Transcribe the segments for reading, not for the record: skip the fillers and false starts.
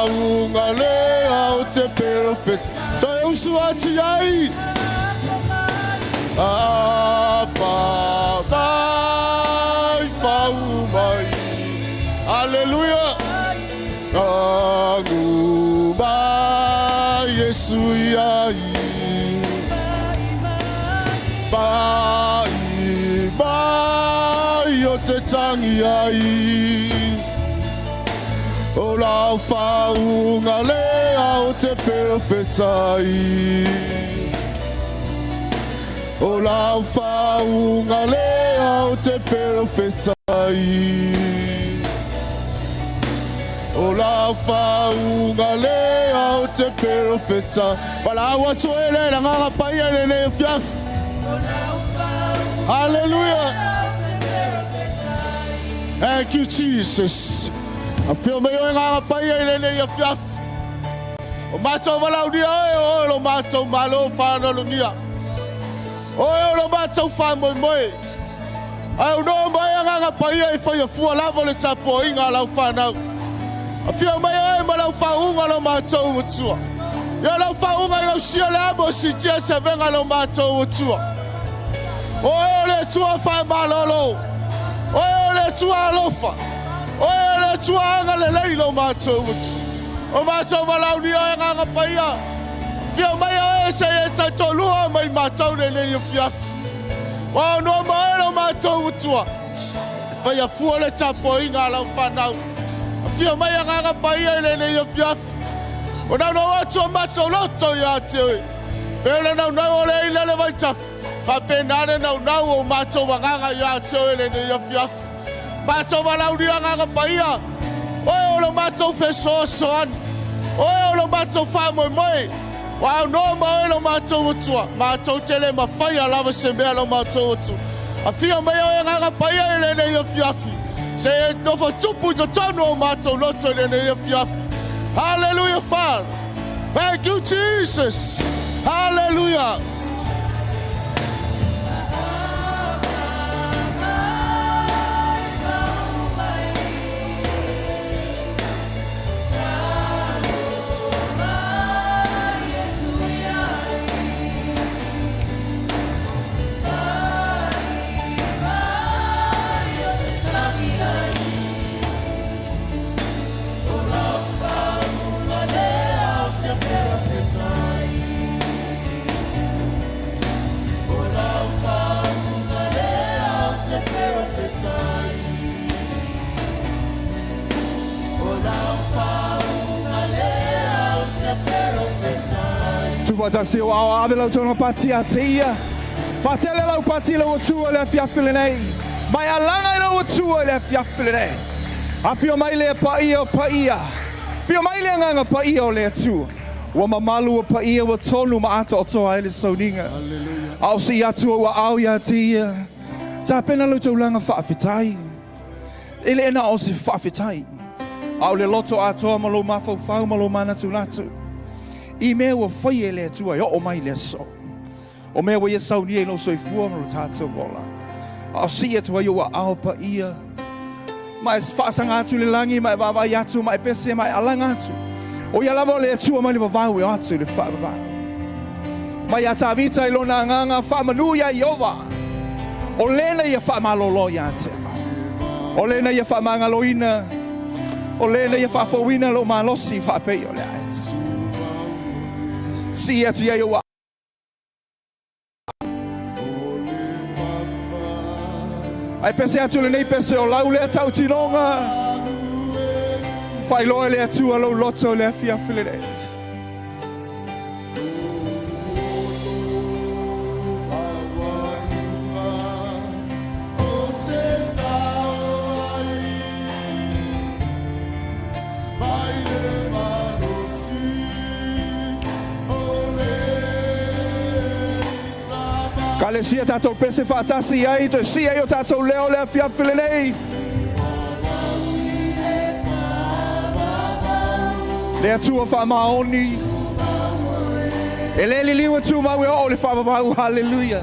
faauga lea o te perofeta. Toe usu atu i ai. Apa mai fau mai. Aleluia. Agu mai Iesu ia i. Pai mai o te tangi ai. O lau faauga lea o te perofetai. O lau faauga lea o te perofetai. O lau faauga lea o te perofetai. Valaau atu e le lagaga paia i lenei afiafi. Hallelujah. Thank you, Jesus. Afio mai oe Agaga Paia i lenei afiafi. O matou valaunia oe, o oe lo matou malo faanoanogia. Oe o lo matou faamoemoe. Ae unoa mai Agaga Paia i faia fua lava le tapuaiga a lau fanau. Afio mai oe ma lau faauuga lo matou Atua. Ia lau faauuga i gausia le amo o siitia se avega lo matou Atua. Oe o le Atua faamalolo. Oe o le Atua alofa. Oe o le Atua agalelei lo matou Atua. O matou valaaulia oe Agaga Paia. Afio mai oe se i e taitoalua mai matou lenei afiafi. Ua aunoa ma oe lo matou Atua. Faia fua le tapuaiga a lau fanau. Afio mai Agaga Paia i lenei afiafi. O naunau atu o matou loto ia te oe. Pei o le naunau o le ila le vaitafe. Faapena le naunau o matou agaga ia te oe lenei afiafi. Matou valaaulia Agaga Paia, oe o lo matou fesoasoani, oe o lo matou faamoemoe, ua aunoa ma oe lo matou Atua, matou te le mafaia lava se mea lo matou Atua. Afio mai oe Agaga Paia i lenei afiafi, se e nofo tupu i totonu o matou loto i lenei afiafi. Hallelujah, Father. Thank you, Jesus. Hallelujah. Tufatasi o ao ave lau tona pati a te ia. Whatele lau pati lau atua le afiafi lenei. Mai alanga i lau atua le afiafi lenei. Afio mai le paia o paia. Afio mai le agaga paia o le Atua. Ua mamalu ua paia ua tonu ma atoatoa ai le sauniga. A o sii atu ou aao ia te ia, tapena lou taulaga faafetai. E le na o se faafetai, a o le loto atoa ma lou mafaufau ma lou manatunatu i mea ua faia e le Atua e oo mai le aso. O mea ua ia saunia i lou soifua ma lo tatou ola. A o sii atu ai ou aao paia, ma e faasaga atu i le lagi, ma e vaavaai atu, ma e pese, ma e alaga atu. O ia lava o le Atua mai le vavau e o atu i le faavavau. Mai iā Tavita i lona agaga faamanu iā Ieova, o lena ia faamalolo ia te au. O lena ia faamagaloina, o lena ia faafouina lou malosi faapei o le aeta. Sii atu i ai ou Ae pese atu lenei pese o lau lea tautinoga. Faailoa e le Atua lou loto i le afiafi lenei. Kalesia tatou pese faatasi ai, toe sii ai o tatou leo le afiafi lenei. Le Atua faamaoni. E le liliu e tumau e oo le faavavau. Haleluia.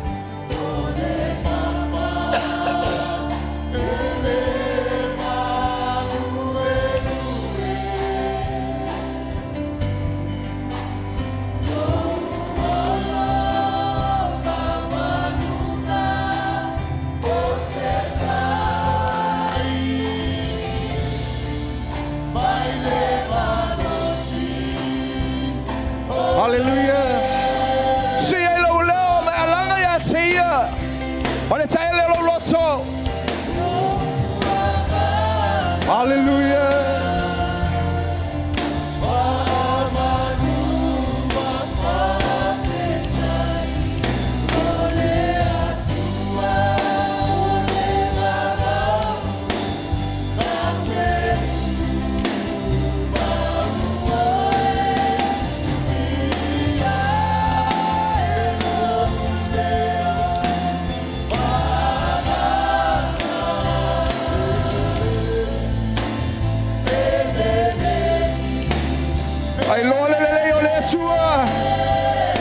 Haleluia. Sii ai lou leo ma e alaga ia te ia. O le taele o lou loto. Haleluia. Mailoa le lelei o le Atua.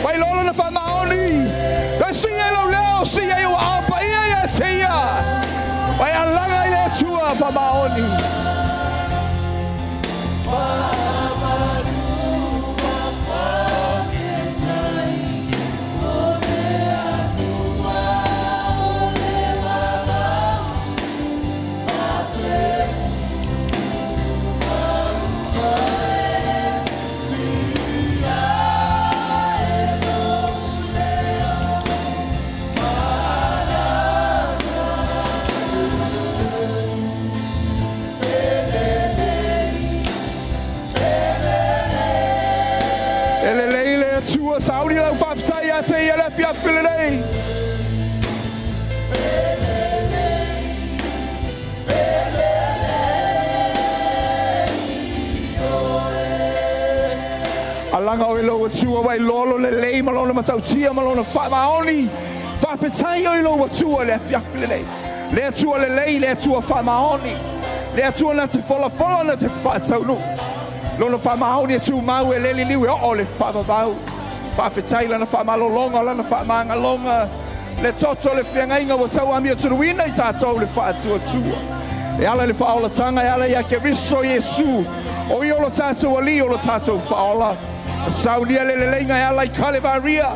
Mailoa lona faamaoni. Toe sii ai lou leo, sii ai ou aao paia ia te ia. Mai alaga i le Atua faamaoni. E lelei le Atua, sauni lau faafetai ia te ia le afiafi lenei. Alaga oe i lou Atua ua e iloa lona lelei ma lona matautia ma lona faamaoni. Faafetai oe i lou Atua i le afiafi lenei. Le Atua lelei, le Atua faamaoni, le Atua na te folafola na te faataunuu. Lona faamaoni e tumau e le liliu e oo le faavavau. Faafetai lana faamalologa, lana faamagaloga, le toto le feagaiga ua tauamiotunuina i tatou le faatuatua. E ala i le faaolataga, e ala ia Keriso Iesu, o ia o lo tatou Alii, o lo tatou Faaola. Saunia le leleiga e ala i Kalevaria,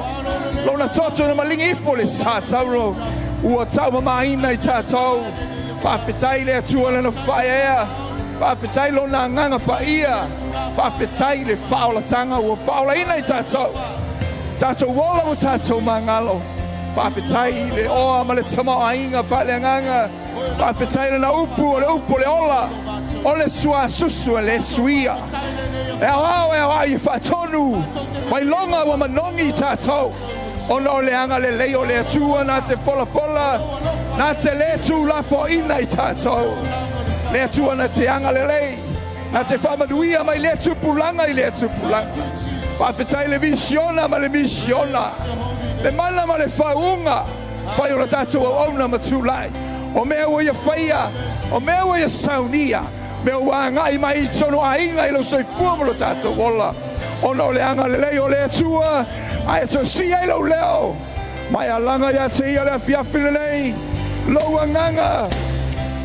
lona toto na maligi ifo le sa tauro, ua taumamaina i tatou. Faafetai le Atua lana faaeaea, faafetai lona agaga paia, faafetai le faaolataga ua faaolaina i tatou. Tatou ola ua tatou magalo. Faafetai le oa ma le tamaoaiga faaleagaga. Faafetai lana upu o le upu o le ola, o le suasusu e le suia. E aoao e aoao i faatonu, mailoga ua manogi i tatou, ona o le agalelei o le Atua na te folafola, na te le tuulafoaina i tatou. Le Atua na te agalelei, na te faamanuia mai lea tupulaga i lea tupulaga. Faafetai le visiona ma le misiona, le mana ma le faauuga. Fai o la tatou auauna ma tulai, o mea ua ia faia, o mea ua ia saunia, mea ua agai mai i tonu aiga i lou soifua ma lo tatou ola, ona o le agalelei o le Atua, ae toe sii ai lou leo, ma e alaga ia te ia le afiafi lenei, lou agaga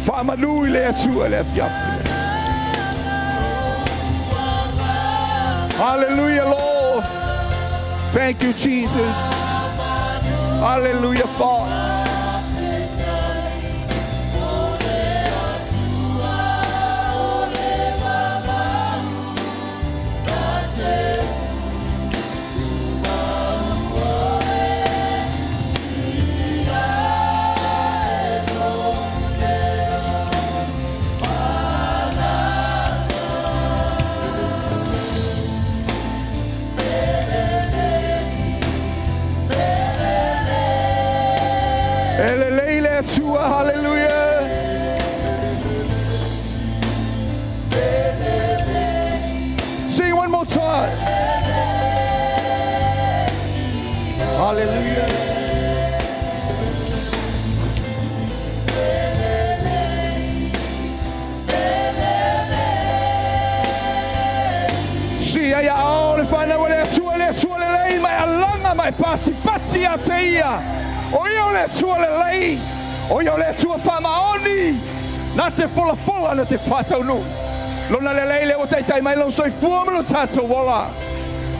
faamanu i le Atua i le afiafi lenei. Hallelujah, Lord. Thank you, Jesus. Hallelujah, Father. E lelei le Atua, haleluia. Sing one more time. Hallelujah. Sii ai aao le fanau a le Atua, le Atua lelei, ma e alaga ma e patipati ia te ia. O ia o le Atua lelei, o ia o le Atua faamaoni, na te folafola na te faataunuu. Lona lelei lea ua taitai mai lou soifua ma lo tatou ola.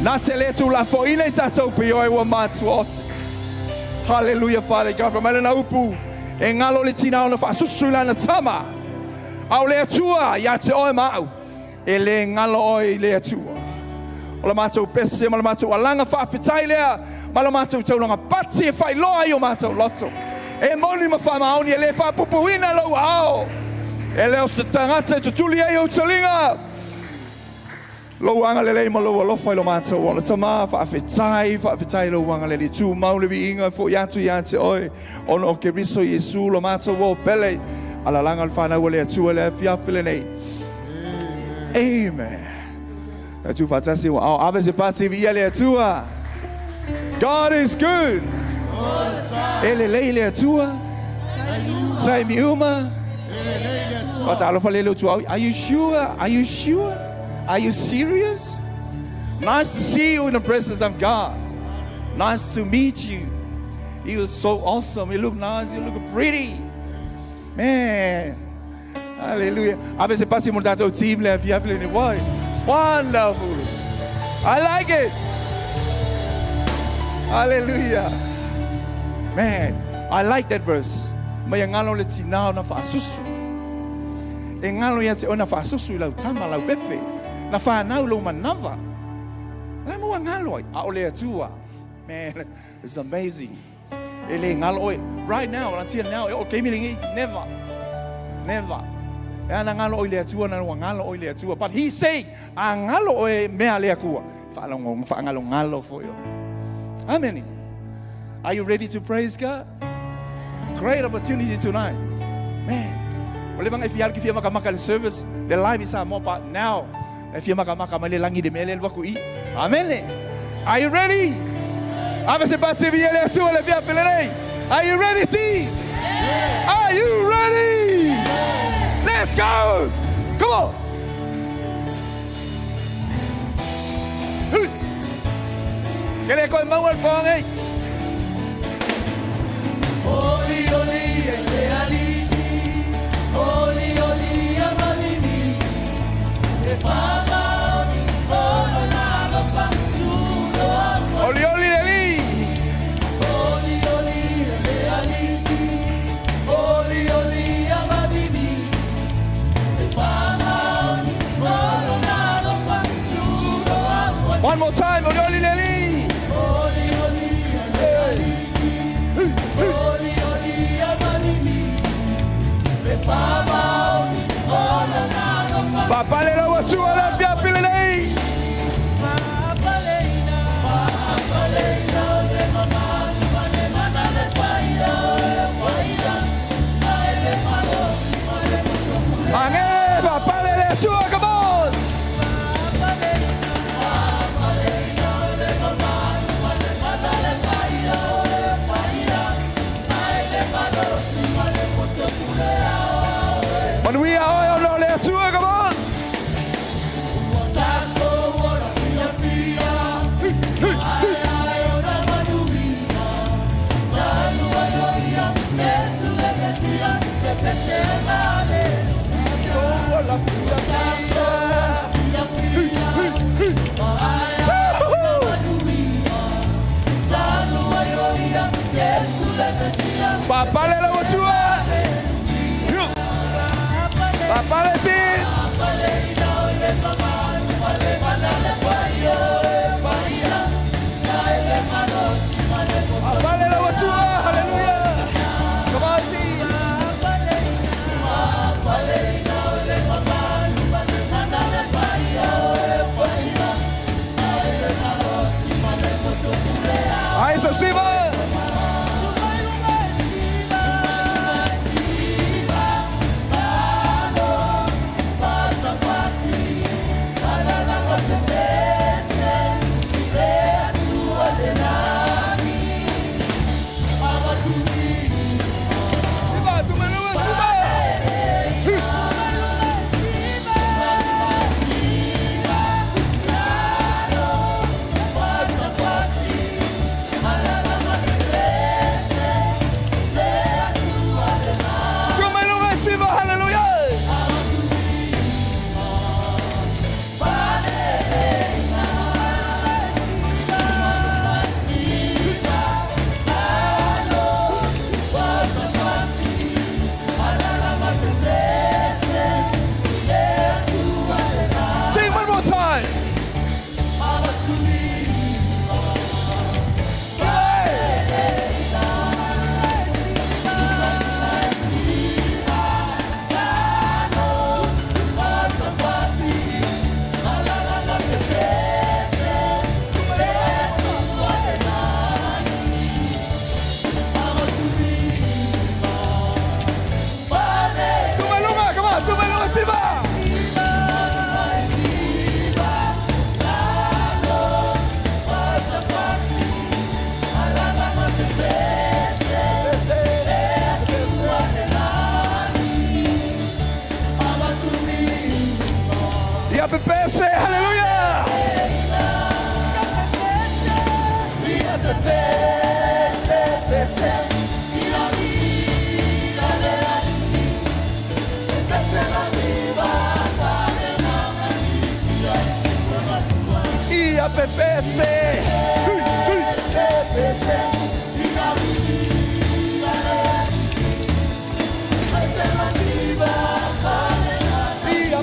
Na te le tuulafoaina i tatou pioe ua matuaote. Haleluia, Father God, fai mai lana upu, e galo le tina ona faasusu i lana tama. A o le Atua ia te oe ma au, e le galo oe i le Atua. O la matou pese ma la matou alaga faafetai lea ma la matou taulaga pati e faailoa ai o matou loto. E moni ma faamaoni e le faapupuina lou aao. E le o se tagata e tutuli ai ou taliga. Lou agalelei ma lou alofa i lo matou ola. Tama, faafetai, faafetai i lou agalelei. Tumau le viiga e foi atu ia te oe, ona o Keriso Iesu lo matou uo pele. Alalaga le fanau a le Atua i le afiafi lenei. Amen. Tatou faatasi ua ao ave se pati viia le Atua. God is good. E lelei le Atua. Taimi uma. Faatalofa le lotu au. Are you sure? Are you sure? Are you serious? Nice to see you in the presence of God. Nice to meet you. You are so awesome. You look nice. You look pretty. Man. Hallelujah. Ave se pasi mo le tatou team le afiafi lenei. Why? Wonderful. I like it. Hallelujah. Man, I like that verse. Mai e ngalo le tinā o na faasusu. E ngalo ia te oe na faasusu i lau tama, lau pepe. Na whanau lou manawa. La mua ngalo ai. A o le Atua. Man, it's amazing. E le ngalo oe. Right now, until now, e o keimi lengi, never. Never. E ana ngalo oe le Atua, na ua ngalo oe le Atua. But he say, a ngalo oe mea le Atua. Whaalongo, whaangalo ngalo fo yo. Amen. Are you ready to praise God? Great opportunity tonight. Man. O le vanga e fia ki fia maka maka le service, le live i Samoa, but now, e fia maka maka mai le langi le mele le waku i. Amen. Are you ready? Ave se pati vi le Atua le fia pele. Are you ready, team? Are you ready? Let's go! Come on! Ke le koe maua le poanga ei. Oli oli e te alii, oli oli a malimi, e whamaoni o lona alofa turoa ua. Oli oli le alii. Oli oli e le alii, oli oli a malimi, e whamaoni o lona alofa turoa ua. One more time, oli oli le alii. Oli oli e le alii, oli oli a malimi, e whamaoni o lona alofa. Papale lau Atua le afiafi lenei. Fa'apaleina, fa'apaleina o le mamalu ma le mana le paia o le paia, ma e le malosi ma le poto pule. Age, fa'apale le Atua, come on! Fa'apaleina, fa'apaleina o le mamalu ma le mana le paia o le paia, ma e le malosi ma le poto pule ao e. Manuia oe ona o le Atua, come on! Ua tatou ola fiafia, ae ae ona manuia. Talu ai o ia, Iesu le Mesia, le pese haleluia. Ua tatou ola fiafia, ae ae ona manuia. Talu ai o ia, Iesu le Mesia, Fa'apale lau Atua! Fa'apale team! Fa'apaleina o le mamalu ma le mana le paia o le paia, na e le malosi ma le poto. Fa'apale lau Atua, hallelujah! Come on, team! Fa'apaleina o le mamalu Ia pepese. Hui, hui. Ia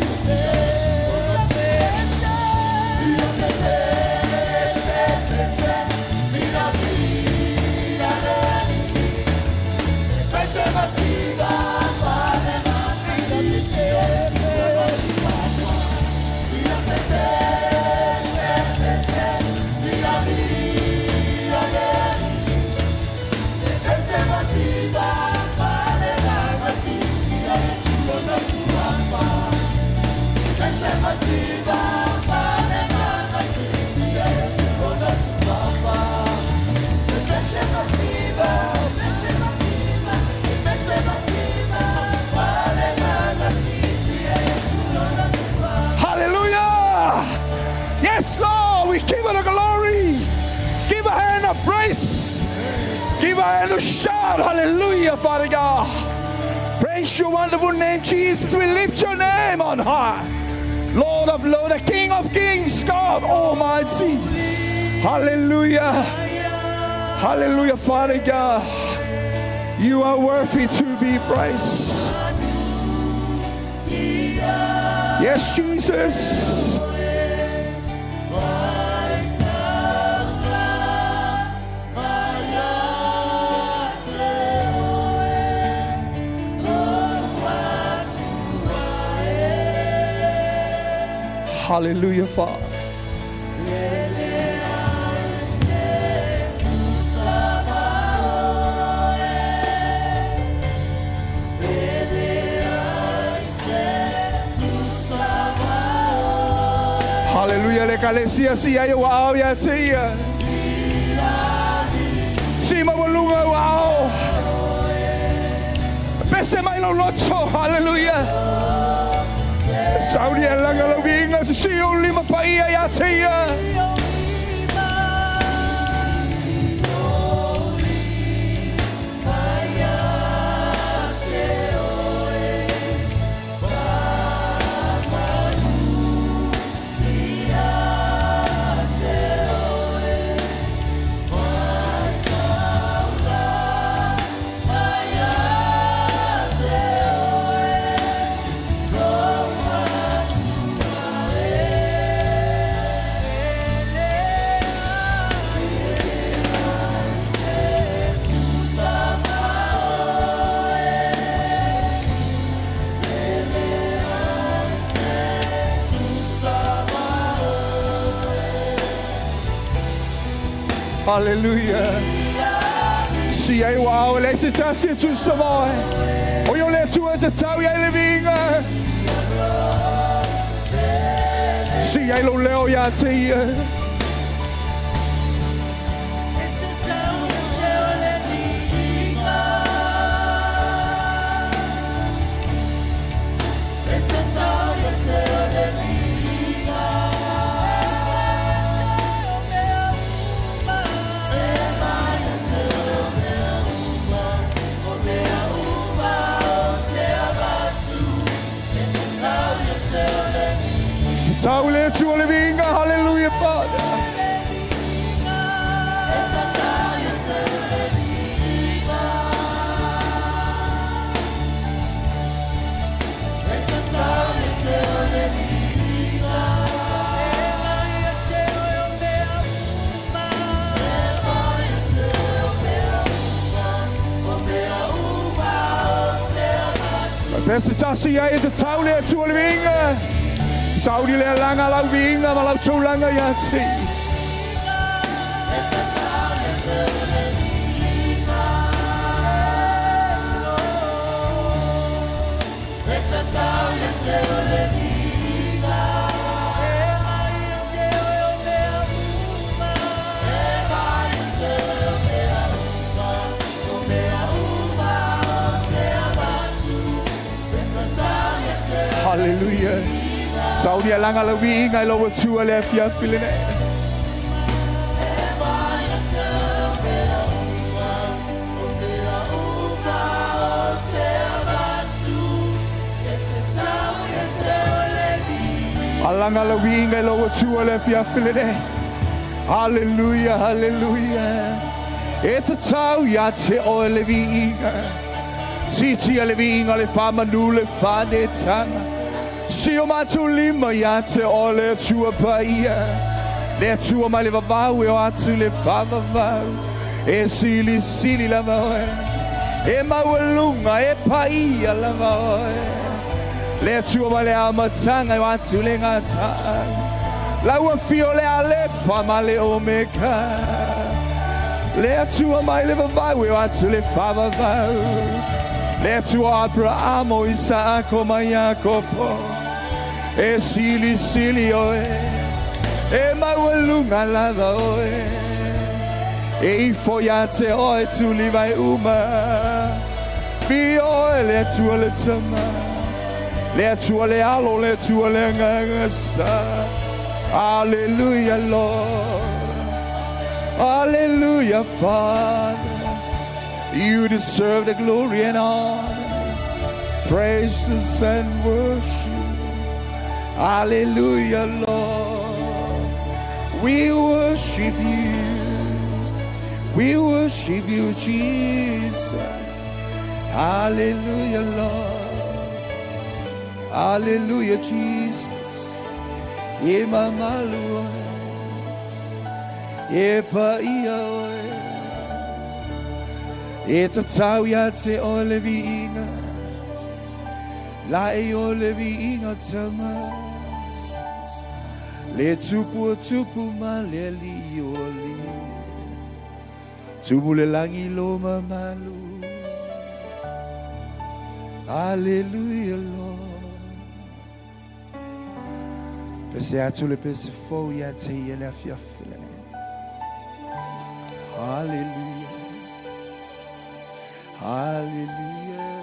Hallelujah! Yes, Lord, we give her the glory. Give a hand of praise. Give a hand of shout. Hallelujah, Father God. Praise your wonderful name, Jesus. We lift your name on high. Lord of Lords, the King of Kings, God Almighty. Hallelujah. Hallelujah, Father God. You are worthy to be praised. Yes, Jesus. Hallelujah, Father. Hallelujah, le ekalesia si ai ou aao ia te ia. Si maualuga ou aao. Pese mai lou loto. Hallelujah. Sauni e laga lau viiga sisii ou lima paia ia te ia. Hallelujah. Si ai ou aao e leai se tasi e tusa ma oe. O ia o le Atua e tatau i ai le viiga. Si ai lou leo ia te ia. Tatau i le Atua le viiga. Hallelujah, Father. Pese tasi ai e tatau i le Atua le viiga. Sauni le alaga lau viiga ma lau taulaga ia te ia. Hallelujah. Sauni alaga lau viiga i lou Atua i le afiafi lenei. Alaga lau viiga i lou Atua i le afiafi lenei. Haleluia, haleluia. E tatau ia te oe le viiga. Siitia le viiga, le faamanu, le faanetaga. Si o matou lima ia te oe le Atua paia. Le Atua mai le vavau e oo atu i le faavavau. E silisili lava oe. E maualuga, e paia lava oe. Le Atua mai le amataga e oo atu i le gataaga. Lau Afio o le Alefa ma le Omeka. Le Atua mai le vavau e oo atu i le faavavau. Le Atua o Aperahama, o Isaako ma Iakopo. E silisili oe, e maualuga lava oe. E ifo ia te oe tuli vai uma. Viia oe le Atua le Tama, le Atua le Alo, le Atua le Agaga Sa. Hallelujah, Lord. Hallelujah, Father. You deserve the glory and honor, praises and worship. Hallelujah, Lord. We worship you. We worship you, Jesus. Hallelujah, Lord. Hallelujah, Jesus. E mamalu oe. E paia oe. E tatau ia te oe le viiga. Laei o le viiga Tama. Le tupu o tupu ma le alii o alii. Tumu le lagi lo mamalu. Hallelujah, Lord. Pese atu le pese fou ia te ia le afiafi lenei. Hallelujah. Hallelujah.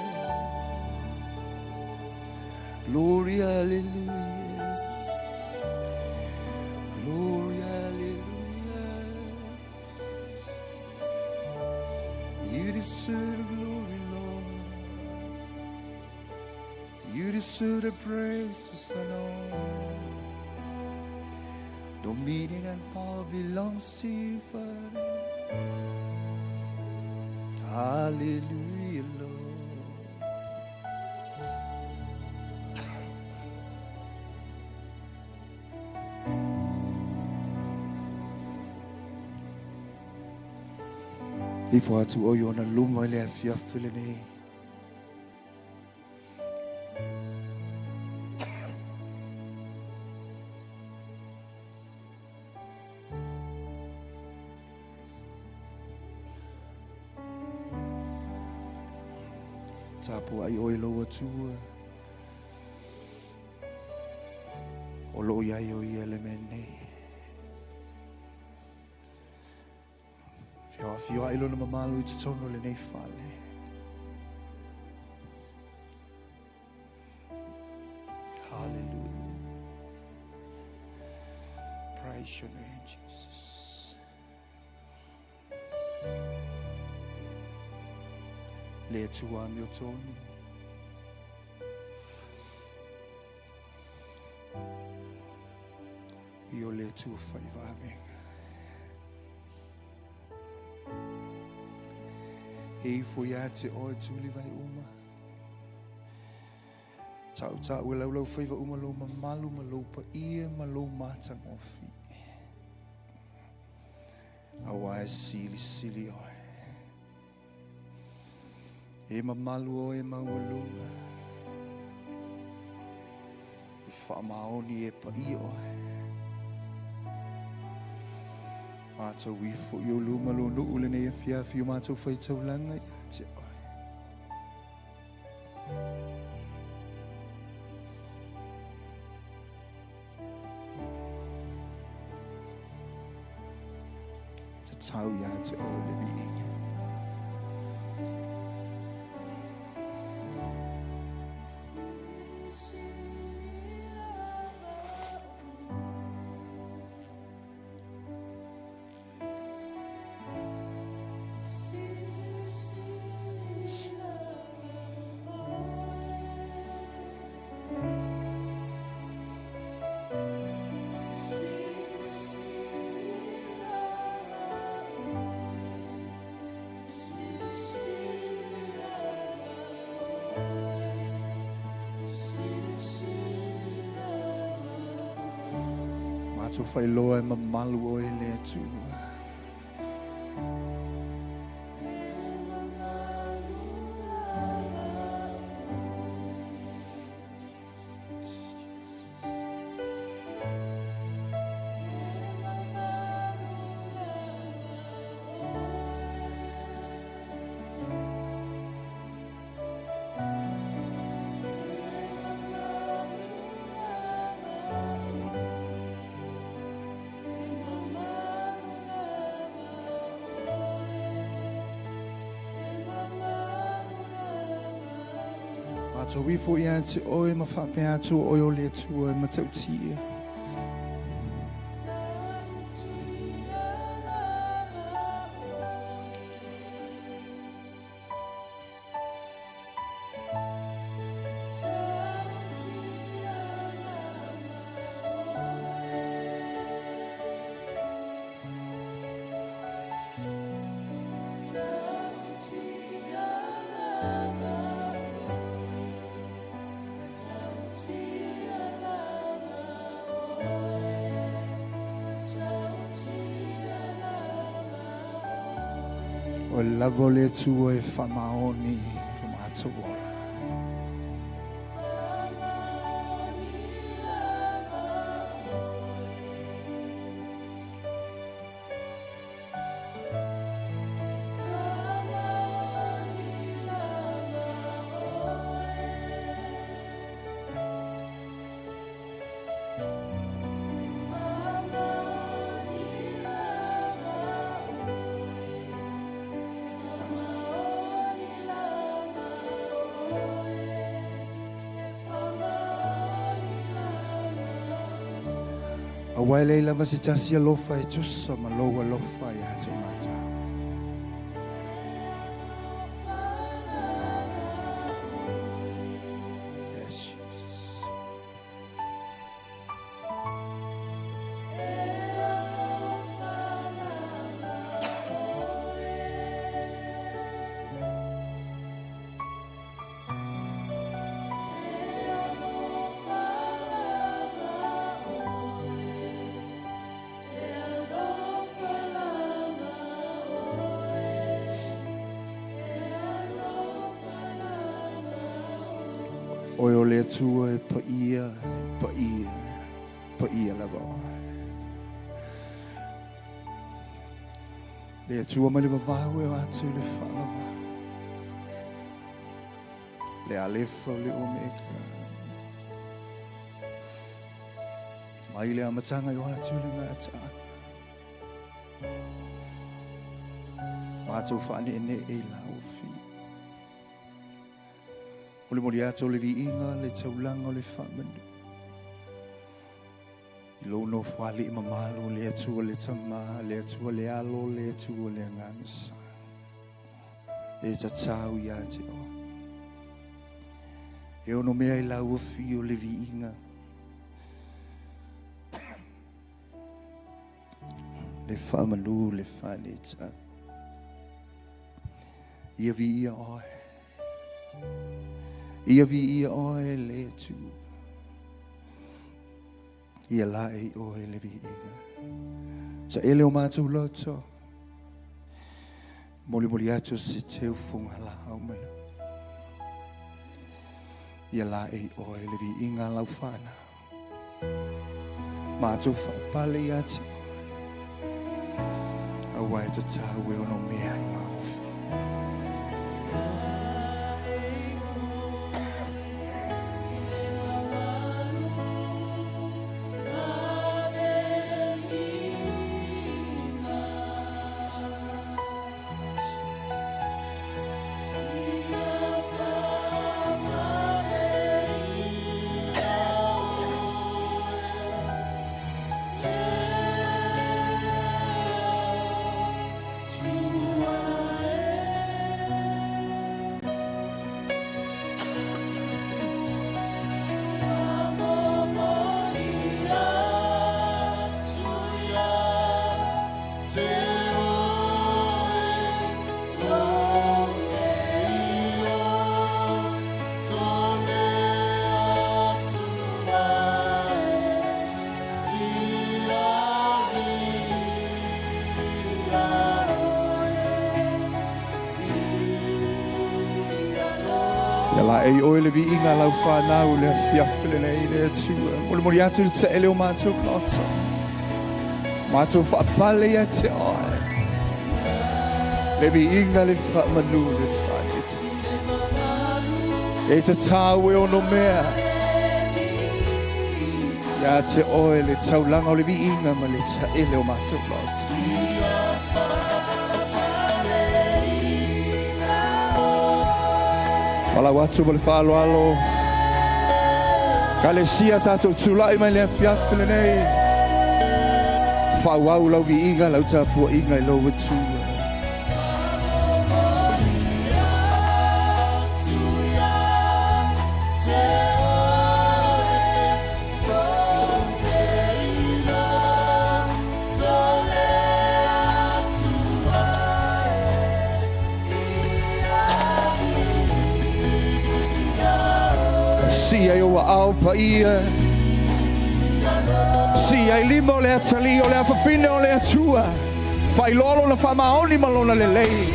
Glory, hallelujah. Glory, hallelujah. You deserve the glory, Lord. You deserve the praises and honor. Dominion and power belongs to you, Father. Hallelujah, Lord. Ifo atu oe i ona luma i le afiafi lenei. Tapuai oe i lou Atua. O lo o i ai o ia i le mea nei. Feoafioai lona mamalu i totonu o lenei fale. Hallelujah. Praise your name, Jesus. Le Atua amiotonu. I o le Atua fai vavega. E ifo ia te oe tuli vai uma. Tautau e laulau faiva uma lou mamalu ma lou paia ma lou matagofie. Aua e silisili oe. E mamalu oe e maualuga. E faamaoni e paia oe. Matou ifo i ou luma lou nuu lenei afiafi o matou faitaulaga ia te oe. Tatau ia te oe le viiga. Matou faailoa e mamalu oe le Atua. Matou ifo ia te oe ma faapea atu o oe o le Atua e matautia. O lava o le Atua e faamaoni lo matou ola. Aua e leai lava se tasi alofa e tusa ma lou alofa ia te matou. Yes, Jesus. Oe o le Atua e paia, e paia, paia lava oe. Le Atua mai le vavau e o atu i le faavavau. Le Alefa, le Omeka. Mai le amataga e o atu i le gataaga. Matou faaneenee i lau afio. Molimoli atu o le viiga, le taulaga o le faamanu. I lou nofoalii mamalu, le Atua le Tama, le Atua le Alo, le Atua le Agaga Sa. E tatau ia te oe. E ono mea i lau afio le viiga. Le faamanu, le faaneta. Ia viia oe. Ia viia oe le Atua. Ia lae i oe le viiga. Taele o matou loto. Molimoli atu se teu fugalaau manu. Ia lae i oe le viiga a lau fanau. Matou faapale ia te oe. Aua e tatau e ono mea i lau afio. Ia laei oe le viiga a lau fanau i le afiafi lenei, le Atua. Molimoli atu le taele o matou loto. Matou faapale ia te oe. Le viiga, le faamanu, le faaeteete. E tatau e ono mea. Ia te oe le taulaga o le viiga ma le taele o matou loto. Valaau atu ma le faaaloalo. Ekalesia tatou tulai mai le afiafi lenei. Faaauau lau viiga, lau tapuaiga i lou Atua. Sii ai ou aao paia, sii ai lima o le atalii o le afafine o le Atua, faailoa lona faamaoni ma lona lelei.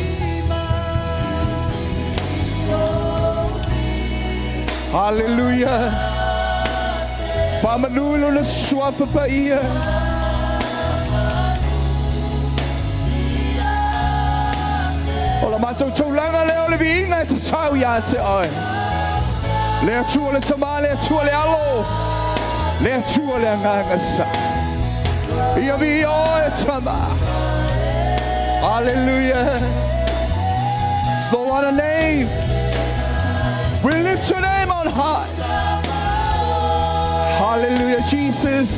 Haleluia! Faamanu i lona suafa paia. O la matou taulaga lea o le viiga e tatau ia te oe. Le Atua le Tama, le Atua le Alo, le Atua le Agaga Sa. Ia viia oe Tama. Hallelujah. It's no other name. We lift your name on high. Hallelujah, Jesus.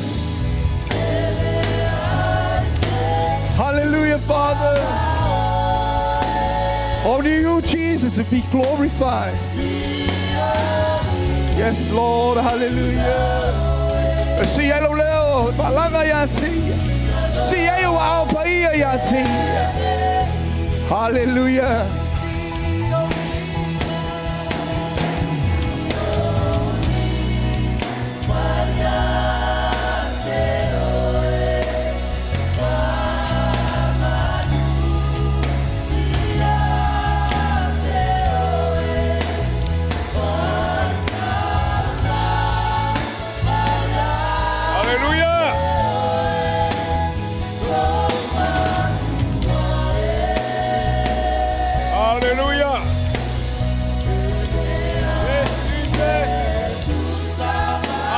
Hallelujah, Father. Only you, Jesus, to be glorified. Yes, Lord. Hallelujah. Sii ai lou leo, faalaga ia te ia. Sii ai ou aao paia ia te ia. Hallelujah. Hallelujah! Hallelujah! Yes, Jesus!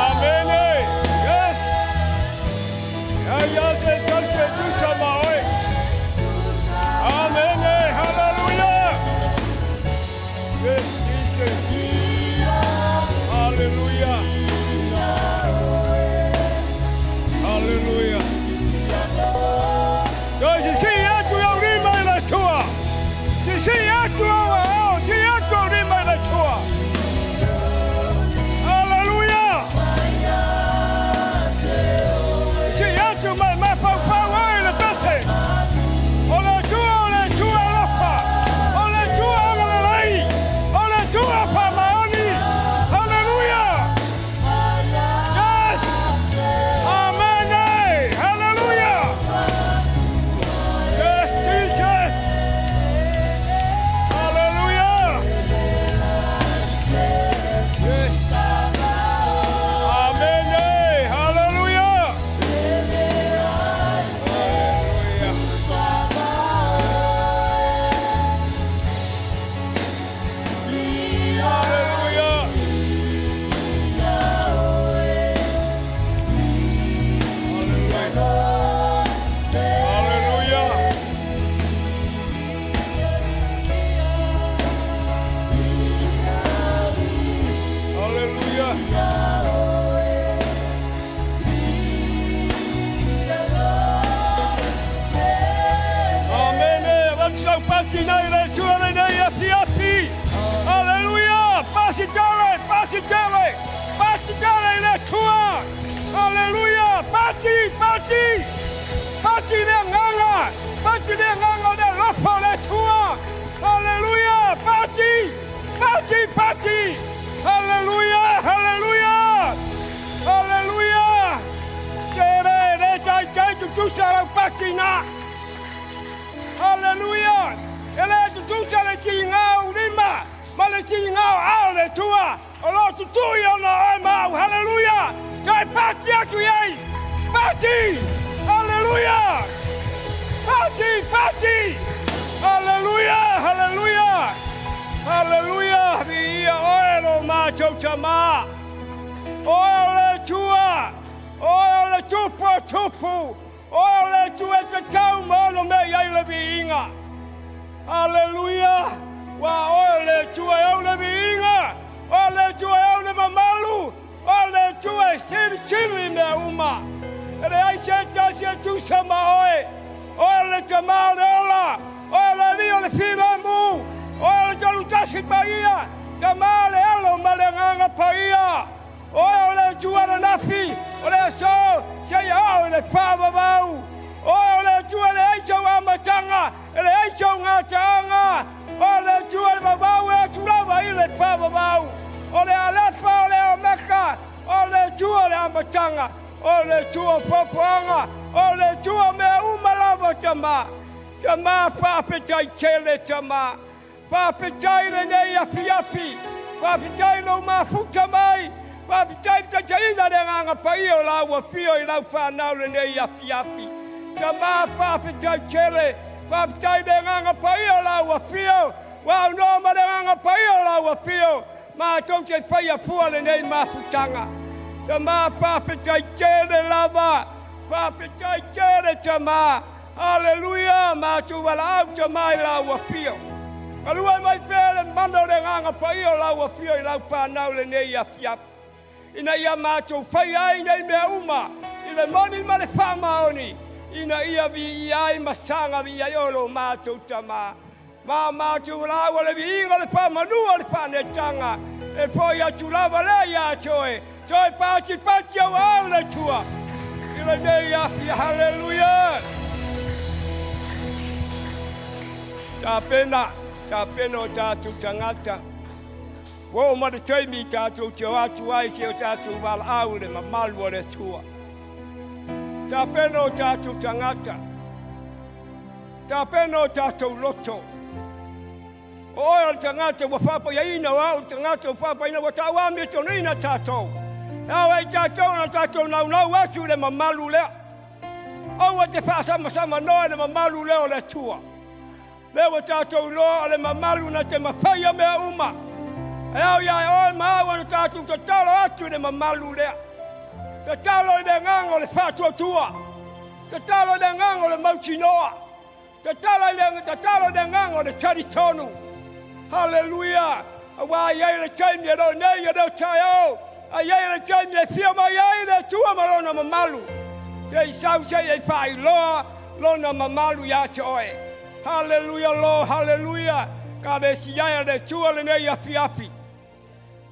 Amen! Yes! Ia ia se tasi e tusa ma oe. Amen! Hallelujah! Yes, Jesus! Hallelujah! Hallelujah! Toe sisii atu ou lima i le Atua. Sisii atu ou aao, sii atu ou lima i le Atua. Hallelujah! Sisii atu ma e mafaufau oe i le pese. O le Atua, o le Atua alofa. O le Atua agalelei. O le Atua faamaoni. Hallelujah! Yes! Amen! Hallelujah! Yes, Jesus! Hallelujah! Yes! Amen! Hallelujah! Hallelujah! Hallelujah! Hallelujah! Hallelujah! Amene! Avatu sau pati nei le Atua lenei afiafi! Hallelujah! Pasi tele! Pasi tele! Pasi tele i le Atua! Hallelujah! Pati! Pati! Pati le agaga! Pati le agaga o le alofa o le Atua! Hallelujah! Pati! Pati! Pati! Hallelujah! Hallelujah! Hallelujah! Te le le taitai tutusa lau pati na! Hallelujah! E le tutusa le tiga o ou lima. Ma le tiniga o ao o le Atua o lo o tutui ona o oe ma au. Haleluia! Toe pati atu i ai! Pati! Haleluia! Pati! Pati! Haleluia! Haleluia! Haleluia! Viia oe lo matou Tama. Oe o le Atua! Oe o le Tupu o Tupu! Oe o le Atua e tatau ma ono mea i ai le viiga. Aleluia! Ua oe o le Atua e ou le viiga, oe o le Atua e ou le mamalu, oe o le Atua e silisili i mea uma. E leai se tasi e tusa ma oe. Oe o le Tama o le ola, oe o le Alii o le filemu, oe o le Tolutasi Paia, Tama le Alo ma le Agaga Paia. Oe o le Atua ananafi, o le aso, seia oo i le faavavau. Oe o le Atua e leai sou amataga, e leai sou gataaga. Oe o le Atua le vavau e atu lava i le faavavau. O le Alefa, o le Omeka, o le Atua o le amataga, o le Atua o foafoaga, o le Atua o mea uma lava, Tama. Tama, faafetai tele, Tama. Faafetai i lenei afiafi, faafetai i lou mafuta mai, faafetai i le taitaiga a le Agaga Paia o lau afio i lau fanau lenei afiafi. Tama, faafetai tele, faafetai i le Agaga Paia o lau afio, ua aunoa ma le Agaga Paia o lau afio, matou te faia fua lenei mafutaga. Tama, faafetai tele lava, faafetai tele Tama. Aleluia! Matou valaau Tama i lau afio. Galue mai pea le mana o le Agaga Paia o lau afio i lau fanau lenei afiafi, ina ia matou faia ai nei mea uma i le moni ma le faamaoni, ina ia viia ai ma saga viia ai oe lo matou Tama. Ma matou valaau o le viiga o le faamanua o le faanetaga, e foi atu lava lea ia te oe, toe patipati au au le Atua i lenei afi. Haleluia! Tapena, tapena o tatou tagata. Ua oo mai le taimi tatou te o atu ai se o tatou valaau i le mamalu o le Atua. Tapena o tatou tagata. Tapena o tatou loto. O oe o le tagata ua faapaiaina, o au o le tagata ua faapaiaina, ua tauamiotoniina tatou. E ao ai tatou ona tatou naunau atu i le mamalu lea. Aua te faasamsamanoa i le mamalu lea o le Atua. Lea ua tatou iloa o le mamalu na te mafaia mea uma. E ao ia oe ma au ona tatou tatalo atu i le mamalu lea. Tatalo i le agaga o le faatuatua. Tatalo i le agaga o le mautinoa. Tatalo i le, tatalo i le agaga o le talitonu. Haleluia! Aua e i ai le taimi e le o nei, e le o taeao, a i ai le taimi e fia mai ai le Atua ma Lona mamalu. Se i sau se i faailoa Lona mamalu ia te oe. Haleluia Lord, haleluia! Kalesia e le Atua lenei afiafi.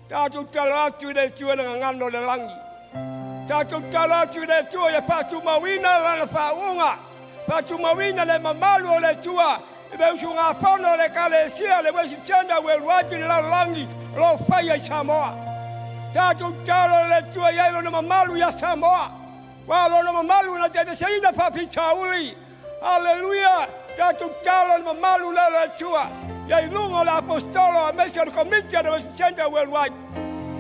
Tatou tatalo atu i le Atua i le gagana o le lagi. Tatou tatalo atu i le Atua ia faatumauina lana faauuga, faatumauina le mamalu o le Atua i le usugafono o le Ekalesia, le Worship Center Worldwide i le lalolagi o lo o faia i Samoa. Tatou tatalo i le Atua ia i lona mamalu ia Samoa. Ua lona mamalu na te aveseina faafitauli. Aleluia! Tatou tatalo i le mamalu lea o le Atua ia i luga o le Aposetolo aemaise o le Komiti a le Worship Center Worldwide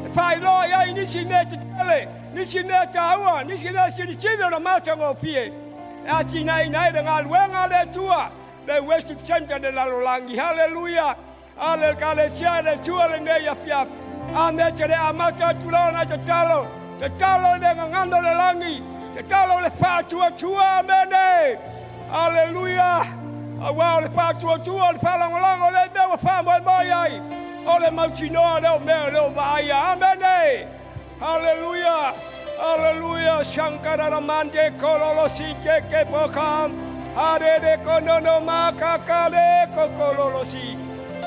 e faailoa i ai nisi mea tetele, nisi mea taua, nisi mea silisili ona matagofie e atinaeina ai le galuega a le Atua, le Worship Center i le lalolagi. Haleluia! A le Ekalesia e le Atua lenei afiafi. Amene te le amata atu loa ona tatalo, tatalo i le gagana o le lagi, tatalo i le faatuatua. Amene. Aleluia. Aua o le faatuatua o le faalagolago o le mea ua faamoemoe ai, o le mautinoa lea o mea o lea o vaaia. Amene. Haleluia! Haleluia! Shankarara-mande kololo si teke pokam. Harere konono makakale kokololo si.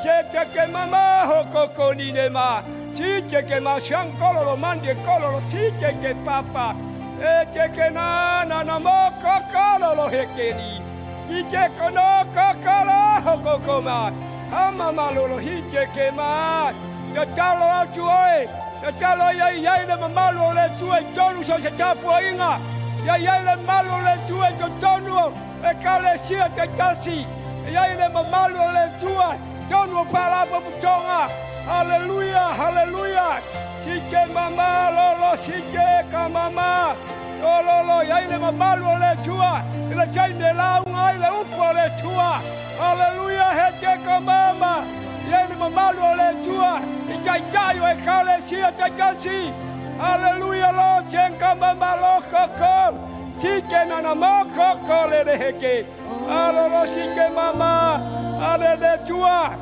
Se teke mama hokoko ni ne ma. Si teke ma shankololo mande kololo si teke papa. E teke na na na mo kokololo hekeni. Si teko no kokolo hokoko ma. Hamamalolo hi teke ma. Tatalo atu oe, tatalo ia i ai le mamalu o le Atua i tonu so se tapuaiga, ia i ai le malu o le Atua i totonu o Ekalesia taitasi, ia i ai le mamalu o le Atua i tonu o Faalapotopotoga. Haleluia, haleluia. Sike mama lolo sike ka mama. Lolo i ai le mamalu o le Atua i le taimi e lauga ai le upu o le Atua. Haleluia, he te ka mama. I ai le mamalu o le Atua i taitai o ekalesia taitasi. Haleluia, lo tenka mama lo koko. Sike nana mo koko le le heke. Alolo sike mama. Ale le Atua.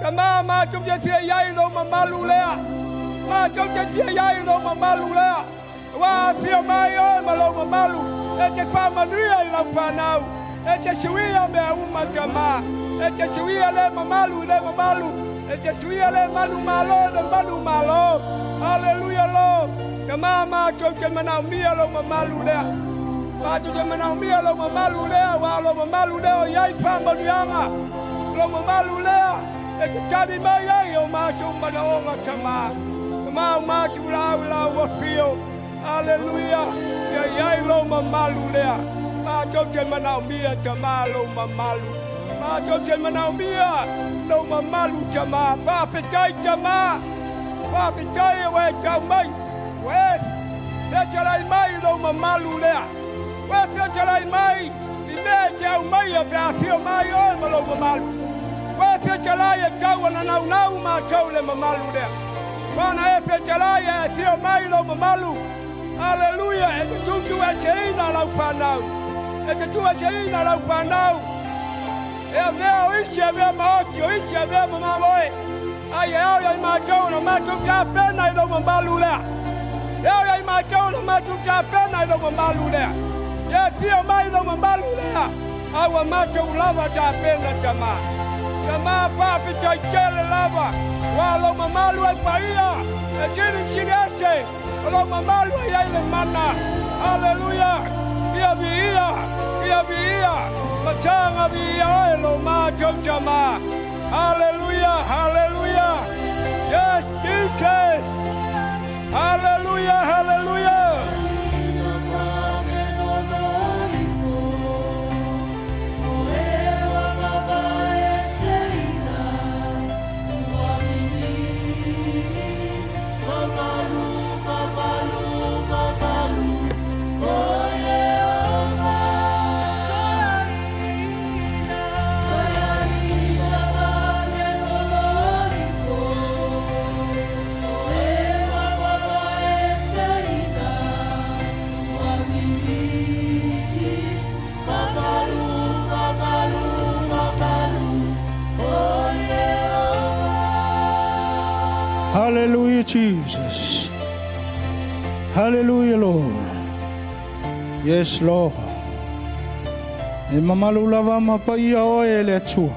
Ka mama matou te fia i ai lou mamalu lea. Matou te fia i ai lou mamalu lea. Ua afio mai oe ma lou mamalu e te faamanuia i lau fanau, e te suia mea uma tama, e te suia le mamalu i le mamalu, e te suia le manumalo i le manumalo. Aleluia Lord, tama matou te manaomia lou mamalu lea. Matou te manaomia lou mamalu lea, aua o lou mamalu lea o i ai faamanuiaga. Lou mamalu lea e te tali mai ai o matou manaoga tama. Tama o matou lau i lau afio. Aleluia, ia i ai lou mamalu lea. Matou te manaomia tama lou mamalu. Matou te manaomia lou mamalu tama. Faafetai tama. Faafetai ua e tau mai. Ua e fetalai mai i lou mamalu lea. Ua e fetalai mai i mea e te aumaia pe a afio mai oe ma lou mamalu. Ua e fetalai e tau ana naunau matou i le mamalu lea. Ua na e fetalai e afio mai i lou mamalu. Aleluia! E te tuutuueseina lau fanau. E te tuueseina lau fanau. E avea o isi e avea ma oti, o isi e avea ma mamoe. Ai e ao ia i matou ona matou tapena i lou mamalu lea. E ao ia i matou ona matou tapena i lou mamalu lea. Ia afio mai lou mamalu lea, a ua matou lava tapena tama. Tama faafetai tele lava, ua lou mamalu e paia, e silisili ese o lou mamalu e i ai le mana. Aleluia! Ia viia, ia viia, masaga viia oe lo matou tama. Hallelujah, hallelujah. Yes, Jesus. Hallelujah, hallelujah. Hallelujah, Jesus. Hallelujah, Lord. Yes, Lord. E mamalu lava ma paia oe e le Atua.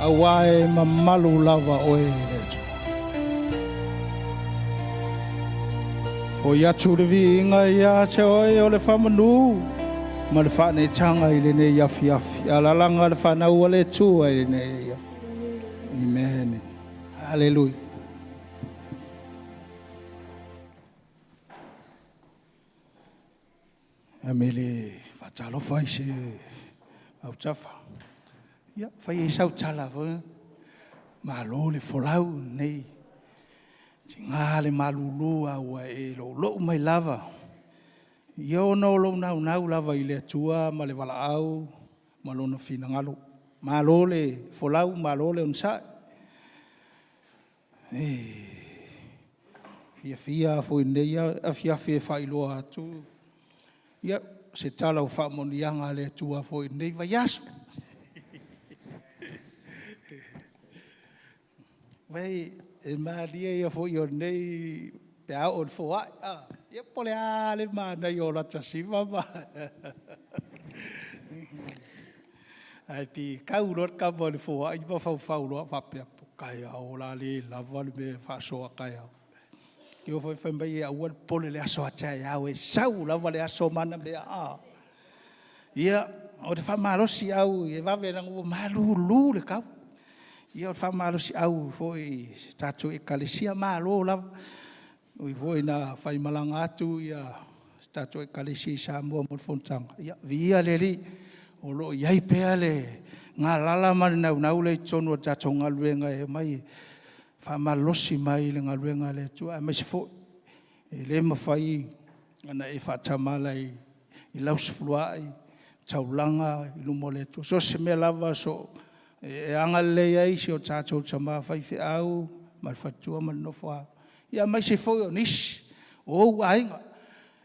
Auā e mamalu lava oe e le Atua. Foi atu le viiga ia te oe o le faamanu ma le faaneetaga i lenei afiafi. Alalaga le fanau a le Atua i lenei afiafi. Amen. Hallelujah. Ia me le faatalofa i se autafa. Ia, fai ai sau tala foi. Malo le folau nei. Tiga le malulu a ua e loulou mai lava. Ia ona o lou naunau lava i le Atua ma le valaau ma lona finagalo. Malo le folau, malo le onosai. E fiafia foi i lenei afiafi e faailoa atu ia, se tala o faamanuiaga a le Atua foi i lenei vaiaso. Vai, e malie ia foi o lenei pe a oo i le foai. Ah, ia po o le a le manaia o lata siva ma... Ae pi kau loa le kama o le foai ma faufau loa faapea, Kaeao o le a le lava le mea e faasoa kaeao. Ke o foi fai mai e aua le popole le aso a taeao e sau lava le aso ma ana mea. Ah. Ia, o le faamalosiau e vave leaga ua malulu le kau. Ia, o le faamalosiau foi i se tatou ekalesia, malo lava. Ui foi na faimalaga atu ia se tatou ekalesia i Samoa mo le fonotaga. Ia, viia le Alii, o lo o i ai pea le galala ma le naunau lea i totonu o le tatou galuega e omai e Faamalosi mai i le galuega a le Atua, aemaise foi e le mafai ona e faatamala i lau sefuluai, taulaga i luma o le Atua. So o se mea lava so e agalelei ai si o tatou tama faifeau ma le faletua ma le nofo-a-alo, ia aemaise foi o nisi o ou aiga.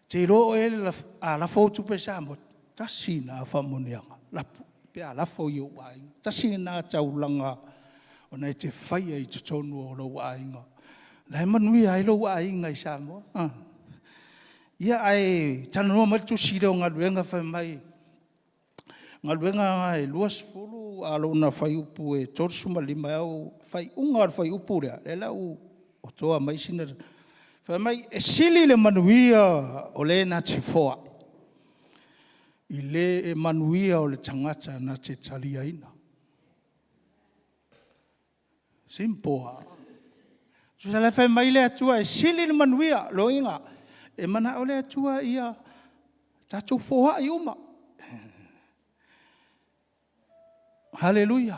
E te iloa oe a lafo au tupe i Samoa, tasi lena faamanuiaga pe a lafo i ou aiga. Tasi lena taulaga na e te faia i totonu o lou aiga, la e manuia ai lou aiga i Samoa. Ia ae talanoa mai le tusi lea o Galuega fai mai, Galuega e 20 a o lona fuaiupu e 35, faaiuga o le fuaiupu lea, lea o le a ou toa mai sina… Fai mai, e sili le manuia o le na te foai, i le manuia o le tagata na te taliaina. Simple lava. Tusa o la e fai mai le Atua e sili le manuia. O lona uiga, e manao le Atua ia tatou foai uma. Haleluia!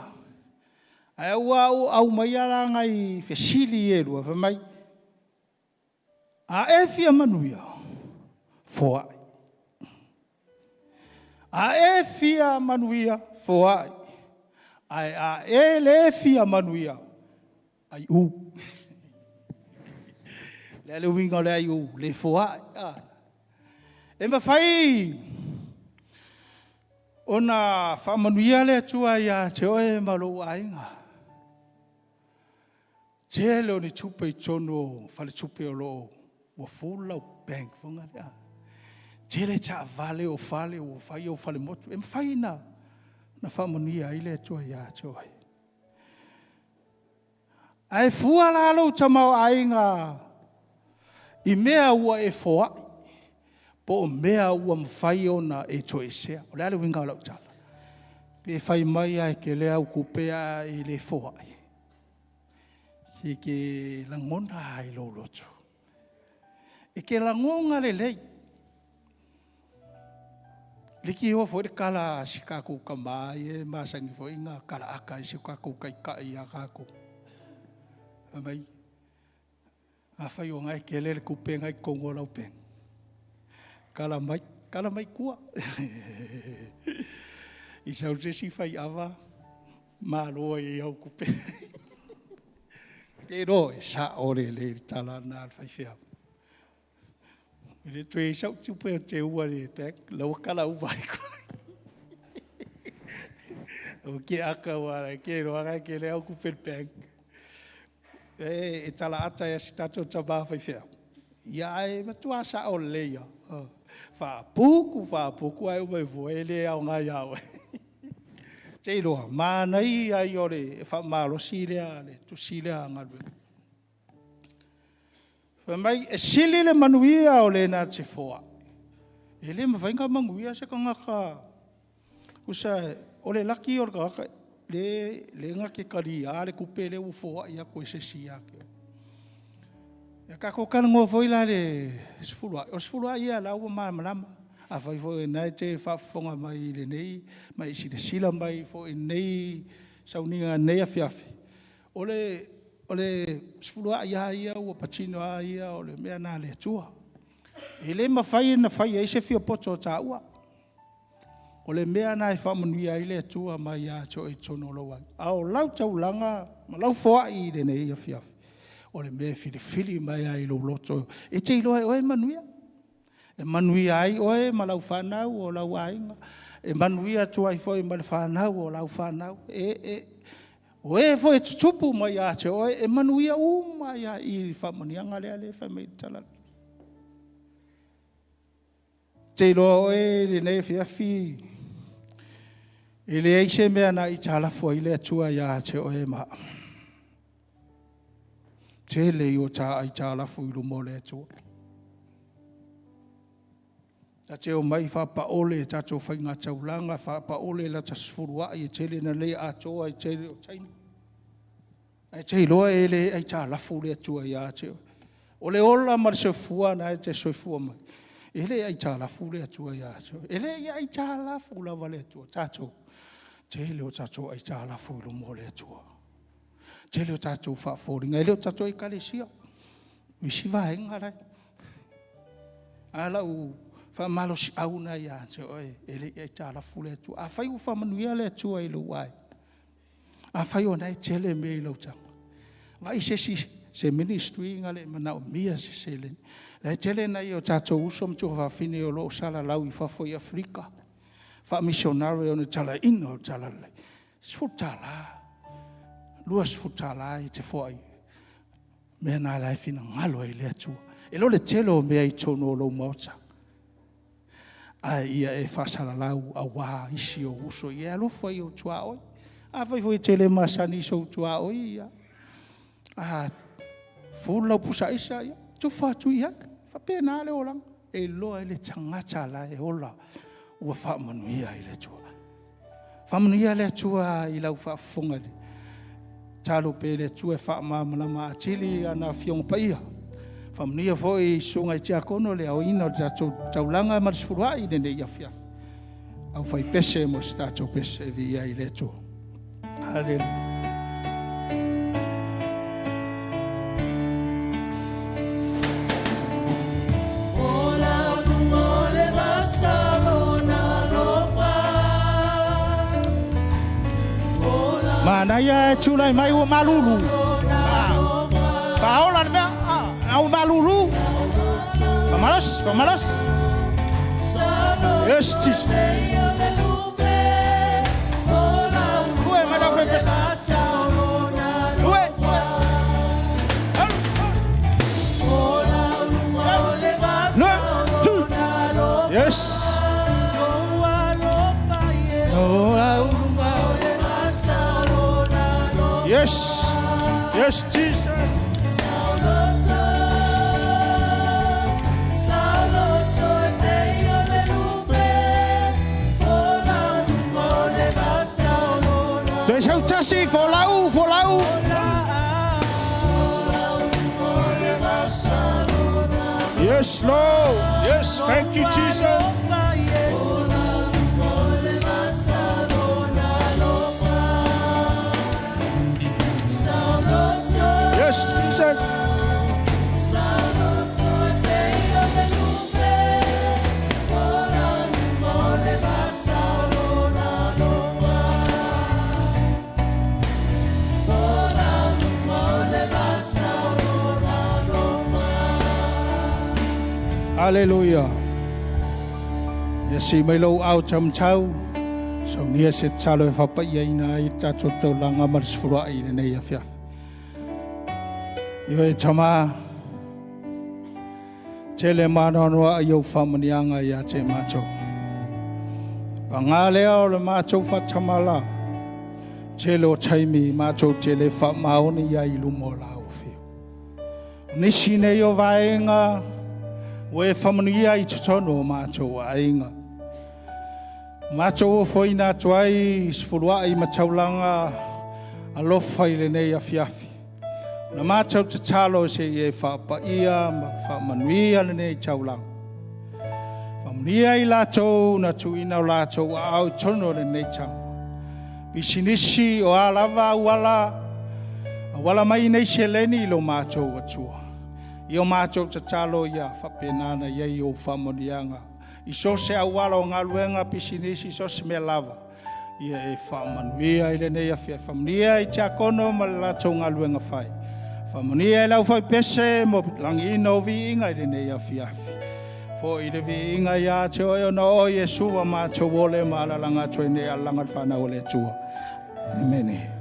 Ae ua ou aumaia la nai fesili ia e lua, fai mai, a e fia manuia, foai. A e fia manuia, foai. Ae a e le fia manuia, aiu. O le a le uiga o le aiu? Le foai. E mafai ona faamanuia le Atua ia te oe ma lou aiga. Tele o ni tupe i totonu o faletupe o lo o ua full lau bank. Tele taavale o fale ua fai ou falemotu. E mafai ona faamanuia ai le Atua ia te oe. Ae fua la lou tamaoaiga i mea ua e foai, po o mea ua mafai ona e toesea. O le a le uiga o lau tala? Pe fai mai lava e tele au tupe ae e le foai, se e te lagona lava i lou loto, e te lagona lelei. E leitioa foi le tala a si o tatou tama ia e masani foi ona talaata ai si o tatou Taitai ia tatou, fai mai, afai o lena e tele le tupe lena e i totonu o lau bank, tala mai, tala mai tua. I sau se isi faiava malo ai i au tupe. Ou te iloa e sao lelei le tala lena a le faifeau. E le toe i ai sau tupe ou te teua i le bank, o la ua tala uma ai. Ou te ata aua e te iloa o la e tele au tupe i le bank. E talaata ai lava si o tatou tama faifeau, ia ae matua sao lelei lava. Faaputu faaputu ae uma ifo e le aoga ia oe. Ou te iloa, manaia ia o le faamalosi lea a le tusi lea a Galuega. Fai mai, e sili le manuia o le na te foai, e le mafai ona manuia se tagata. Tusa o le laki ia o le tagata lea na te taliaina le tupe lea ua foai atu e se isi ia te oe. Ia tatou talanoa foi la i le sefuluai, o le sefuluai ia o la ua malamalama. Afai foi o lena e te faafofoga mai i lenei ma e silasila mai foi i lenei sauniga i lenei afiafi, o le sefuluai lava ia ua patino lava ia o le mea lena a le Atua. E le mafai ona fai ai se fia poto o taua. O le mea lena e faamanuia ai le Atua mai ia te oe i totonu o lou aiga. A o lau taulaga ma lau foai i lenei afiafi, o le mea e filifili mai lava i lou loto, e te iloa e oe e manuia. E manuia ai oe ma lau fanau, o lau aiga, e manuia atu ai foi ma le fanau o lau fanau. O e foi e tutupu mai ia te oe, e manuia uma ai lava i i le faamanuiaga lea e fai mai ai le tala a le Tusi. Ou te iloa oe i lenei afiafi, e leai se mea na aitalafu ai le Atua ia te oe ma au. Tele i o ta aitalafu i luma o le Atua. Ta te omai faapaole a tatou faigataulaga, faapaole lata sefuluai, e tele ina le atoa i le tele o taimi. Ae te iloa e le aitalafu le Atua ia te oe. O le ola ma le soifua lena e te soifua mai ai, e le aitalafu le Atua ia te oe. E le i aitalafu lava le Atua tatou, tele o tatou aitalafu i luma o le Atua. Tele o tatou faafoliga, e le o tatou ekalesia. O isi vaega la e. A lau faamalosiau lena ia te oe, e le i aitalafu le Atua. Afai ua faamanuia le Atua i lou aiga, afai o lena e tele mea i lau taga, vaai se isi, se ministry na le manaomia se seleni. O la e tele nai o tatou uso ma tuafafine o lo o salalau i fafo i Aferika, faamisionare ona talaiina o le talalelei. $10, $20 e te foai ai. O mea na o la e finagalo ai le Atua. E le o le tele o mea i totonu o lou maota, ae ia e faasalalau aua isi ou uso. Ia e alofa i ou tuaoi. Afai foi e te le masani i sou tuaoi, ia, a full lau pusa aisa, ia tufa atu i ai. E faapena le olaga. E iloa ai le tagata la e ola ua faamanuia e le Atua. Faamanuia le Atua i lau faafofoga i le tatalo pea i le Atua e faamalamalama atili ana Afioga Paia. Faamanuia foi i susuga i tiakono i le aoina o le tatou taulaga ma le sefuluai i lenei afiafi. Aufaipese mo se tatou pese e viia ai le Atua. Haleluia. Manaia e tulai mai ua malulu. Faaola le mea, a ua malulu. Faamalosi, faamalosi. Yes, Jesus. Lue, mai lau fai Lue, lue. Lue. Yes. Yes. Yes, Jesus. Toe sautasi, folau, folau. Yes, Lord. Yes, thank you, Jesus. Yes, Jesus. Hallelujah. Ia sii mai lou aao taumatau, saunia se tatalo e faapaiaina ai le tatou taulaga ma le sefuluai i lenei afiafi. Ioe Tama, tele maanoanoa i ou faamanuiaga ia te matou. Paga lea o le matou faatamala, tele o taimi matou te le faamaoni ai i luma o lau afio. O nisi nei o vaega ua e faamanuia i totonu o matou aiga. Matou ofoina atu ai sefuluai ma taulaga alofa i lenei afiafi. Na matou tatalo se i e faapaia ma faamanuia lenei taulaga. Faamanuia i latou na tuuina o latou aao i totonu o lenei taga. Pisinisi o a lava auala, auala mai nei seleni i lo matou Atua. I o matou tatalo ia faapena ona i ai ou faamanuiaga i so o se auala o galuega, pisinisi, so o se mea lava, ia e faamanuia i lenei afiafi. Faamanuia i tiakono ma le latou galuega fai. Faamanuia i le aufaipese mo le lagiina o viiga i lenei afiafi. Foi le viiga ia te oe ona o Iesu ua matou ole ma alalaga atu ai nei alalaga o le fanau a le Atua. Amene.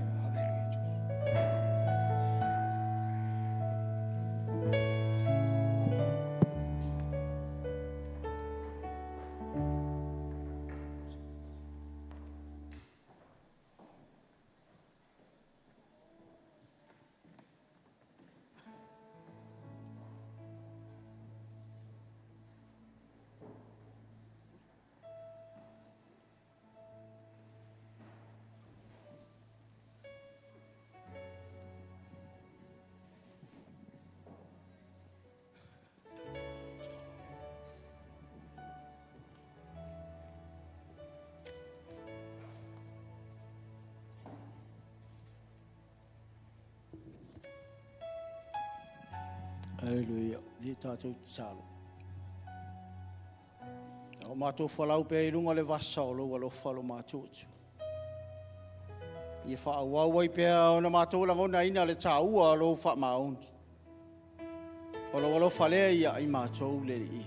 Aleluia. Ia tatou tatalo. A o matou folau pea i luga o le vasa o lou alofa lo matou Atua. Ia faaauau ai pea ona matou lagonaina le taua o lou faamaoni. O lou alofa lea ia i matou le Alii.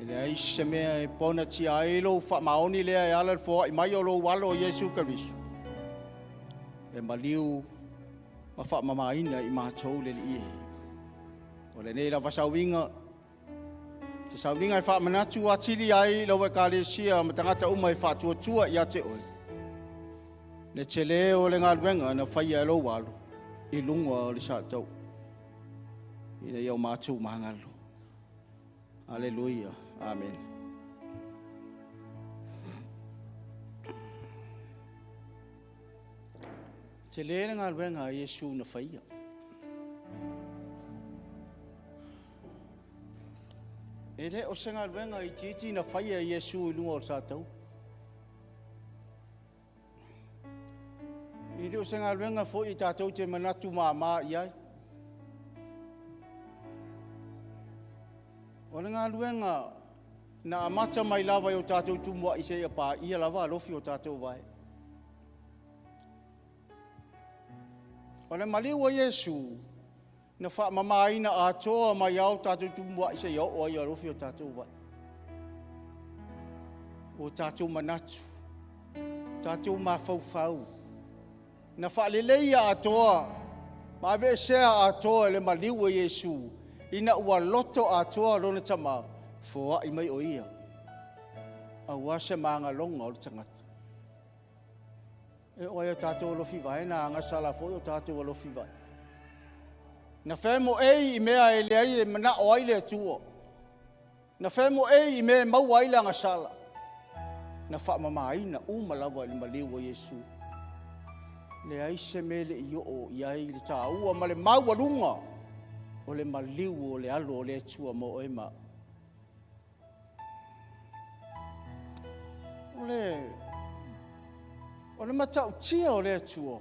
E leai se mea e ponatia ai lou faamaoni lea e ala i le foai mai o lou Alo Iesu Keriso e maliu ma faamamaina i matou le Alii e. O lenei lava sauiga, se sauniga e faamanatu atili ai i lau Ekalesia ma tagata uma e faatuatua ia te oe, le tele o le galuega na faia e lou Alo i luga o le saatau, ina ia o matou magalo. Aleluia. Amene. Tele le galuega a Iesu na faia. E le o se galuega itiiti na faia e Iesu i luga o le sataua. E le o se galuega foi e tatou te manatu māmā i ai. O le galuega na amata mai lava i o tatou tumuai seia paia lava alofi o tatou vae. O le maliu o Iesu na faamamaina atoa mai ao tatou tumuai seia oo ai alofi o tatou vae. O tatou manatu, tatou mafaufau, na faaleleia atoa ma aveesea atoa e le maliu o Iesu ina ua loto atoa lona Tama, foai mai o ia, aua se magaloga o le tagata. E oo ai o tatou alofi vae na agasala foi o tatou alofi vae. Na femoei i mea e leai e manao ai le Atua. Na femoei i mea e maua ai le agasala. Na faamamaina uma lava i le maliu o Iesu. Leai se mea e le i oo i ai le taua ma le maualuga o le maliu o le alo o le Atua mo oe ma au. O le, o le matautia o le Atua,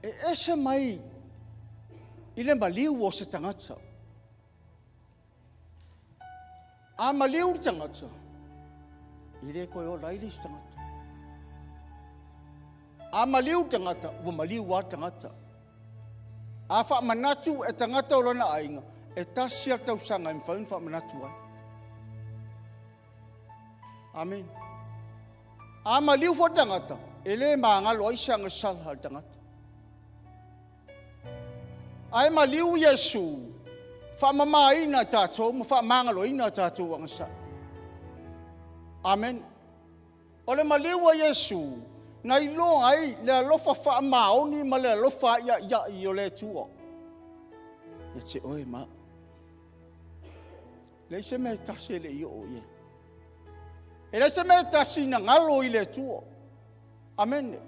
e ese mai i le maliu o se tagata. A maliu le tagata, e le toe ola ai le isi tagata. A maliu le tagata, ua maliu lava le tagata. A faamanatu e tagata o lona aiga, e tasi lava le tausaga e mafai ona faamanatu ai. Amene. A maliu foi le tagata, e le magalo ai se agasala a le tagata. Ae maliu Iesu, faamamaina tatou ma faamagaloina a tatou agasala. Amene. O le maliu a Iesu na iloa ai le alofa faamaoni ma le alofa aiaiai o le Atua ia te oe ma au. Leai se mea e tasi e le i oo i ai. E leai se mea e tasi na galo i le Atua. Amene.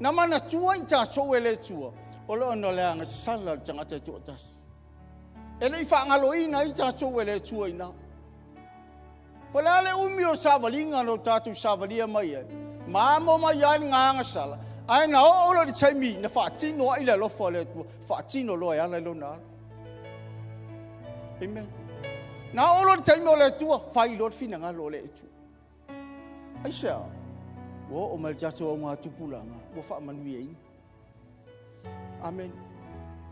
Na manatua i tatou e le Atua, o le ona o le agasala o le tagata e toatasi. E le i faagaloina ai tatou e le Atua i ina. Po o le a le umi o le savaliga na o tatou savalia mai ai, ma amo mai ai le agasala, ae na oo loa i le taimi na faatino ai le alofa o le Atua, faatino loa e ala i lona alo. Amen. Na oo loa i le taimi o le Atua, fai loa le finagalo o le Atua. Aisea? Ua oo mai le tatou augatupulaga, ua faamanuiaina. Amene.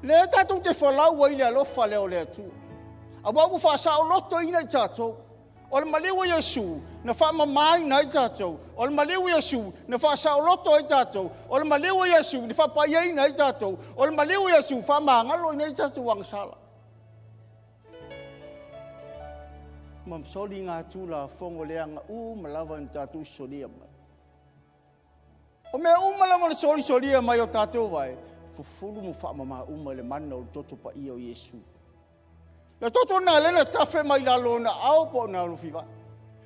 Lea tatou te folau ai i le alofa lea o le Atua. Aua ua faasaolotoina i tatou. O le maliu o Iesu na faamamaina ai tatou. O le maliu o Iesu na faasaoloto ai tatou. O le maliu o Iesu na faapaiaina ai tatou. O le maliu o Iesu faamagaloina ai tatou agasala. Ma soliga atu la fogo leaga uma lava na tatou solia mai. O mea uma lava na solisolia mai o tatou vae, fufulu ma faamama uma i le mana o le toto paia o Iesu. Le toto lena lea na tafe mai lalo o na ao po o na alofi vae.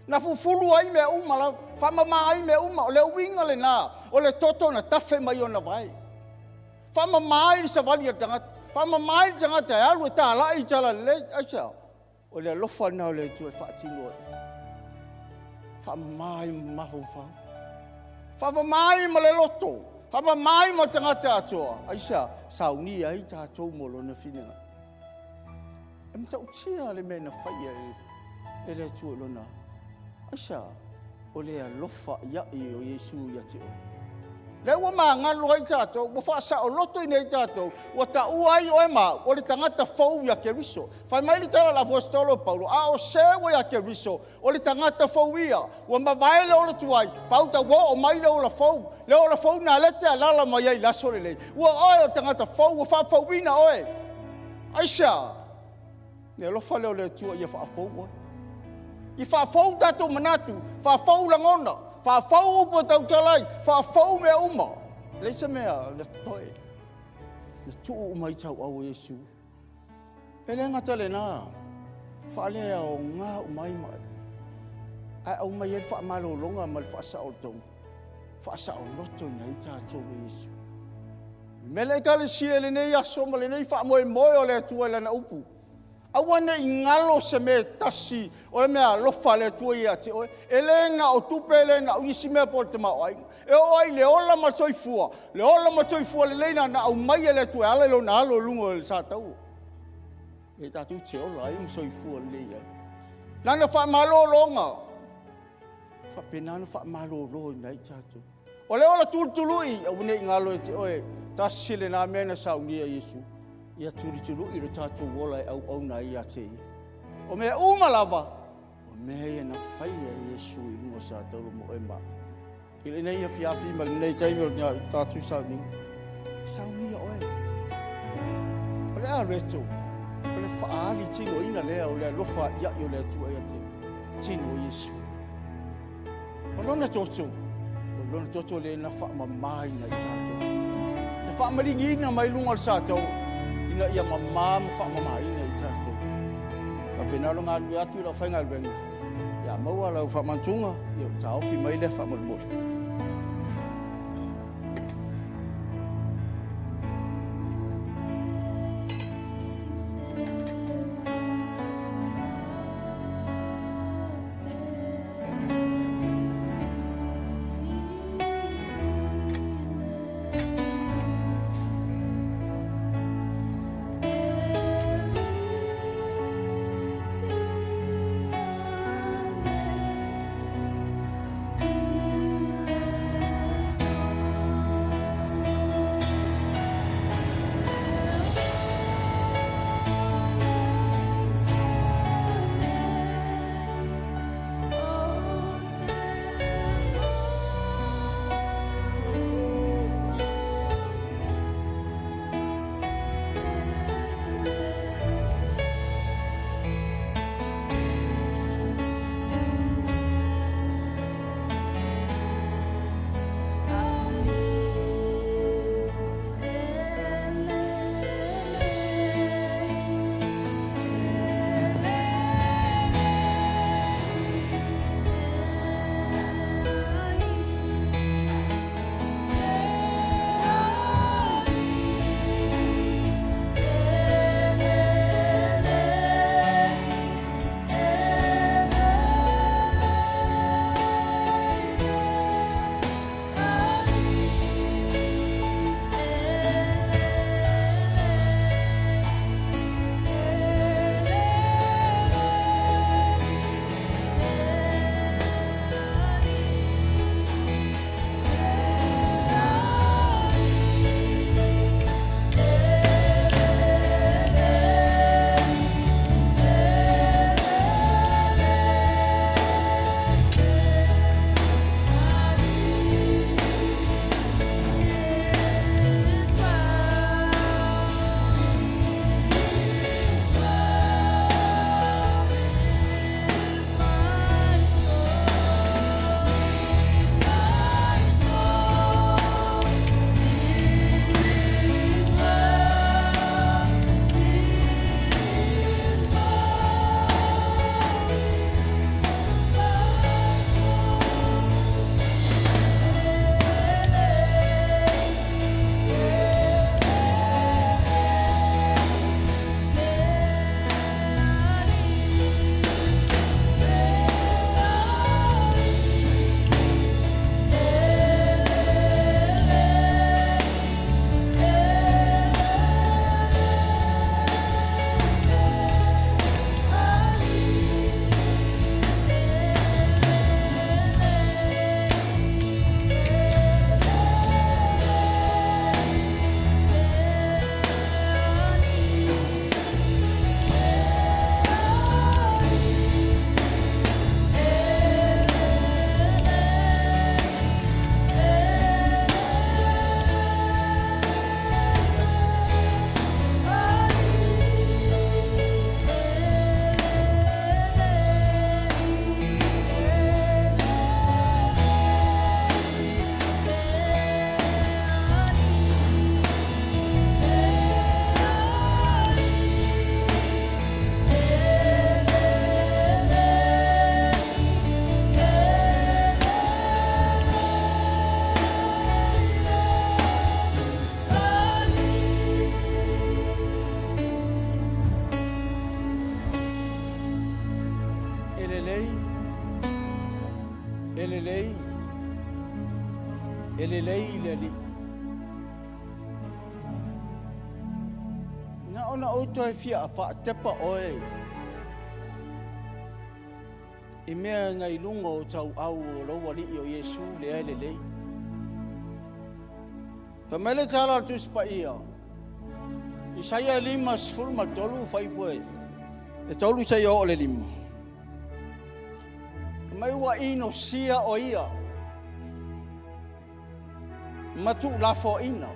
Na fufulu ai mea uma lava, faamama ai mea uma. O le uiga lena o le toto na tafe mai ona vae. Faamama ai le savali a le tagata, faamama ai le tagata e alu e talai i talalelei. Aisea? O le alofa lena o le Atua e faatino ai. Faamama ai ma mafaufau. Faamama ai ma le loto. Faamamaina ma le tagata atoa. Aisea? Saunia ai tatou mo Lona finagalo. E matautia le mea na faia e le Atua i Lona. Aisea? O le alofa ia'i o Iesu ia te oe. Lea ua magalo ai tatou, ua faasaolotoina ai tatou, ua taua ai oe ma au, o le tagata fou ia Keriso. Fai mai le tala a le Aposetolo o Paulo, a o se ua ia Keriso, o le tagata fou ia, ua mavae le ola tuai, faauta ua oo mai le ola fou. Le ola fou na lea e te alala mai ai i le aso lenei. Ua oe o le tagata fou, ua faafouina oe. Aisea? Le alofa lea o le Atua ia faafou oe. Ia faafou tatou manatu, faafou lagona, faafou upu e tautala ai, faafou mea uma. E leai se mea na totoe. Na tuu uma i tauau o Iesu. E le gata lena, faaleaoga uma ai ma ae aumai ai le faamalologa ma le faasaolotoga, faasaolotoina ai tatou e Iesu. Mele Ekalesia i lenei aso ma lenei faamoemoe o le Atua i Lana upu. Aua ne i galo se mea e tasi o le mea alofa a le Atua ia te oe. E le na o tupe, e le na o isi mea po o le tamaoaiga. E oo ai le ola ma le soifua, le ola ma le soifua lelei na, na aumai e le Atua e ala i Lona Alo i luga o le satauro. E tatou te ola ai ma soifua lelei ai. Lana faamalologa, faapena ona faamaloloina ai tatou. O le ola tulutului, aua ne i galo ia te oe, tasi lena mea na saunia e Iesu, ia tulutului lo tatou ola e auauna ai ia te Ia. O mea uma lava, o mea ia na faia e Iesu i luga o satauro mo oe ma au. I lenei afiafi ma lenei taimi o le tatou sauniga, saunia oe. O le a loto, o le faaali tinoina lea o le alofa ia'i o le Atua ia te tino o Iesu. O lona toto, o lona toto lea na faamamaina i tatou. Na faamaligiina mai luga o le satou, ina ia mama ma faamamaina i tatou. Faapena ona galulue atu i lau faigaluega, ia maua lau faamantuga, ia taofi mai lea faamolemole. E lelei, e lelei le Alii. Na ona ou toe fia faatepa oe i mea na i luga o tauau o lou Alii o Iesu lea e lelei. Fai mai le tala a le Tusi Paia, Isaia 53 fuaiupu e 3 seia oo i le 5. Fai mai ua inosia o ia ma tuulafoaina.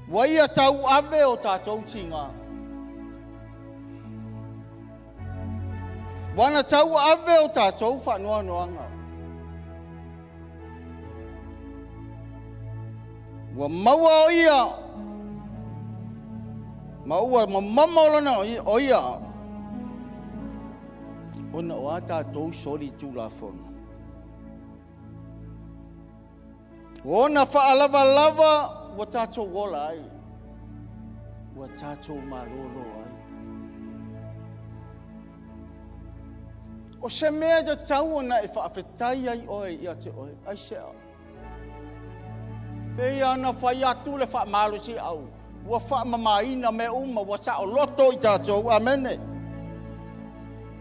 Ua ia tauave o tatou tiga. Ua na tauave o tatou faanoanoaga. Ua maua o ia ma ua mamama o lona o ia ona o a tatou solitulafono. O ona faalavalava ua tatou ola ai, ua tatou malolo ai. O se mea e tatau ona e faafetai ai oe ia te oe, aisea? Pei ona fai atu le faamalosiau, ua faamamaina mea uma, ua saoloto i tatou. Amene.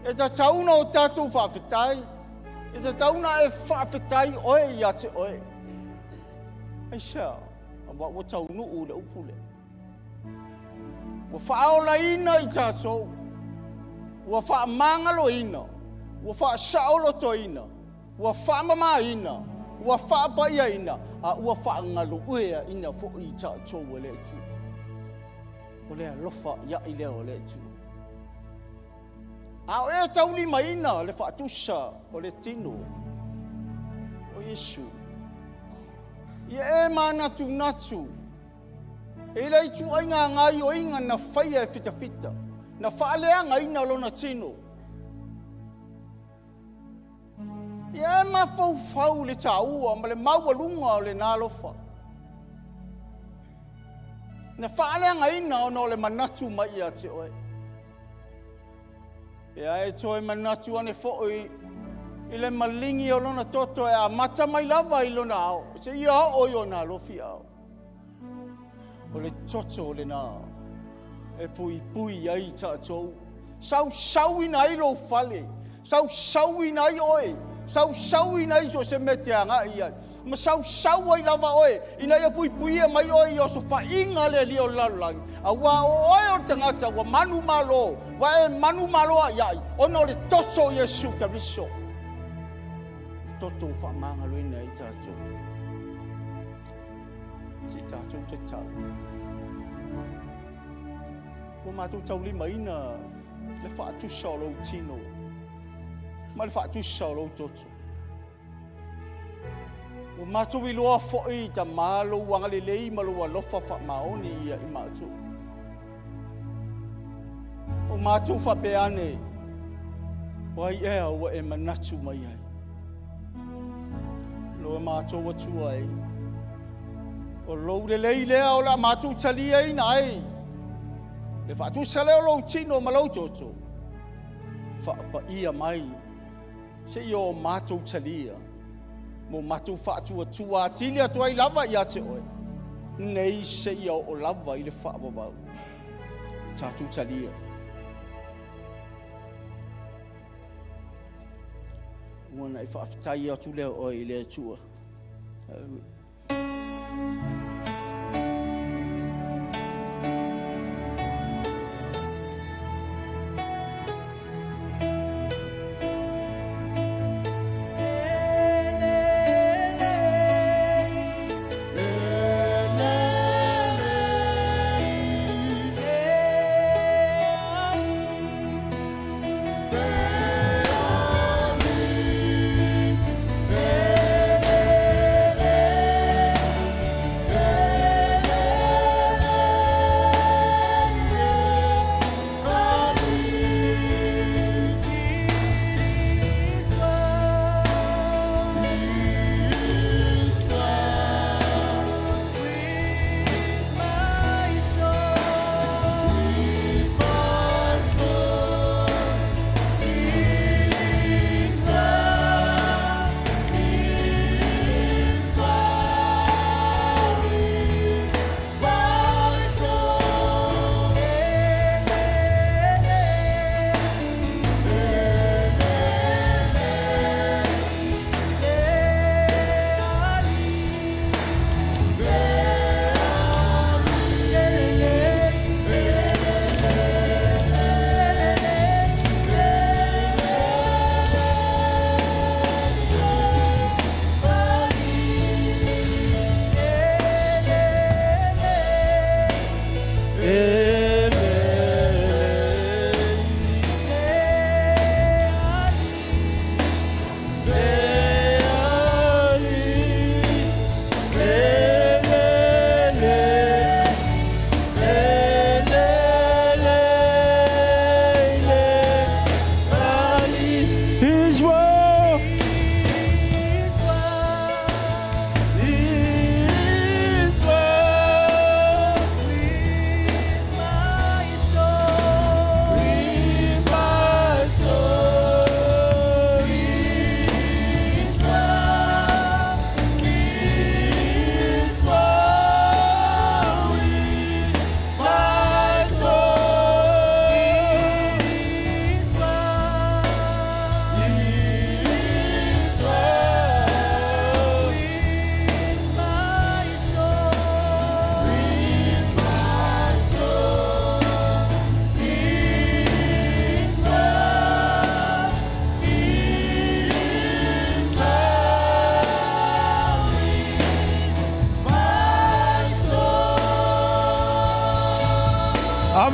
E tatau ona o tatou faafetai. E tatau ona e faafetai oe ia te oe. Aisea? Aua ua taunuu le upu lea. Ua faaolaina i tatou, ua faamagaloina, ua faasaolotoina, ua faamamaina, ua faapaiaina, a ua faagalueaina foi i tatou e le Atua. O le alofa ia'i lea o le Atua. A o e taulimaina le faatusa o le tino o Iesu, ia e manatunatu i le ituaiga gaoioiga na faia e fitafita, na faaleagaina lona tino. Ia e mafaufau i le taua ma le maualuga o lena alofa na faaleagaina ona o le manatu mai ia te oe. Ia e toe manatu ane foi i le maligi o lona toto e amata mai lava i lona ao, seia oo i ona alofi ao. O le toto lena e puipui ai tatou, sausauina ai lou fale, sausauina ai oe, sausauina ai so o se mea e te agai i ai, ma sausau ai lava oe ina ia puipuia mai oe i osofaiga a le Alii o le lalolagi, aua o oe o le tagata ua manumalo, ua e manumalo aiai ona o le toto o Iesu Keriso, le toto ua faamagaloina ai tatou. Se i tatou tatalo. Ua matou taulimaina le faatusa o lou tino ma le faatusa o lou toto. Ua matou iloa foi, Tama, lou agalelei ma lou alofa faamaoni ia i matou. O matou faapea ane, o ai ea ua e manatu mai ai? Lo matou Atua e, o lou lelei lea o le a matou taliaina ai le faatusa lea o lou tino ma lou toto, faapaia mai seia o matou talia mo matou faatuatua atili atu ai lava ia te oe, nei seia oo lava i le faavavau. Tatou talia. Ua na e faafetai atu lea oe i le Atua. Hallelujah.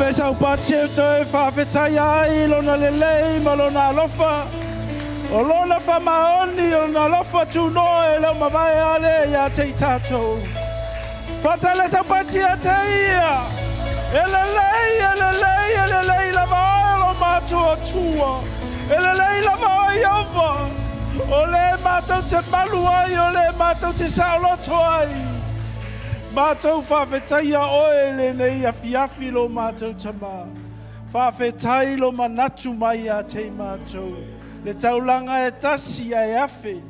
Ave sau pati e toe faafetaia ai lona lelei ma lona alofa. O lona faamaoni, o lona alofa tunoa e le o mavae ale ia te i tatou. Faatele sau pati ia te ia. E lelei, e lelei, e lelei lava oe lo matou Atua. E lelei lava oe Ieova. O le matou te malu ai, o le matou te saoloto ai. Matou faafetaia oe i lenei afiafi lo matou Tama. Faafetai lo manatu mai ia te i matou, le taulaga e tasi ae afe,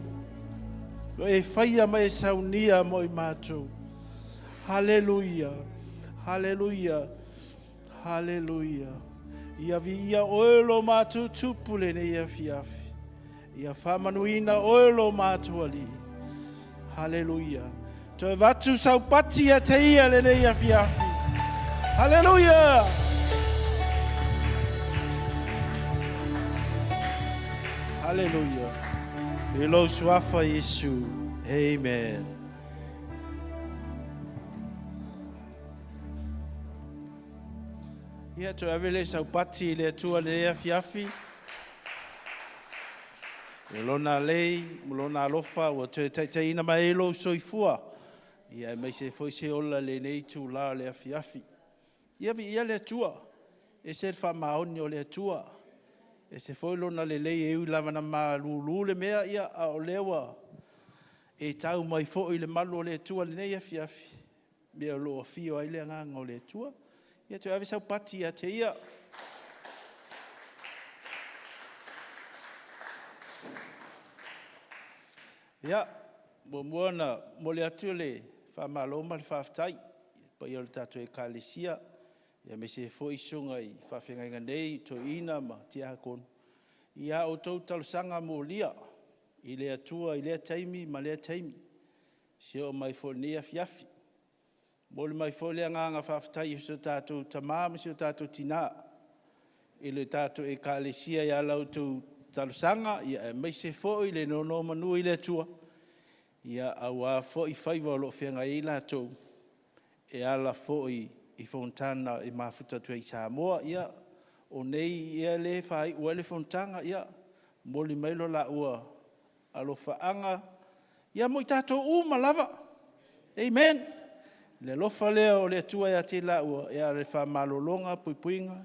lo e faia ma e saunia mo i matou. Haleluia, haleluia, haleluia. Ia viia oe lo matou Tupu lenei afiafi. Ia faamanuina oe lo matou Alii. Haleluia. Toe avatu sau pati ia te ia lenei afiafi. Haleluia. Haleluia. I lou suafa Iesu. Amen. Ia, toe ave lea sau pati i le Atua lenei afiafi. I lona lei ma lona alofa ua toe taitaiina mai ai lou soifua. Ia, aemaise foi se ola i lenei itula o le afiafi. Ia, viia le Atua. Ese le faamaoni o le Atua. Ese foi lona lelei e ui lava na malulu le mea, ia, a o lea ua e tau mai foi le malu o le Atua lenei afiafi, mea o lo o afio ai le agaga o le Atua. Ia, toe ave sau pati ia te ia. Ia, muamua ona momoli atu le faamalo ma le faafetai i le paia o le tatou Ekalesia, aemaise foi susuga i faafeagaiga nei, toeaiina ma tiakono, i a outou talosaga molia i le Atua i lea taimi ma lea taimi, seia oo mai foi i lenei afiafi. Momoli mai foi le agaga faafetai i si o tatou tama ma si o tatou tina i le tatou Ekalesia i a outou talosaga, aemaise foi le nonomanu i le Atua, aua foi faiva o lo o feagai ai latou e ala foi i fonotaga e mafuta atu ai i Samoa. Ia, o nei ia lea e faaiu ai le fonotaga, ia, momoli mai lo laua alofaaga, ia mo i tatou uma lava. Amen. Le alofa lea o le Atua ia te i laua, e ala i le faamalologa, puipuiga,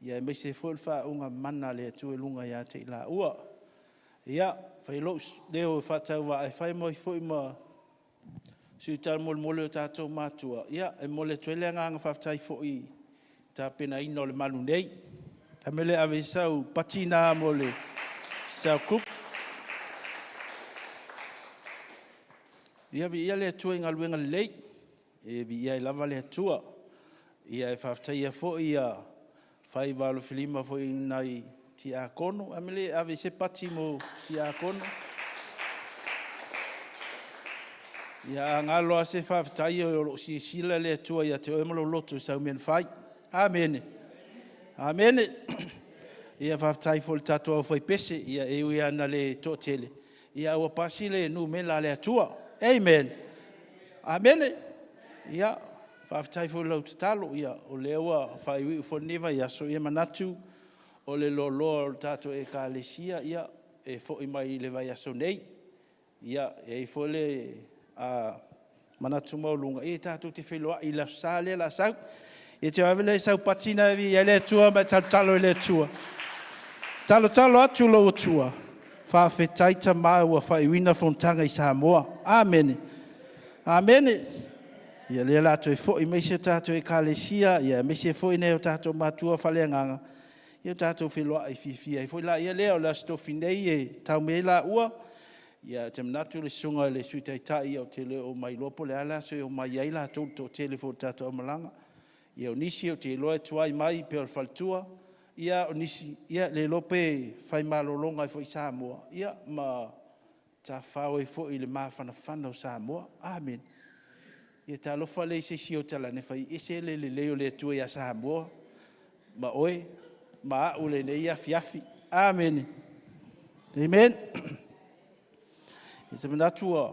ia aemaise foi le faauuga mana a le Atua i luga ia te i laua. Ia, fai lou leo faatauvaa e fai mai foi ma sui taumolimoli o tatou matua, ia, e momoli atu ai le agaga faafetai foi i le tapenaina o le malu nei. A mea lea ave sau pati nā mo le cell group. Ia, viia le Atua i galuega lelei, e viia ai lava le Atua. Ia, e faafetaia foi ia faiva alofilima foi i nai tiakono. A mea lea ave se pati mo tiakono. Ia, a galo lava se faafetai, o lo o silasila le Atua ia te oe ma lou loto i sau mea na fai. Amene. Amene. Ia, faafetai foi i le tatou aufaipese, ia, e ui lava ina le toatele, ia, ua pasi le numera a le Atua. Amen. Amene. Ia, faafetai foi i lau tatalo. Ia, o lea ua faaiuiu foi lenei vaiaso, ia manatu o le loaloa o le tatou Ekalesia, ia, e foi mai i le vaiaso nei. Ia, e i ai foi le manatu maualuga, ia tatou te feiloai i le Aso Sa lea o le a sau. Ia toe ave lea sau pati na e i le Atua ma e talotalo i le Atua. Talotalo atu lou Atua. Faafetai Tama ua faaiuina fonotaga i Samoa. Amene. Amene. Ia lea la toe foi mai se tatou Ekalesia, ia aemaise foi nai o tatou matua faaleagaga, ia tatou feiloai fiafia ai foi la ia lea o le Aso Tofi nei e tau mai ai laua. Ia, ou te manatu le susuga i le Sui Taitai, ou te le o mailoa po o le a le aso e omai ai latou, le toatele foi o le tatou aumalaga. Ia, o nisi ou te iloa e tuai mai pei o le faletua, ia o nisi, ia le iloa pe fai malologa ai foi i Samoa, ia ma tafafao ai foi i le mafanafana o Samoa. Amene. Ia talofa lea i se isi o talane fai ese le lelei o le Atua ia Samoa ma oe ma au lenei afiafi. Amene. Amen. I te manatu ua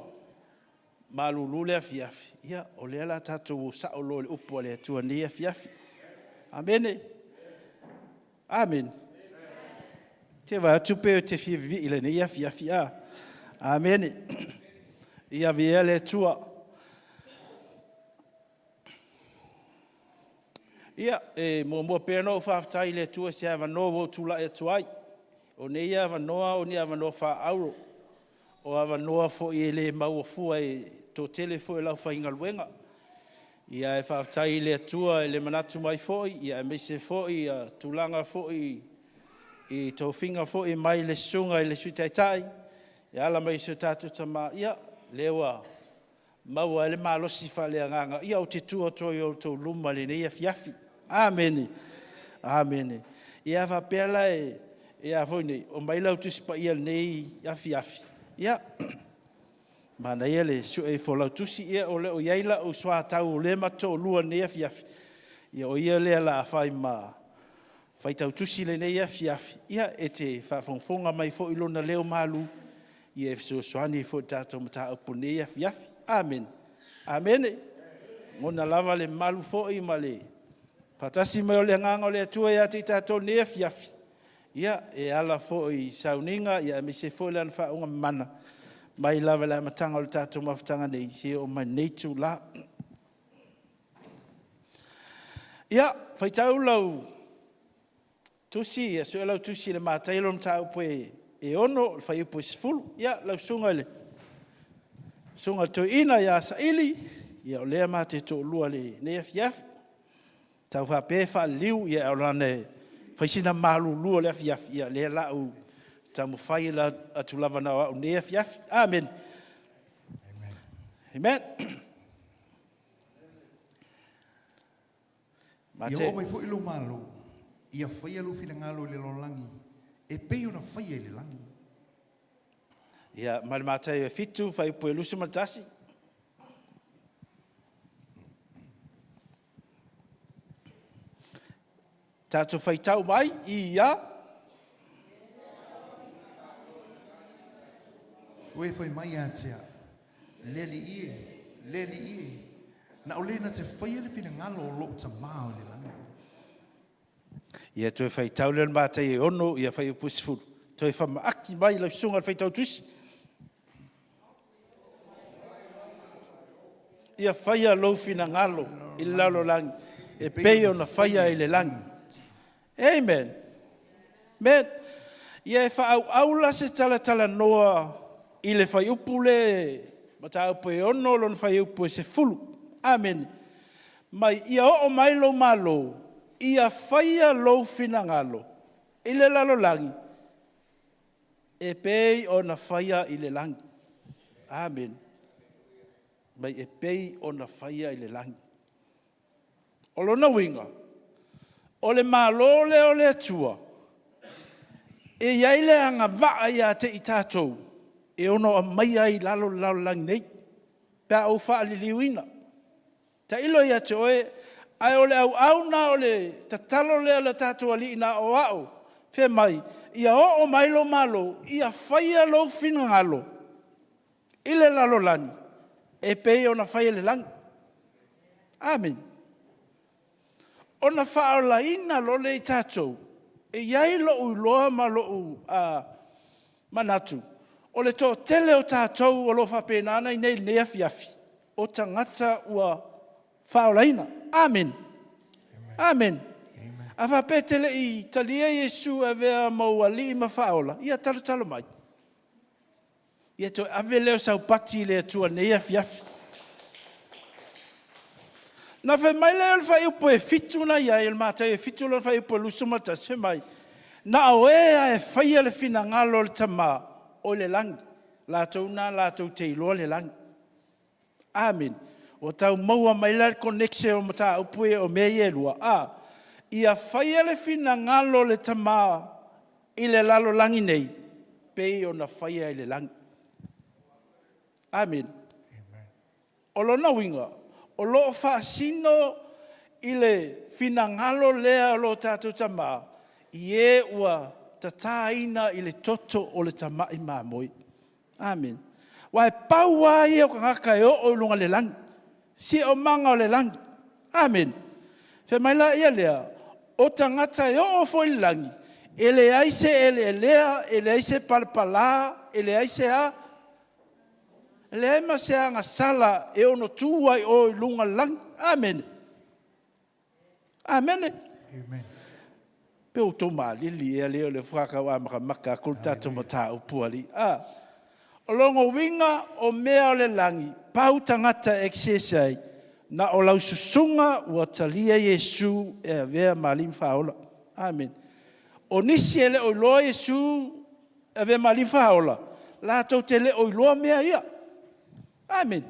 malulu le afiafi, ia, o lea la tatou o sao loa i le upu a le Atua i lenei afiafi. Amene. Amene. Te vaai atu pei e te fia vivii i lenei afiafi a. Amene. Ia viia le Atua. Ia, e muamua pea ona ou faafetai i le Atua i se avanoa ua ou tulai atu ai. O nei avanoa o ni avanoa faaauro, o avanoa foi e le maua fua e le toatele foi o le aufaigaluega. Ia ae faafetai i le Atua i le manatu mai foi, ia aemaise foi tulaga foi i tofiga foi mai le Susuga i le Sui Taitai e ala mai i si o tatou Tama, ia, lea ua maua ai le malosi faaleagaga, ia ou te tu atu ai i o outou luma i lenei afiafi. Amene. Amene. Ia a faapea la e a foi nei, omai lau Tusi Paia i lenei afiafi, ia, manaia le sue ifo o lau tusi, ia o lo o i ai lau soatau o lea e matou te toalua i lenei afiafi, ia o ia lea o le a fai ma faitautusi i lenei afiafi, ia e te faafogafoga mai foi i lona leo malu, ia e fesoasoani ai foi i le tatou mataupu i lenei afiafi. Amene. Amene. Lagona lava le malu foi ma le faatasi mai o le Agaga o le Atua ia te i tatou i lenei afiafi, ia, e ala foi i sauniga aemaise foi Lana faauuga mamana, mai lava i le amataga o le tatou mafutaga nei seia oo mai i lenei itula. Ia, faitau lau Tusi, ia sue lau Tusi i le Mataio lona mataupu e 6, le fuaiupu e 10. Ia, lau susuga i le Susuga i le Toeaina ia Saili, ia o lea ma te toalua i lenei afiafi. Tau faapea e faaliliu, ae ona e fai sina malulu o le afiafi, ia o lea o le a ou taumafai atu lava na o au i lenei afiafi. Amene. Amen. Ia oo mai foi lou Malo, ia faia lou finagalo i le lalolagi e pei ona faia i le lagi. Ia, ma le Mataio e 7, fuaiupu e 21. Tatou faitau mai, ia. O e fai mai ia te au, Le Alii e, le Alii e, na o le na te faia le finagalo o lou Tama o i le lagi. Ia toe faitau lea o le Mataio e 6, ia fuaiupu e 10. Toe famaaki mai lau susuga i le faitautusi. Ia faia lou finagalo i le lalolagi e pei ona faia i le lagi. Amen. Amen. Ia e faaauau la se talatalanoa i le fuaiupu lea, mataupu e 6 lona fuaiupu e 10. Amene. Mai ia oo mai lou malo, ia faia lou finagalo i le lalolagi e pei ona faia i le lagi. Amene. Mai e pei ona faia i le lagi. O lona uiga, o le Malo lea o le Atua, e i ai le agavaa ia te i tatou e ono aumaia ai i lalo le lalolagi nei, pe a ou faaliliuina. Tailo ia te oe, ae o le auauna o le tatalo lea a le tatou Alii na o a'u, fai mai, ia oo mai lou Malo, ia faia lou finagalo i le lalolagi e pei ona faia i le lagi. Amene. Ona faaolaina loa lea e tatou, e i ai lou iloa ma lou manatu, o le toatele o tatou o lo o faapena ona i inei i lenei afiafi, o tagata ua faaolaina. Amene. Amene. A faapea e te le i talia Iesu e avea ma ou Alii ma Faaola, ia talotalo mai. Ia toe ave lea o sau pati i le Atua i lenei afiafi. Na fai mai lea o le fuaiupu e 7 na i ai, o le Mataio e 7 lona fuaiupu e 21, fai mai, na o e lava e faia le finagalo o le Tama o i le lagi, latou na latou te iloa le lagi. Amene. Ua tau maua mai la le connection o mataupu ia o mea ia e lua, a? Ia faia le finagalo o le Tama i le lalolagi nei, pei ona faia i le lagi. Amene. O lona uiga, o lo o faasino i le finagalo lea o lo tatou Tama i e ua tataina i le toto o le tamai mamoe. Amene. Aua e pau lava ia o tagata e oo i luga o le lagi, siomaga o le lagi. Amene. Fai mai laia lea, O tagata e oo foi i le lagi, e leai se eleelea, e leai se palapala, e leai se a, e leai ma se agasala e ono tu ai oe i luga o le lagi. Amene. Amene. Amen. Pe outou maalili ea lea o le faatoa amatamata atu le tatou mataupu alii. A. O lona uiga o mea o le lagi, pau tagata e access ai, na o lau susuga ua talia Iesu e avea ma Alii ma Faaola. Amene. O nisi e le o iloa Iesu e avea ma Alii ma Faaola, latou te le o iloa mea ia. Amene.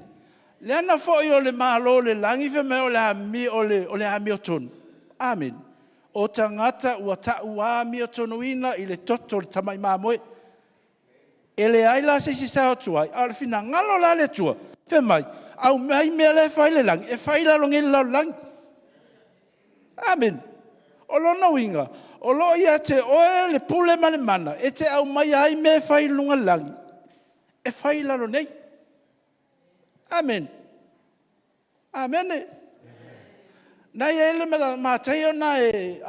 Leaga foi o le Malo o le lagi fai mai o le amio, o le amiotonu. Amene. O tagata ua tau amiotonuina i le toto o le tamai mamoe. E leai la se isi sao atu ai, a o le finagalo la a le Atua, fai mai, aumai mea la e fai i le lagi, e fai i lalo nei i le lalolagi. Amene. O lona uiga, o lo o ia te oe le pule ma le mana e te aumaia ai mea e fai i luga o le lagi, e fai i lalo nei. Amene. Amene. Na i ai le Mataio na e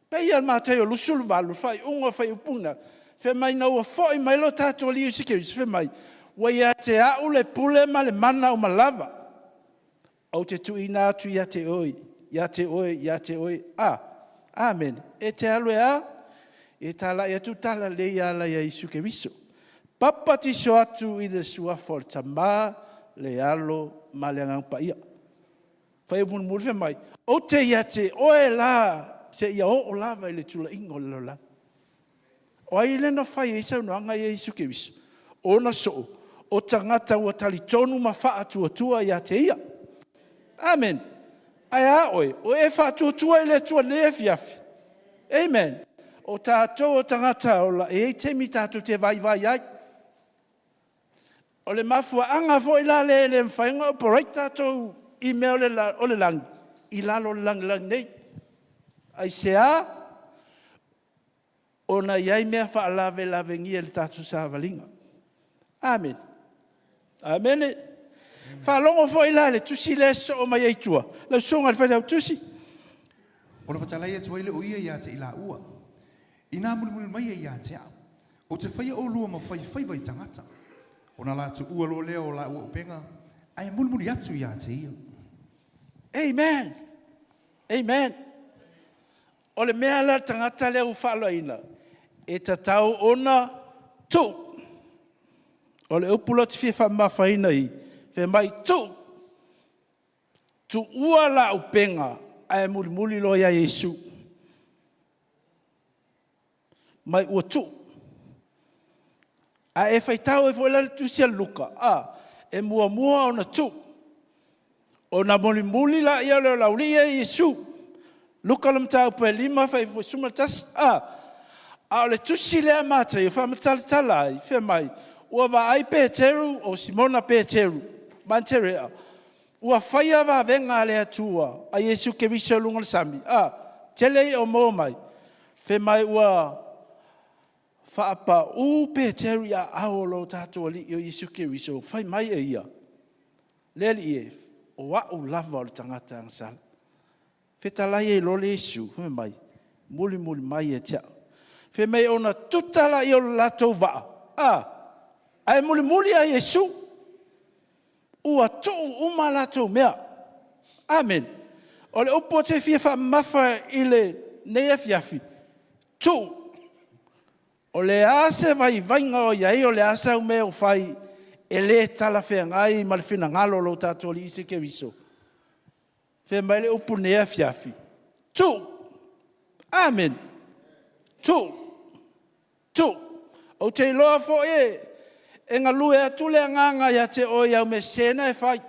pei lava o le Mataio 28, le faaiuga o fuaiupu na, fai mai ina ua foi mai lo tatou Alii Iesu Keriso, fai mai, ua ia te a'u le pule ma le mana uma lava, ou te tuuina atu ia te oe, ia te oe, ia te oe. A, amene. E te alu e a? E talai atu talalelei e ala ia Iesu Keriso. Papatiso atu i le suafa o le Tama, le Alo ma le Agaga Paia. Fuaiupu mulimuli fai mai, ou te ia te oe la seia oo lava i le tulaiga o le lalolagi. O ai lea na fai ai saunoaga ia Iesu Keriso? Ona soo, o tagata ua talitonu ma faatuatua ia te ia. Amen. Ae a oe? O e faatuatua i le Atua i lenei afiafi. Amen. O tatou o tagata ola, e i ai taimi tatou te vaivai ai. O le mafuaaga foi la lea e le mafai ona operate tatou i mea o le lagi i lalo o le lagilagi nei. Aisea? Ona e i ai mea faalavelavegia i le tatou savaliga. Amene. Amene. Faalogo foi la i le tusi lea e sosoo mai ai i tua, lau susuga i le Failautusi. Ona fetalai atu ai lea o ia ia te i laua, Inā mulimuli mai ai ia te au, ou te faia ʻolua ma fai faiva i tagata. Ona latou ua loa lea o lāua ʻupega, ae mulimuli atu ia te ia. Amen. Amen. O le mea la le tagata lea ua faaloaina, e tatau ona tuu. O le upu lea ou te fia faamamafaina i, fai mai tuu. Tuua la upega ae mulimuli loa ia Iesu. Mai ua tuu. A e faitau ai foi la le tusi a Luka, a, e muamua ona tuu, ona mulimuli laia lea o le aualii ia i Iesu. Luka le mataupu e 5 fuaiupu 11, a. A o le tusi lea a Mataio e faamatalatala ai, fai mai, ua vaai Peteru, o Simona Peteru ma Aterea, ua faia vavega a le Atua a Iesu Keriso i luga o le sami, a, tele i'a ua maua mai, fai mai ua faapaū Peteru i aao o lo tatou Alii o Iesu Keriso, fai mai e ia, Le Alii e, o a'u lava o le tagata agasala. Fetalai ai loa le Iesu, fai mai, mulimuli mai ia te a'u. Fai mai ona tuta laia o le latou vaa, a, ae mulimuli ia Iesu. Ua tuu uma a latou mea. Amene. O le upu ou te fia faamamafa i lenei afiafi, tuu. O le a se vaivaiga o i ai, o le a sau mea ua fai e le talafeagai ma le finagalo o lo tatou Alii Iesu Keriso, fai mai le upu i lenei afiafi, tuu. Amene. Tuu. Tuu. Ou te iloa foi e galue atu le agaga ia te oe i au mea sese na e fai.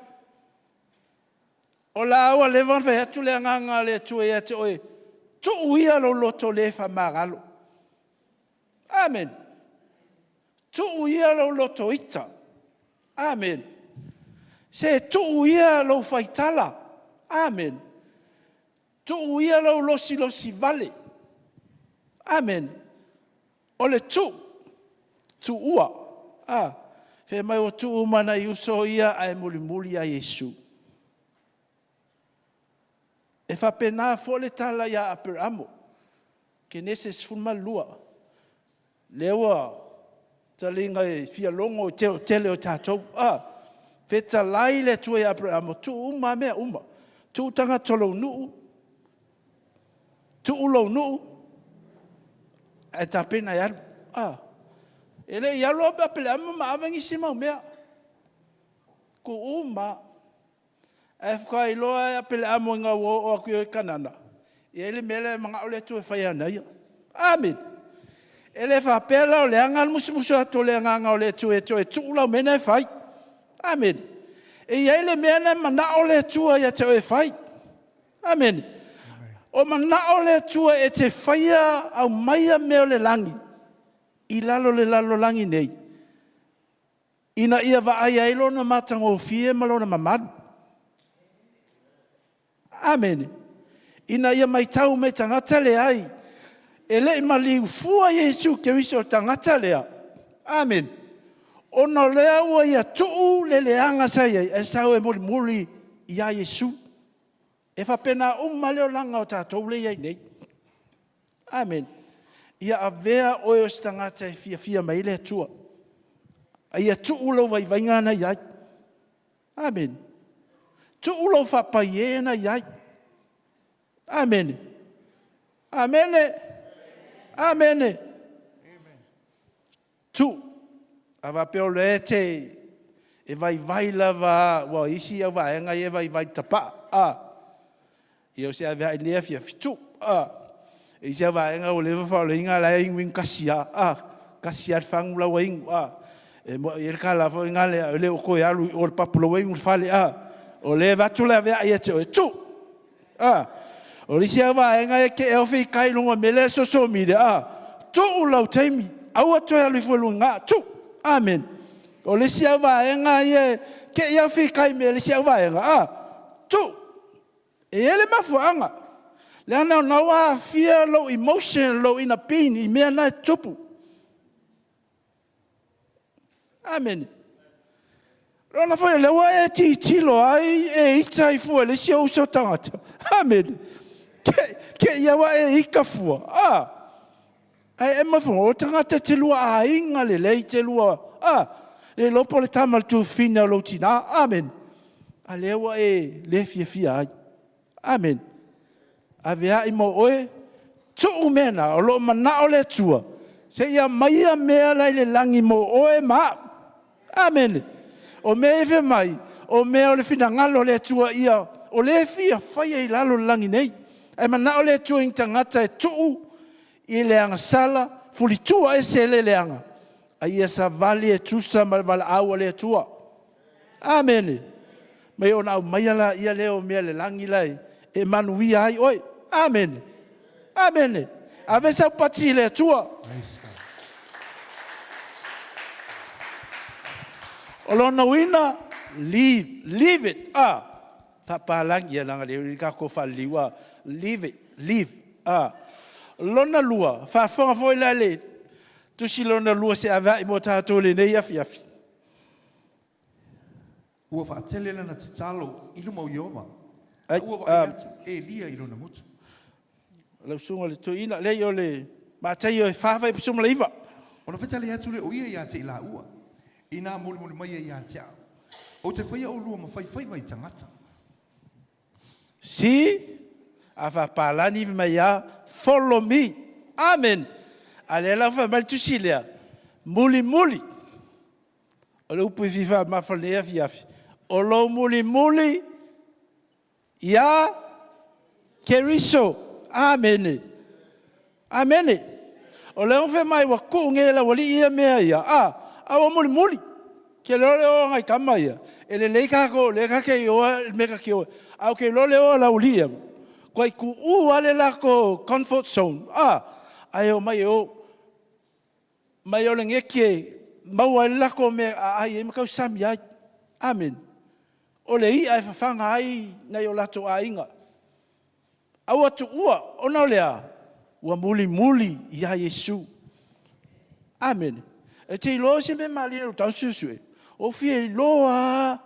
O la ua leva ona fai atu le agaga o le Atua ia te oe, tuu ia lou loto le faamagalo. Amene. Tuu ia lou loto ita. Amene. Se tuu ia lou faitala. Amene. Tuu ia lou losilosi vale. Amene. O le tuu, tuua. A, fai mai ua tuu uma nai uso ia ae mulimuli ia Iesu. E faapena foi le tala ia Aperamo, Kenese 12, lea ua taliga e fia logo i le tele o tatou. A, fetalai le Atua ia Aperamo, tuu uma mea uma. Tuu tagata o lou nuu, tuu lou nuu, ae tapena e alu. A, e le i alu o Apeleamo ma ave nisi mau mea. Tuu uma. Ae faatoa iloa e Apeleamo ina ua oo atu i Kanana, e i ai le mea lea e manao le Atua e fai ia ia. Amene. E le faapea la o le aga le musumusu atu o le agaga o le Atua e toe tuu lau mea na e fai. Amene. E i ai le mea na e manao le Atua ia te oe e fai. Amene. O manao le Atua e te faia aumaia mea o le lagi i lalo o le lalolagi nei, ina ia vaaia ai lona matagofie ma lona mamalu. Amene. Ina ia matau mai tagata leai, e le i maliu fua Iesu Keriso o le tagata lea. Amene. Ona o lea ua ia tuu le leaga sa i ai, ae sau e mulimuli ia Iesu. E faapena uma le olaga o tatou lea e i ai nei. Amene. Ia avea oe o se tagata e fiafia mai ai le Atua. A ia tuu lou vaivaiga na i ai. Amene. Tuu lou faapaie na i ai. Amene. Amene. Amene. Tuu. A faapea o lea e te e vaivai lava ua isi au vaega ia e vaivai tapaa. A. Ia o se avea'i i lenei afiafi, tuu. A. E isi au vaega ua leva faaolaina a o la e inuinu tasi lava. A. Tasi lava le fagu la ua inu. A. E moni e i ai le tala foi lea, e le o toe alu i o i le papu o la ua inu i le fale. A. O lea e avatu le aveai ia te oe, tuu. A. O le isi vaega e te ofi i tai i luga o le mea lea social media, a. Tuu lau taimi, aua toe alu ifo i luga, tuu. Amene. O le isi au vaega ia e te i ofi i tai i le isi au vaega, a. Tuu. E i ai le mafuaaga. Leaga o lena ua aafia lou emotion, lou inner being i mea na e tutupu. Amene. Ona foi o lea ua e tilotilo ai e ita ai fua i le isi ou uso tagata. Amene. Ke, ke ia ua e ita fua. Ah. Ae e mafuga, o tagata te lua aiga lelei, te lua, ah, le iloa po o le tama le tuafafine o lou tina. Amene. A lea ua e le fiafia ai. Amene. Aveai mo oe, tuu mea na, o lo o manao le Atua, seia aumaia mea la i le lagi mo oe ma au. Amene. O mea e fai mai, o mea o le finagalo o le Atua ia, o lea e fia faia i lalo o le lagi nei. Ae manao le Atua i ni tagata e tuu i le agasala, fulitua ese le leaga, a ia savali e tusa ma le valaau a le Atua. Amene. Mai ona aumaia laia lea o mea le lagi la e manuia ai oe. Amene. Amene. Ave sau pati i le Atua. O lona uiga, leave, leave it. Ah, faapalagi ia leaga le tatou faaliliu. Ah, leave it, leave. Ah, lona lua, faafofoga foi la le tusi lona lua se aveai mo tatou i lenei afiafi. Ua faatele lana tatalo i luma o Ieova, a ua vaai atu Elia i lona gutu. Lau susuga i le toeaina, leai o le Mataio e 4 fuaiupu 19. Ona fetalai atu lea o ia ia te i laua, Inā mulimuli mai ai ia te au, ou te faia ʻolua ma faifaiva i tagata. Si, a faapalani fai mai a, follow me. Amen. A lea la ua fai mai le tusi lea, mulimuli. O le upu i fia faamamafa i lenei afiafi, o lou mulimuli iā Keriso. Amene. Amene. O lea ua fai mai ua tuu nei e le aualii ia mea ia, a, a ua mulimuli. Ke iloa le o a nai tama ia, e lelei tatou o lea ta te ioa i le mea ta te o ai, ae ou te iloa le o a le aualii ia, matuai tuuu lava le latou comfort zone, a, ae omai e o. Mai o le geki e maua ai le latou mea e aai ai ma tausami ai. Amene. O le i'a e fafaga ai nai o latou aiga. Aua tuua, ona o le a? Ua mulimuli ia Iesu. Amene. E te iloa se mea malie o tau suesue. O fia iloa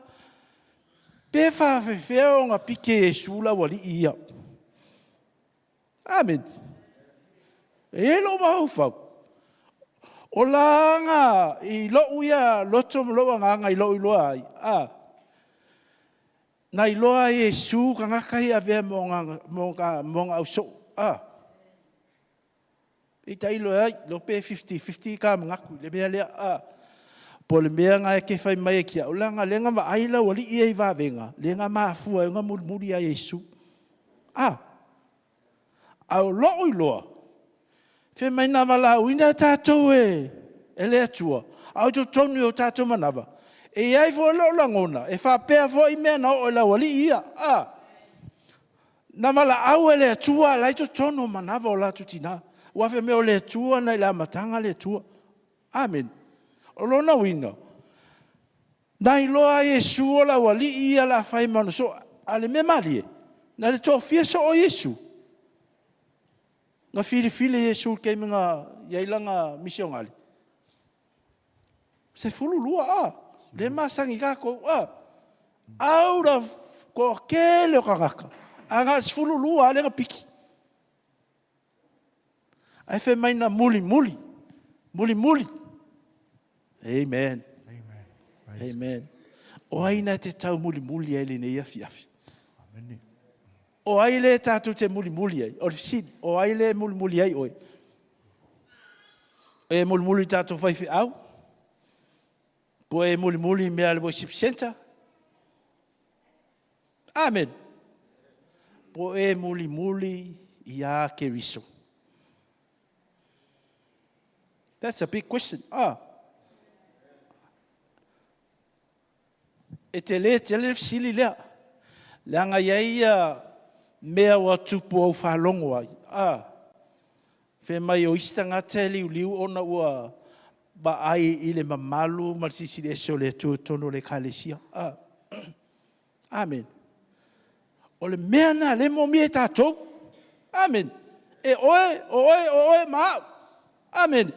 pe faafefea ona pike Iesu le aualii ia. Amene. E i ai lou mafaufau, o laga i lou ia loto ma lou agaga i lou iloa ai, a, na iloa e Iesu tagata ia e avea mo ana ausoo. A, se i tailo i ai, iloa pe 50-50 ta manatu i le mea lea. A, po o le mea lena e te fai mai ai te au, leaga o lea na vaai le aualii ia i vavega, lea na mafua ai ona mulimuli ia Iesu. A, a o lou iloa, fai mai na valaauina tatou e le Atua, a o i totonu i o tatou manava, e i ai foi lou lagona, e faapea foi mea na oo i le aualii ia. A, na valaau e le Atua a la e i totonu o manava o latou tina. Aua fai mai o le Atua na i le amataga le Atua. Amene. O lona uiga, na iloa e Iesu o le aualii ia o le a fai ma ona soo. A o le mea malie, na le toafia soo o Iesu. Na filifili e Iesu i le taimi na i ai lana misionale. 12, a, lea e masani tatou, a. Out of toatele o tagata, ae na o le 12 lava lea na piki. Ae fai mai na mulimuli, mulimuli. Amen. Amen. Amen. O ai na te tau mulimuli ai i lenei afiafi? O ai le tatou te mulimuli ai? O le fesili, o ai le mulimuli ai oe? E mulimuli i tatou faifeau? Po e mulimuli i mea a le worship center? Amen. Po e mulimuli ia Keriso? That's a big question. Ah. E tele tele le fesili lea. Leaga i ai ia mea ua tupu ou faalogo ai. Ah. Fai mai o isi tagata e liuliu ona ua vaai i le mamalu ma le silisili ese o le Atua i totonu o le ekalesia. Ah. Amen. O le mea lena lea e moomia e tatou. Amen. E oe, o oe, o oe ma au. Amen.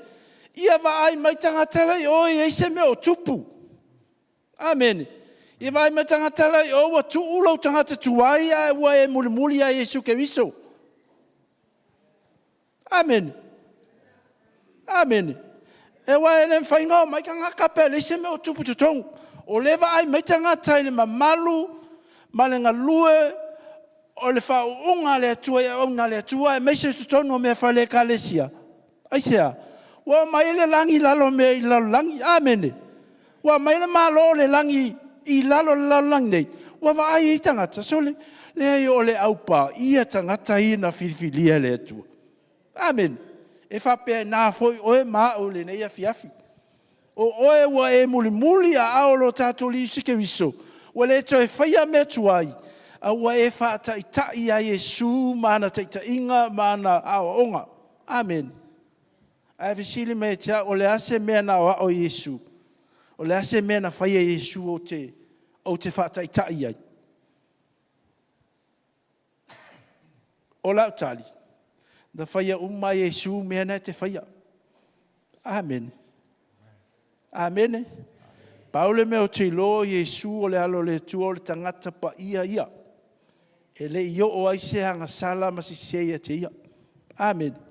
Ia vaai mai tagata la i o e i ai se mea o tupu. Amene. Ia vaai mai tagata la i o ua tuu lou tagata tuai ae ua e mulimuli ia Iesu Keriso. Amene. Amene. E aua e le mafai ona omai tagata pe a leai se mea o tupu i totonu. O lea e vaai mai tagata i le mamalu ma le galue o le faauuga a le Atua i auauna a le Atua aemaise totonu o mea fai a le Ekalesia. Aisea? Ua omai le lagi i lalo o mea i le lalolagi. Amene. Ua aumai le Malo o le lagi i lalo o le lalolagi nei, ua vaai ai tagata, sole, leai o le aupaia tagata ia na filifilia e le Atua. Amene. E faapena foi oe ma au i lenei afiafi. O oe ua e mulimuli aao o lo tatou Alii Iesu Keriso, ua le toe faia mea tuai, a ua e faataitai ia Iesu ma ana taitaiga ma ana aoaoga. Amene. Ae fesili mai ia te au, o le a se mea na aoao e Iesu? O le a se mea na faia e Iesu ou te, ou te faataitai ai? O lau tali, na faia uma e Iesu mea na e te faia. Amene. Amene. Pau le mea ou te iloa o Iesu o le Alo o le Atua o le tagata paia ia. E le i oo ai se agasala ma sese ia te ia. Amene.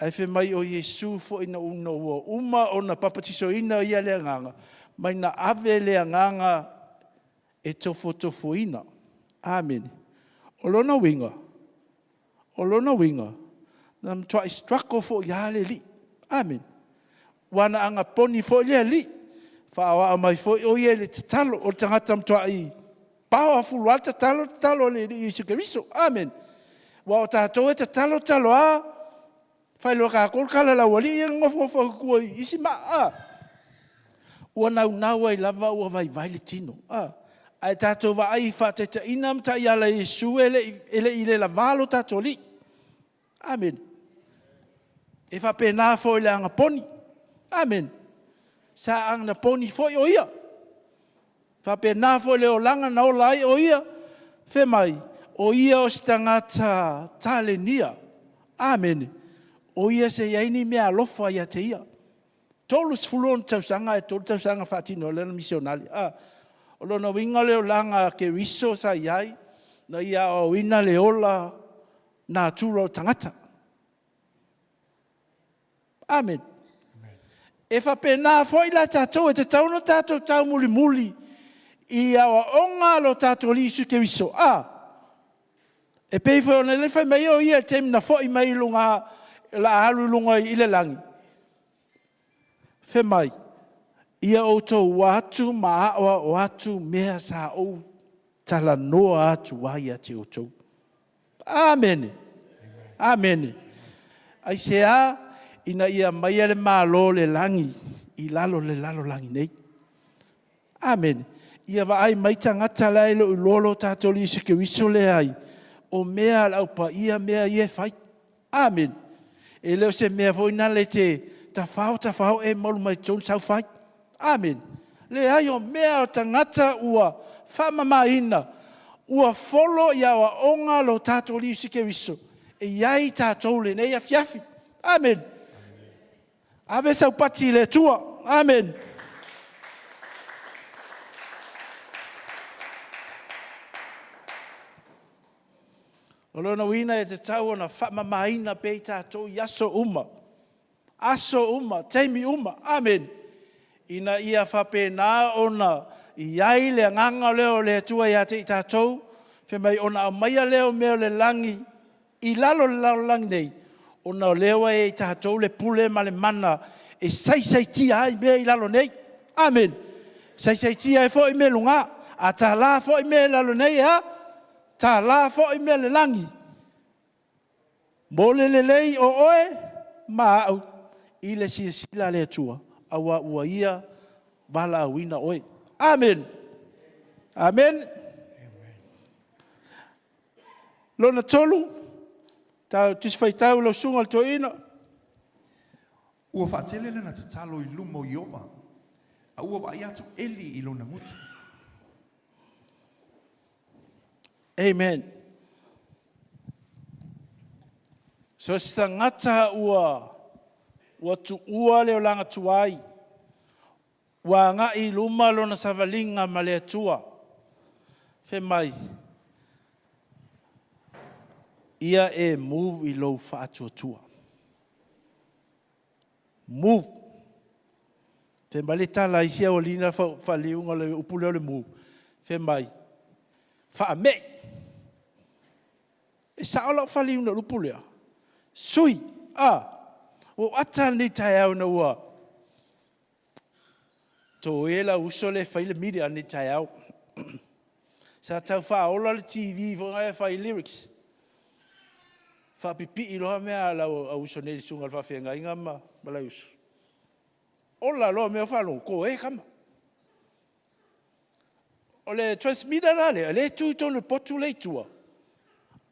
Ae fai mai o Iesu foi ina ua uma ona papatisoina ia le Agaga, mai na ave le Agaga e tofotofoina. Amene. O lona uiga, O lona uiga, na matuai struggle foi lava le alii. Amene. Ua na agaponi foi le alii, faaoao mai foi o ia i le tatalo. O le tagata matuai powerful lava le tatalo, le tatalo a le Alii Iesu Keriso. Amene. Aua o tatou e tatalo tatalo lava, faailoa tatou le tala a le aualii ia nofonofo atu tua i isi maa. A. Ua naunau ai lava ua vaivai le tino. A. Ae tatou vaai i faataitaiga ma taiala a Iesu e le i le lavā lo tatou Alii. Amene. E faapena foi le agaponi. Amene. Sa agaponi foi o ia. Faapena foi le olaga na ola ai o ia. Fai mai, o ia o se tagata talenia. Amene. O ia se i ai ni mea alofa ia te ia. 36 tausaga ae 3 tausaga faatino ai lana misionale. A, o lona uiga o le olaga a Keriso sa i ai, na ia aoaoina le ola. natura o le tagata. Amene. E faapena foi la tatou, e tatau ona tatou taumulimuli i aoaoga a lo tatou Alii Iesu Keriso. A, e pei foi ona le fai mai o ia i le taimi na foi mai i luga, la alu i luga i le lagi, fai mai, ia outou o atu ma aoao atu mea sa ou talanoa atu ai ia te outou. Amene. Amene. Aisea? Ina ia aumaia le Malo o le lagi i lalo o le lalolagi nei. Amene. Ia vaai mai tagata la e le o iloa lo tatou Alii Iesu Keriso, leai, o mea a le Au Paia mea ia e fai. Amene. E le o se mea foi lena e te tafao tafao e malu mai totonu sau fai. Amene. Leai, o mea o tagata ua faamamaina, ua follow i aoaoga a lo tatou Alii Iesu Keriso, e i ai tatou i lenei afiafi. Amene. Ave sau pati i le Atua. Amene. O lona uiga e tatau ona faamamaina pea i tatou i aso uma, aso uma, taimi uma. Amene. Ina ia faapena ona i ai le agaga lea o le Atua ia te i tatou, fai mai ona aumaia lea o mea o le lagi i lalo o le lalolagi nei, ona o lea ua ia i tatou le pule ma le mana e saisaitia ai mea i lalo nei. Amene. Saisaitia ai foi mea i luga. A tala foi mea i lalo nei, e a? Tala foi mea i le lagi. Mo le lelei o oe ma au i le silasila a le Atua, aua ua Ia valaauina oe. Amene. Amene. Lona tolu, Tusi Faitau lau Susuga i le Toeaina. Ua faatele lana tatalo i luma o Ieova, a ua vaai atu Eli i lona gutu. Amen. So se tagata ua ua tuua le olaga tuai, ua agai i luma lona savaliga ma le Atua, fai mai, ia e move i lou faatuatua. Move. Fai mai le tala a isi aualii na faaliuga o le upu lea o le move, fai mai, faame'i. E sao lau faliuga o le upu lea? Sui, a, ua ou ata lenei taeao ina ua toe lau uso lea e fai le media lenei taeao. Sa tau faaola le TV foi e fai lyrics. Faapipii loa mea a lau au uso nei, le susuga i le faafeagaiga ma lai uso. Ola loa mea faalogo, toe kama. O le transmitter la lea, lea e tu i totonu o le potu lea i tua,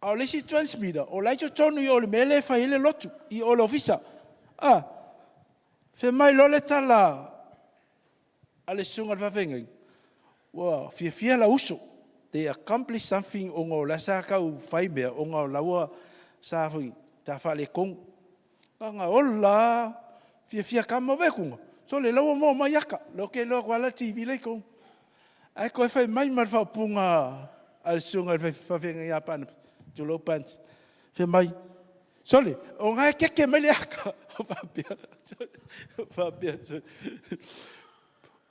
a o le isi transmitter, o la e i totonu i o i le mea lea e fai ai le lotu, i o i le ofisa. A, fai mai loa le tala a le susuga i le faafeagaiga, ua fiafia lau uso, they accomplish something ona o la sa tau fai mea, ona o la ua sa foi ta faaletonu. Aga ola fiafia kama vekuga. Sole la ua maua mai aka. Lea ou te iloa atu lava la TV la i totonu. Ae toe fai mai ma le faaupuga a le susuga i le faafeagaiga ia Barnabas, tulou Barnes, fai mai, sole, o na e keke mai le aka. O faapea, sole, o faapea, sole.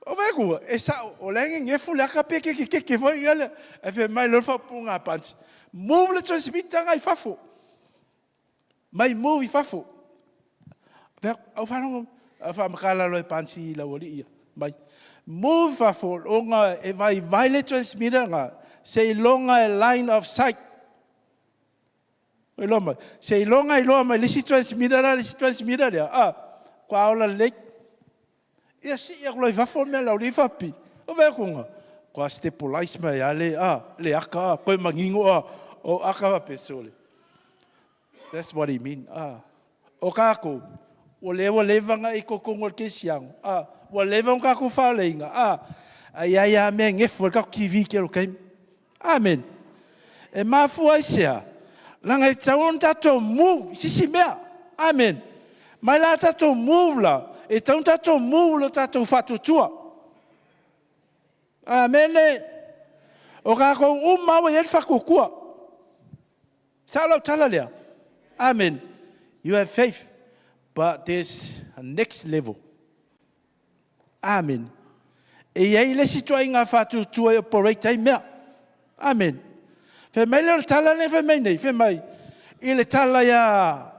O vekuga, e sao, o la e gegefu le aka pe keke keke foi lea. Ae fai mai loa le faaupuga a Barnes, move le transmitter i fafo. Mai move i fafo. Au faalogo, faamatala loa e Pansi i lau alii ia. Mai. Move i fafo, ona e vaivai le transmitter na, seiloga e line of sight. Iloa mai. Seiloga iloa mai le isi transmitter la, le isi transmitter lea. Ah, kua ola lelei. Ia sii atu loa i fafo le mea lau alii faapi. O vekuga, kua stabilize mai a le, a, le aka, a, koe manino, a, o aka faapea sole. That's what he mean. Ah. O kākou, ua lea ua leva ona e i totonu o le kerisiano. Ah. Ua leva ona tatou faaleina. Ah. Ae i ai lava mea e nefu ai le tatou TV i kelo taimi. Amen. E mafua aisea? Leaga e tatau ona tatou move i se isi mea. Amen. Mai la tatou move la, e tatau ona tatou move lo tatou faatuatua. Amene. O tatou uma ua i ai le faatuatua. Sao lau tala lea? Amen. You have faith, but there's a next level. Amen. E i ai le isi ituaiga faatuatua e operate ai mea. Amen. Fai mai lea o le tala lea fai mai nei, fai mai, i le tala ia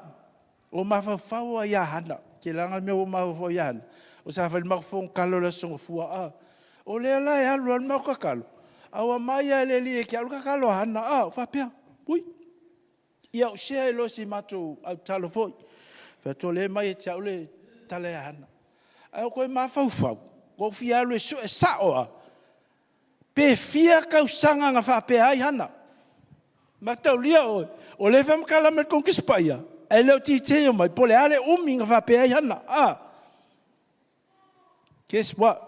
o mafaufau ai ia Hana. Ke langa le mea o mafaufau ia Hana. O sa fai le mafaufau kalo le aso gafua a. O lea la e alu alu mafaufau kakalo. A ua mai a le li e ke alu kakalo a Hana a, o faapea. Ui. Ia ou share ai loa si matou autalo foi. Fai atu o lea e mai ia te au le tala ia Hana. Ae ua toe mafaufau, ua ou fia alu e sue sao lava, pe fia tausaga na faapea ai Hana. Mataulia oe, o lea e faamatala mai le Konigesi Paia, ae le o detail mai po o le a le umi na faapea ai Hana. Ah. Guess what?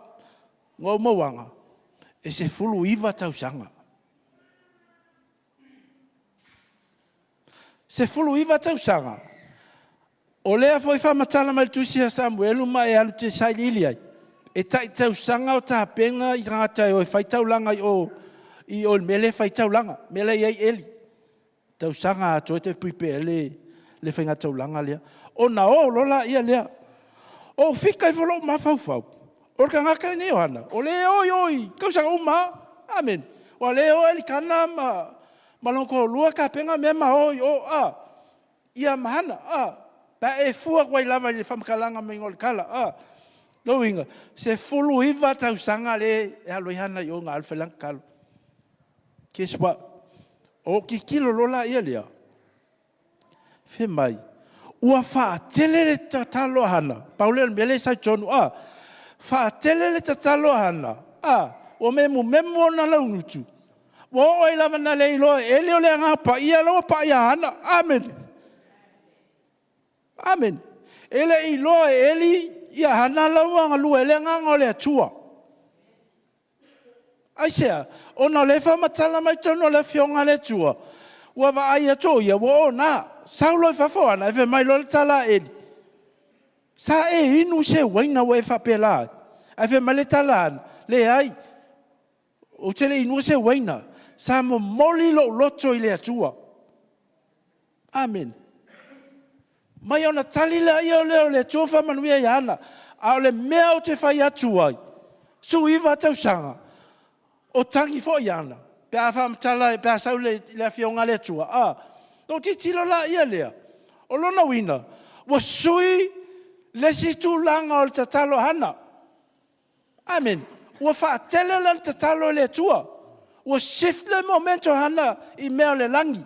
Na ou mauaga, e 19 tausaga. 19 tausaga, o lea foi faamatala mai le tusi a Samuelu ma e alu te sailiili ai, e tai tausaga o tapena i tagata e o e fai taulaga i o i o i le mea lea e fai taulaga, mea la e i ai Eli. Tausaga atoa e prepare le le faiga taulaga lea. Ona o loa laia lea. Ou fika ifo lou mafaufau, o le tagata lenei o Hana, o lea e o i o i tausaga uma lava. Amene. Aua o lea e o Elikana ma, ma lona toalua tapena mea ma o i o, a, ia ma Hana, a. Pe a e fua atu ai lava i le faamatalaga mai o le tala, a. Lona uiga, 19 tausaga lea e alu ai Hana i o na alu fai lana tatalo. Guess what? Ou tilotilo loa laia lea, Fai mai, ua faatele le tatalo a Hana. Pau lea o le mea lea e sau i totonu, a. Faatele le tatalo a Hana, a, ua memumemu ona laugutu. Ua oo ai lava ina le iloa e Eli o le Agaga Paia la ua pai ia Hana. Amene. Amene. E le i iloa e Eli ia Hana la ua galue ai le Agaga o le Atua. Aisea? Ona o lea e faamatala mai totonu o le Afioga a le Atua, ua vaai atu o ia ua ona. Sau loa i fafo ana, ae fai mai loa le tala a Eli, Sa e inu se uaina ua e faapela ai? Ae fai mai le tala a Ana, Leai, ou te le i inua se uaina, sa momoli lou loto i le Atua. Amene. Mai ona tali lea o lea o le Atua faamanuia ia Ana. A o le mea ou te fai atu ai, 19 tausaga, o tagi foi Ana, pe a faamatala, pe a sau le, le afioga a le Atua. A, na ou tilotilo laia lea, o lona uiga, ua sui le isi tulaga o le tatalo a Hana. Amene. Ua faatele lana tatalo i le Atua. Ua shift le momento Hana i mea o le lagi.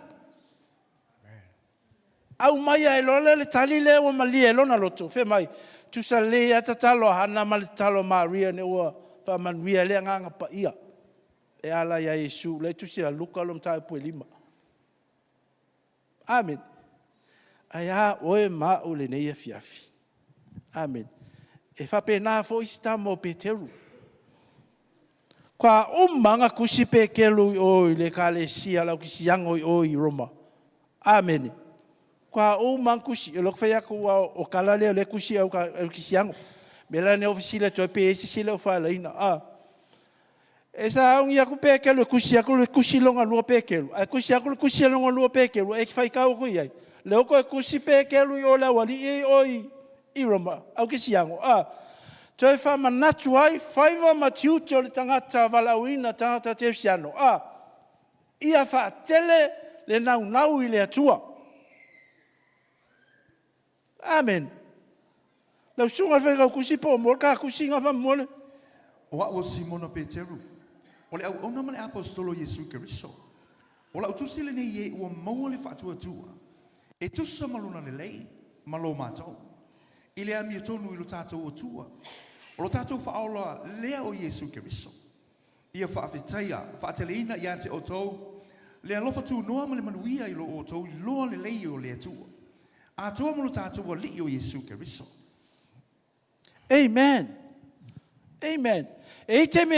Aumai ai loa lea le tali lea ua malie e lona loto, fai mai, tusa lelei lava tatalo a Hana ma le tatalo a Maria ina ua faamanuia ai le Agaga Paia e ala ia Iesu. La e tusi ia Luka lona mataupu e 5. Amene. Ae a oe ma au i lenei afiafi? Amene. E faapena foi isi tama o Peteru. Kua uma ona tusi Peteru i o i le ekalesia a le aukisiano i o i Roma. Amene. Kua uma ona tusi. O lea ou te fai atu aua o tala lea o lea e tusi i aukisiano. O le mea la lenei ua ou fesili atu ai pe i ai se isi e le o faalaina. A. E sauni atu Peteru e tusi atu le tusi lona lua Peteru, ae tusi atu le tusi lona lua Peteru, e faitau atu i ai, lea ua toe tusi Peteru i o i le aualii i o i Roma, aukesiano, a toe faamanatu ai faiva ma tiute o le tagata valaauina, tagata kerisiano, a ia faatele le naunau i le Atua. Amene. Lau susuga i le Failautusi po o mo le ta tusi na faamolemole. O au o Simona Peteru, o le auauna ma le aposetolo o Iesu Keriso. O lau tusi lenei e ua maua le faatuatua e tusa ma lona lelei ma lo matou, i le amiotonu i lo tatou Atua, o lo tatou Faaola lea o Iesu Keriso. Ia faafetaia, faateleina ia te outou le alofa tunoa ma le manuia i lo outou iloa lelei o le Atua, atoa ma lo tatou Alii o Iesu Keriso. Amen. Amen. E i ai taimi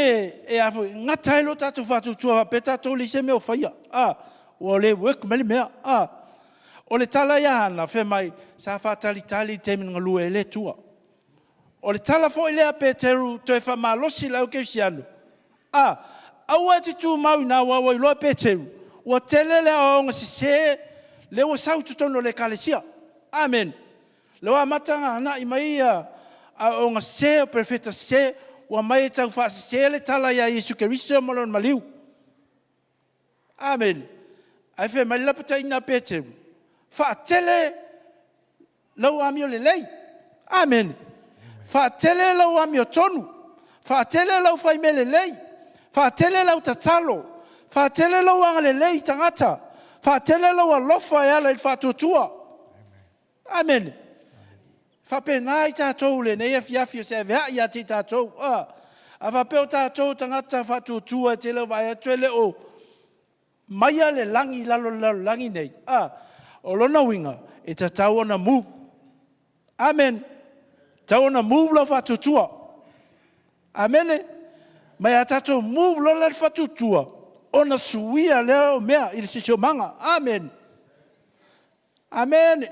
e a foi, gata ai lo tatou faatuatua faapea tatou leai se mea o faia. A, ua le work mai le mea. A, o le tala ia Hana, fai mai, sa faatalitali i le taimi na galue ai le Atua. O le tala foi lea a Peteru toe faamalosi i le au kerisiano, A, aua e te tumau i na aua ua iloa e Peteru, ua tele le aoaoga sese Lea ua sau i totonu o le Ekalesia. Amene. Lea ua amata ona agai mai ia aoaoga sese o perofeta sese ua aumai e taufaasese le tala ia Iesu Keriso ma Lona maliu. Amene. Ae fai mai le lapataiga a Peteru, Faatele lou amio lelei. Amene. Faatele lou amiotonu. Faatele lou fai mea lelei. Faatele lau tatalo. Faatele lou agalelei i tagata. Faatele lou alofa e ala i le faatuatua. Amene. Faapena i tatou i lenei afiafi o se aveai ia te i tatou. A, a faapea o tatou o tagata faatuatua e te le o vaai atu e le o maia le lagi i lalo o le lalolagi nei, a, o lona uiga, e tatau ona move. Amene. Tatau ona move lau faatuatua. Amene. Ma ia tatou move loa la le faatuatua, ona suia lea o mea i le siosiomaga. Amene. Amene.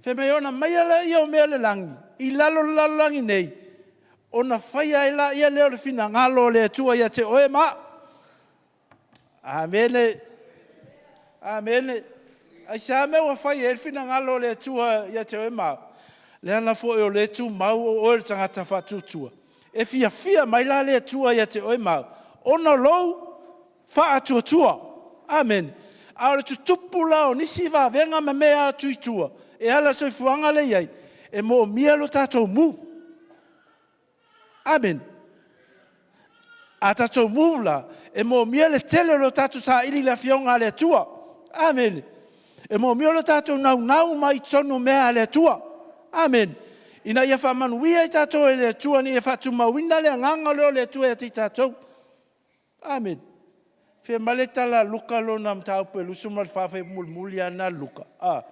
Fai mai ona aumaia laia o mea o le lagi i lalo o le lalolagi nei, ona faia ai laia lea o le finagalo o le Atua ia te oe ma au. Amene. Amene. Aisea mea ua fai ai le finagalo o le Atua ia te oe ma au? Leaga foi o lea e tumau o oe o le tagata faatuatua. E fiafia mai la le Atua ia te oe ma au, ona o lou faatuatua. Amene. A o le tutupu la o nisi vavega ma mea atu i tua e ala i le soifuaga lea e i ai, e moomia lo tatou move. Amene. A tatou move la, e moomia le tele o lo tatou saili i le Afioga a le Atua. Amene. E moomia lo tatou naunau mai i totonu o mea a le Atua. Amene. Ina ia faamanuia i tatou e le Atua, ina ia faatumauina le agaga lea o le Atua ia te i tatou. Amene. Fia mai le tala a Luka lona mataupu e 24 fuaiupu mulimuli lava lena a Luka. A.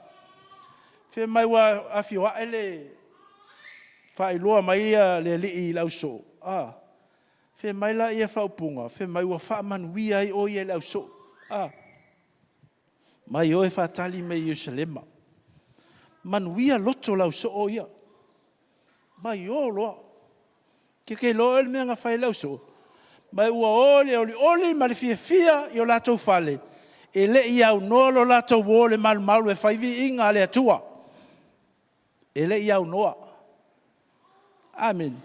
Fia mai ua afio ae le faailoa mai le alii i le ausoo. A. Fia mai la ia faaupuga, fia mai ua faamanuia ai o ia i le ausoo. A. Mai o e faatali mai i Ierusalema. Manuia loto le ausoo ia. Mai o loa. Ke ke iloa oe le mea na fai e le ausoo? Mai ua o i le olioli ma le fiafia i o latou fale, e le i aunoa lo latou o i le malumalu e fai viiga a le Atua. E le i aunoa. Amene.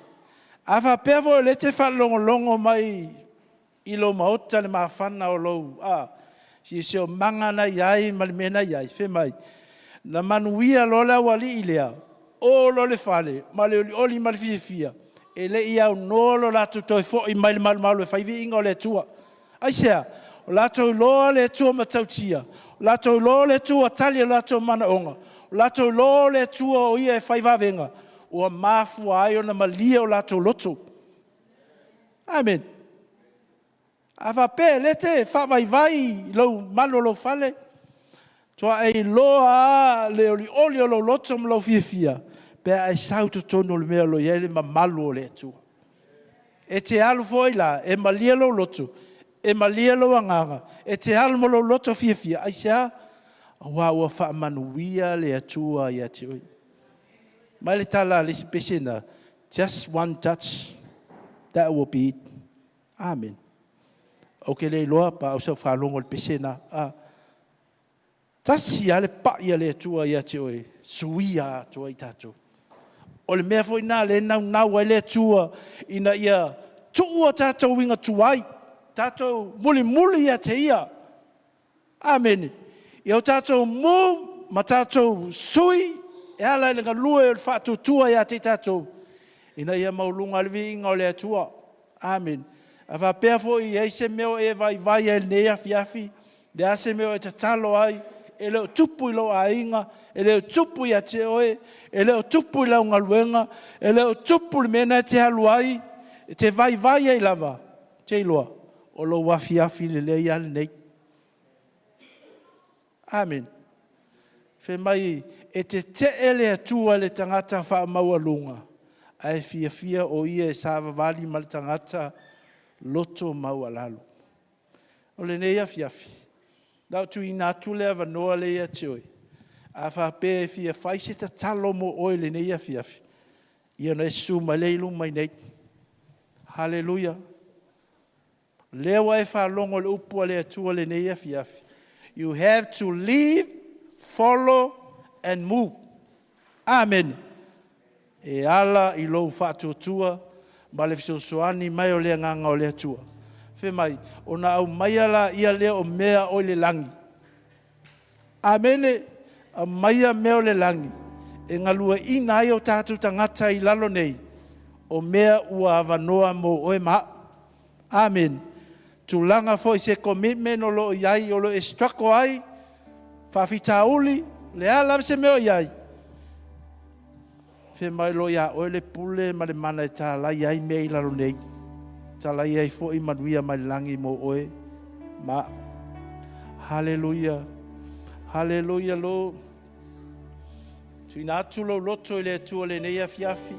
A faapea foi o lea e te faalogologo mai i lou maota le mafana o lou a, siosiomaga na i ai ma le mea na i ai, fai mai, na manuia loa le aualii lea, o loa le fale ma le olioli ma le fiafia, e le i aunoa lo latou toe foi mai le malumalu e fai viiga o le Atua. Aisea? O latou iloa le Atua matautia, o latou iloa le Atua tali o latou manaoga, o latou iloa le Atua o ia e fai vavega, ua mafua ai ona malie o latou loto. Amene. A faapea e le te faavaivai i lou malu o lou fale, toa e iloa lava le olioli o lou loto ma lou fiafia, pe a e sau i totonu o le mea o lo o i ai le mamalu o le Atua. E te alu foi la, e malie lou loto, e malie lou agaga, e te alu ma lou loto fiafia. Aisea? Aua ua faamanuia le Atua ia te oe. Mai le tala a le isi pese na, just one touch, that will be it. Amen. Ou te le iloa pa au sau faalogo i le pese na. Ah. Tasi lava le pai a le Atua ia te oe, suia atoa i tatou. O le mea foi lena lea e naunau ai le Atua ina ia tuu a tatou uiga tuai, tatou mulimuli ia te Ia. Amene. Ia o tatou move ma tatou sui e ala i le galue o le faatuatua ia te i tatou, ina ia maualuga le viiga o le Atua. Amene. A faapea foi e i ai se mea o e vaivai ai i lenei afiafi, le a se mea o e tatalo ai, e le o tupu i lou aiga, e le o tupu ia te oe, e le o tupu i lau galuega, e le o tupu le mea lena e te alu ai, e te vaivai ai lava, ou te iloa, o lou afiafi lelei lava lenei. Amene. Fai mai, e tetee le Atua i le tagata faamaualuga, ae fiafia o ia e savavali ma le tagata loto maualalo. O lenei afiafi, na o tuuina atu le avanoa lea ia te oe, a faapea e fia fai se tatalo mo oe i lenei afiafi, ia ona e susu mai lea i luma i inei. Haleluia! Lea ua e faalogo i le upu a le Atua lenei afiafi. You have to live, follow and move. Amene. E ala i lou faatuatua ma le fesoasoani mai o le Agaga o le Atua. Fai mai, ona aumaia laia lea o mea o i le lagi. Amene. Aumaia mea o le lagi e galueaiina ai o tatou tagata i lalo nei, o mea ua avanoa mo oe ma au. Amene. Tulaga foi se commitment o lo o i ai, o lo o e struggle ai, faafitauli, le a lava se mea o i ai, fai mai loa ia oe le pule ma le mana e talai ai mea i lalo nei, talai ai foi manuia mai le lagi mo oe ma au. Haleluia. Haleluia, Lord. Tuina atu lou loto i le Atua lenei afiafi.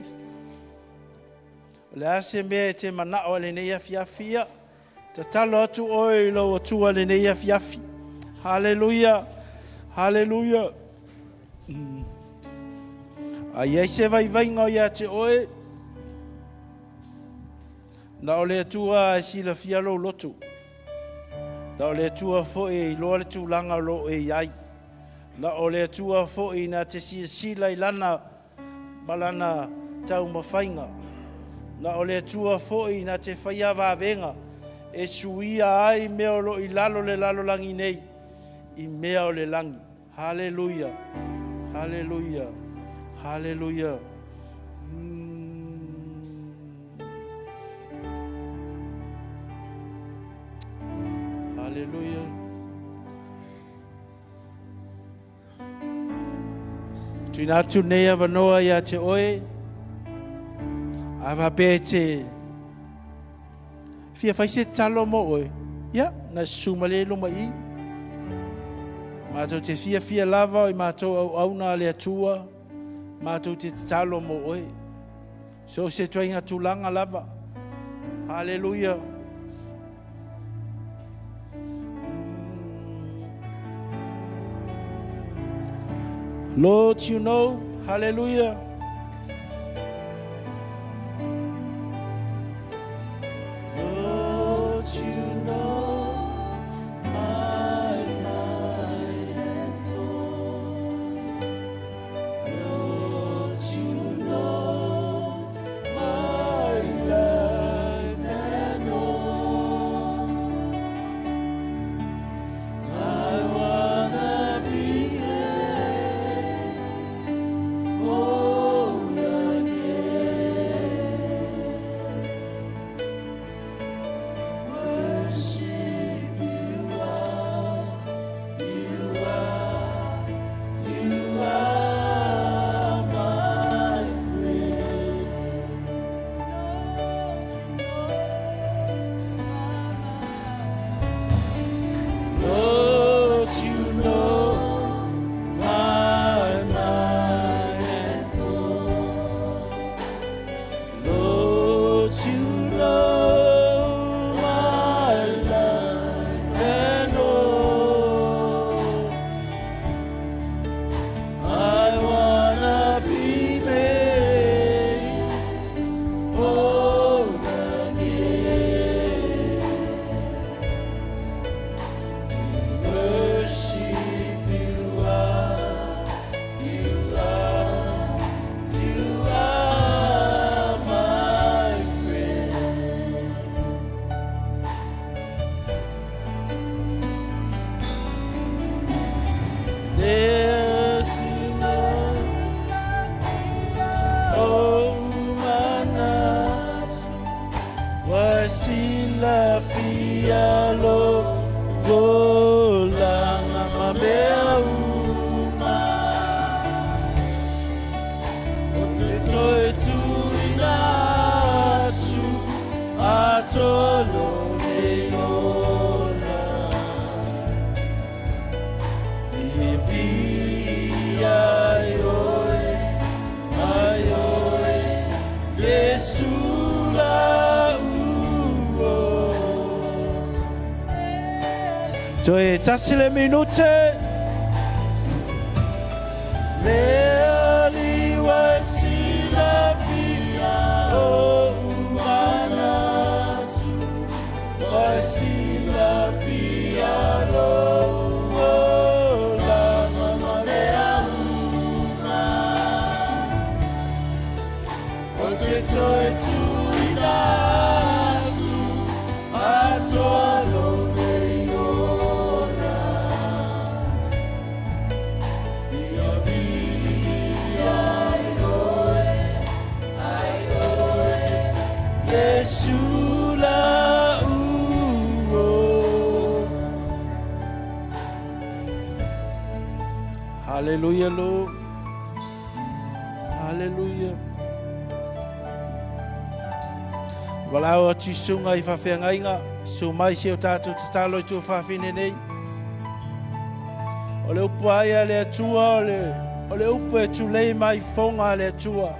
O le a se mea e te manao ai lenei afiafi ia? Tatalo atu oe i lou Atua lenei afiafi. Haleluia. Haleluia. Mm. A i ai se vaivaiga o ia te oe, na o le Atua e silafia lou loto. Na o le Atua foi e iloa le tulaga o lo o e i ai. Na o le Atua foi na te silasila i lana ma lana taumafaiga. Na o le Atua foi na te faia vavega e suia ai mea o lo o i lalo le lalolagi nei i mea o le lagi. Haleluia! Haleluia! Haleluia! Mm. Haleluia! Tuina atu nei avanoa ia te oe, a faapea e te fia fai se talo mo oe, ia, na susu mai le luma i. Mātou te fiafia lava o i mātou auauna a le Atua, mātou te tatalo mo oe. So se tuaiga tulaga lava. Haleluia. Lord, you know. Hallelujah. Lord, you know my mind and soul. Lord, you know my life and all. I wanna be there, born again. Worship you are, you are, you are my friend. Lord, you know my mind and thought. Lord, you know my life and all. I wanna be made whole again. Worship you are, you are, you are my friend. There's no oh manatu ua silafia lou olaga ma mea uma. Ou te toe tuuina atu atoa lou nei ola. E viia ai oe, ai oe, Iesu la'u Toe tasi le minute. Le Alii ua silafia o'u manatu. te toe tuuina atu atoa lou nei ola. Ia viia ai oe, ai oe, Iesu la'u ola. Hallelujah, Lord. Hallelujah. Walao atu i sunga i whawhiangaiga, su mai se o tātou tatalo i tua whawhine nei. O le upu ai a le Atua, o le, o le upu e tulei mai fonga a le Atua.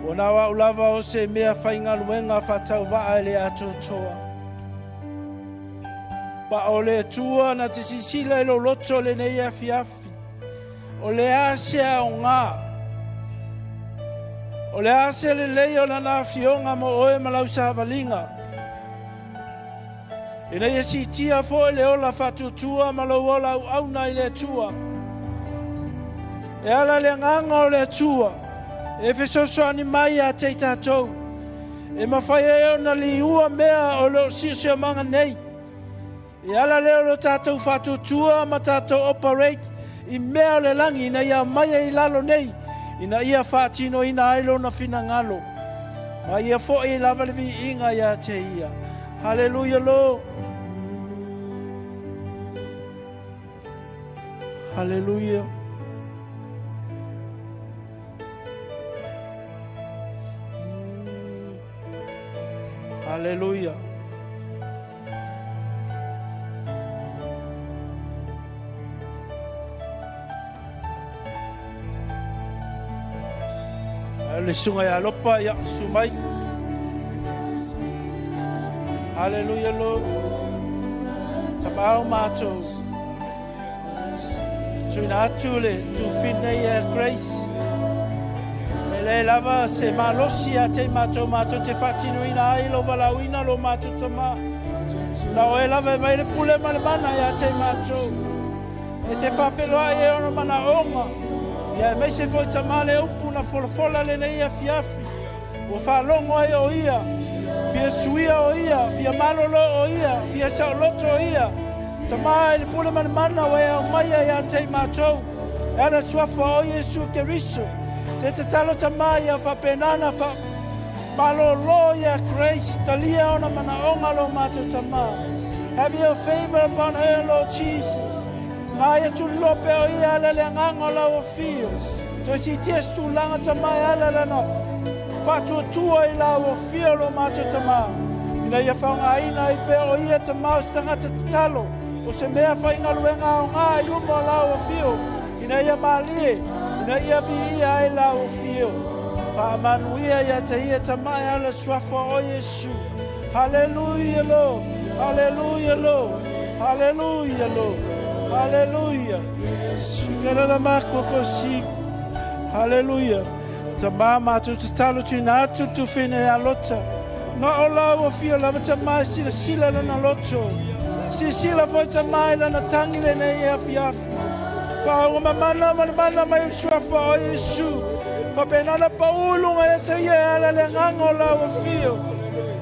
Ua nao au lava o se mea faigaluega faatauvaa e le atoatoa. Pa o le Atua na te sisila i lou loto lenei afiafi. O le a se aoga? O le a se lelei o lana afioga mo oe ma lau savaliga? Ina ia siitia foi le ola faatuatua ma lou ola auauna i le Atua. E ala le agaga o le Atua e fesoasoani mai ia te i tatou, e mafai ai ona liua mea o lo o siosiomaga nei. E ala lea o lo tatou faatuatua ma tatou operate i mea o le lagi ina ia aumaia i lalo nei, ina ia faatinoina ai lona finagalo. Ma ia foi lava le viiga ia te ia. Hallelujah, Lord. Hallelujah. Hallelujah. Le susuga ia Lopa, ia, susu mai. Hallelujah, Lord. Tamao mātou. Tuina atu le tufine ia Grace. E le lava se malosi a te mātou mātou te whatinuina ai lo valauina lo mātou tama. Na oe lava e mai le pule ma le mana ia te mātou. E te whawheloai e ono manaonga. Ia e maise foi tama le upu na folafola lenei afiafi. Ua faalogo ai o ia, fia suia o ia, fia malolo o ia, fia saoloto o ia. Tama i le pule ma le mana ua e aumaia ia te i matou, e ala suafa o Iesu Keriso. Te tatalo tama ia faapena na fa malolo ia Grace, talia ona manaonga lo matou tama. Have your favor upon her, Lord Jesus. Ma ia tuliloa pea o ia ala le agaga o lau afio. Toe siitia se tulaga tama e ala lana faatuatua i lau afio lo matou tama. Ina ia faogaina ai pea o ia tama o se tagata tatalo, o se mea faigaluega aoga i luma o lau afio, ina ia malie, ina ia viia ai lau afio. Faamanuia ia te ia tama e ala suafa o Iesu. Hallelujah, Lord. Hallelujah, Lord. Hallelujah, Lord. Hallelujah. Sikalala makokosi. Hallelujah. Tamā mātou tatalo tuina atu tu whina e alota. Nga o lau o fia lava tamā e sila sila lana loto. Sila sila foi tamā e lana tangi le nei e afi afi. Whaonga mamana ma le mana mai o le suafa o Iesu. Whapenana paulunga e te ia e ala le agaga o lau afio.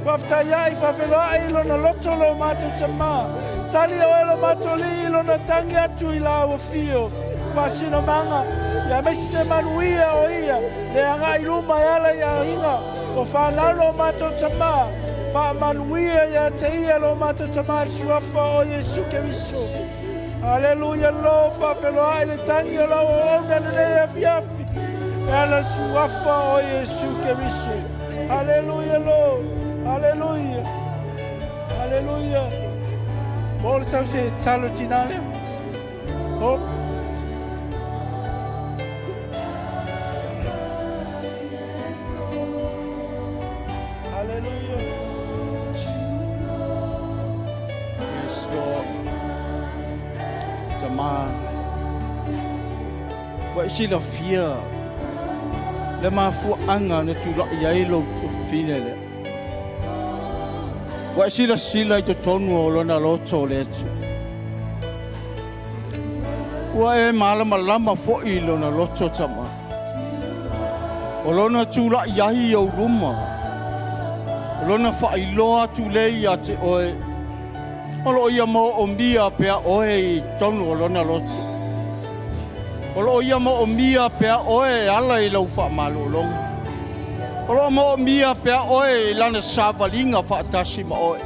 Faafetai ai, faafeiloai i lona loto lo matou tama. Tali oe lo matou alii i lona tangi atu i lau afio. Faasinomaga, ia aemaise se manuia o ia, le agai i luma e ala i aiga o fanau lo matou tama. Faamanuia ia te ia lo matou tama i le suafa o Iesu Keriso. Aleluia lo faafeiloai le tangi o lau auauna lenei afiafi e ala le suafa o Iesu Keriso. Aleluia lo. Aleluia. Aleluia. Mo le sau se talo tina lea. Ho. Hallelujah. Yes, Lord. Tama. Ua e silafia le mafuaaga na tula'i ai lou tufine lea. Ua e silasila i totonu o lona loto o le Atua. Ua e malamalama foi i lona loto tama. O lona tula'i ai i ou luma, o lona faailoa atu lea ia te oe, o lo o ia moomia pea oe i totonu o lona loto. O lo o ia moomia pea oe e ala i lau faamalologa. O lo o moomia pea oe i lana savaliga faatasi ma oe.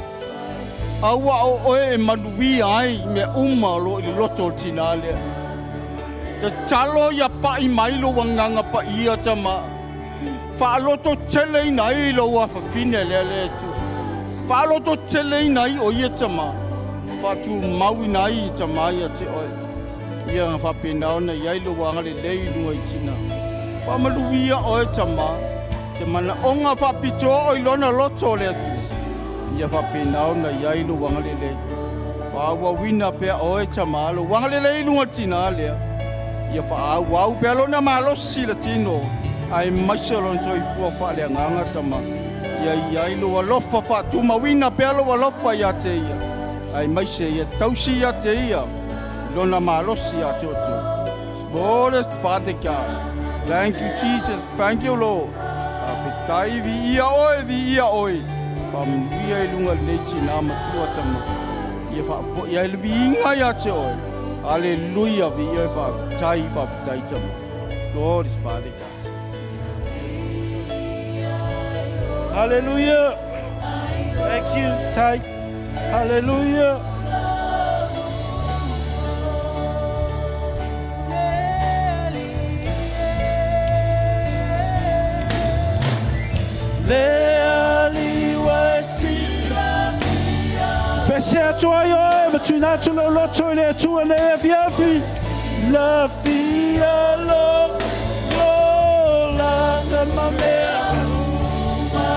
Aua o oe e manuia ai mea uma o lo o i le loto o le tinā lea. Tatalo ia pai mai lou agaga paia tama. Faalototeleina ai lou afafine lea le Atua. Faalototeleina ai o ia tama. Faatumauina ai tama ia te oe. Ia na faapena ona i ai lou agalelei i luga i tina. Faamanuia oe tama. Se manaoga faapitoa o i lona loto o le Atua. Ia faapena ona i ai lou agalelei. Faaauauina pea oe tama lou agalelei i luga o le tina lea. Ia faaauau pea lona malosi i le tino, aemaise o lona soifua faaleagaga tama. Ia i ai lou alofa faatumauina pea lou alofa ia te ia, aemaise ia tausi ia te ia i lona malosi atoatoa. Glorious Father God. Thank you Jesus. Thank you Lord. Faafetai viia oe, viia oe. Faamanuia i luga i lenei tinā matua tama. Ia faafoi ai le viiga ia te oe. Haleluia, viia oe, faafetai, faafetai tama. Glorious Father God. Hallelujah. Thank you, Tai. Hallelujah. Pese atu ai oe, ma tuina atu lau loto i le Atua nei afiafi. La fia lo, lo la na ma mea uma.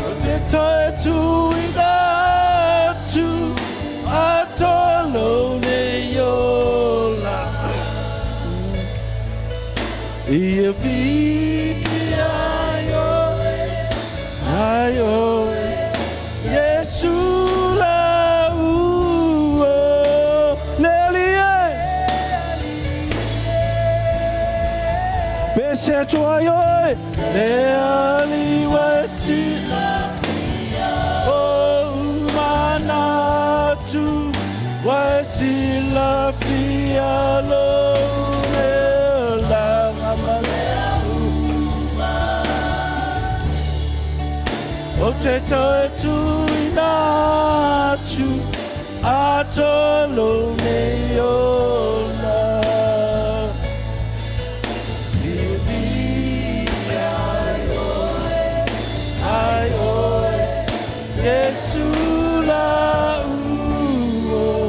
O te toe tuina atu, a tolo nei ola. Ia vi ai oe, ai oe, Iesu la ua, le Alii e. Pese atu ai oe, le Alii ua e silafia, ou manatu ua e silafia lou olaga ma le uma. Ou te toe tuuina atu a tolo nei ola. Vivi ai oe, ai oe, Iesu la uo.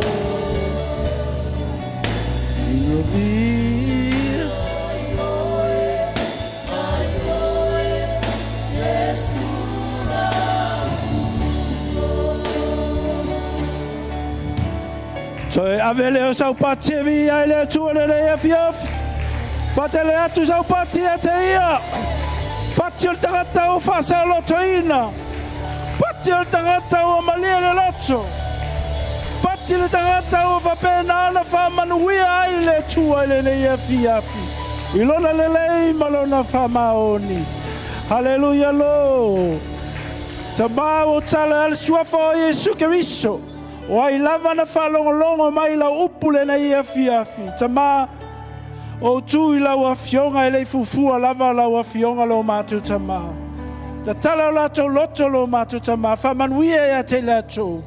Vivi ai oe, ai oe, Iesu la uo. Toe ave lea o sau pati e viia ai le Atua lenei afiafi. Fatele atu sau pati ia te ia. Pati o le tagata ua faasaolotoina. Pati o le tagata ua malie le loto. Pati le tagata ua faapena ona faamanuia ai le Atua i lenei afiafi, i lona lelei ma lona faamaoni. Haleluia lo! Tama ua tala le suafa o Iesu Keriso. O ai lava na faalogologo mai i lau upu lenei afiafi, Tama, ou tu i lau Afioga e le i fuafua lava lau Afioga lo matou Tama. Tatala o latou loto lo matou Tama, faamanuia ia te i latou.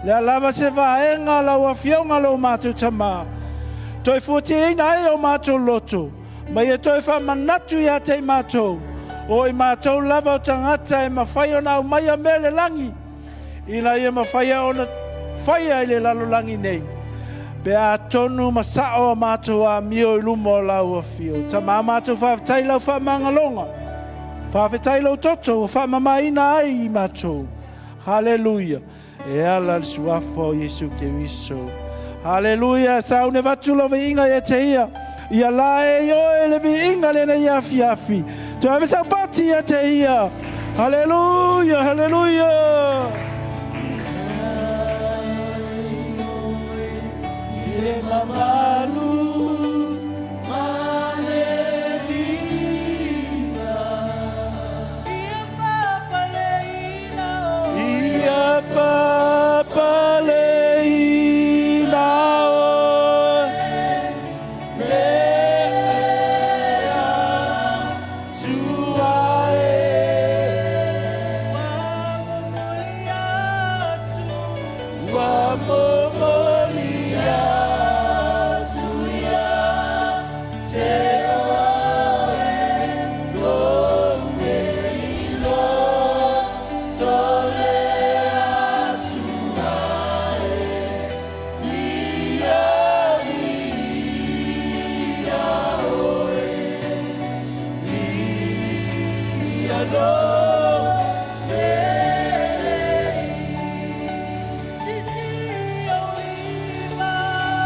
Lea lava se vaega lau Afioga lo matou Tama. Toe fuatiaina ai o matou loto, ma ia toe faamanatu ia te i matou, o i matou lava o tagata e mafai ona aumaia mea i le lagi, ina ia mafai ona faia i le lalolagi nei, pe a tonu ma sao a matou amio i luma o lau afio. Tama matou faafetai i lau faamagaloga, faafetai i lou toto ua faamamaina ai i matou. Haleluia! E ala le suafa o Iesu Keriso. Haleluia! Sauni avatu lau viiga ia te ia. Ia la e i oe le viiga lenei afiafi. Toe ave sau pati ia te ia. Haleluia! Haleluia! I le mamalu ma le.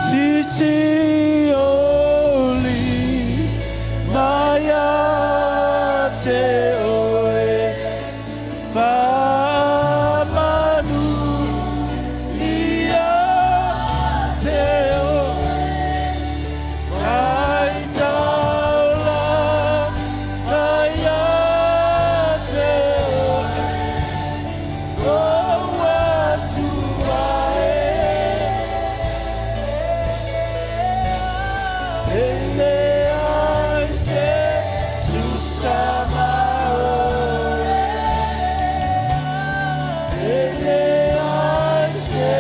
Sisi o lima ia te oe Whaamanu ia te oe Kai taula ia te oe Kou atua e E leai se tusa ma oe E leai se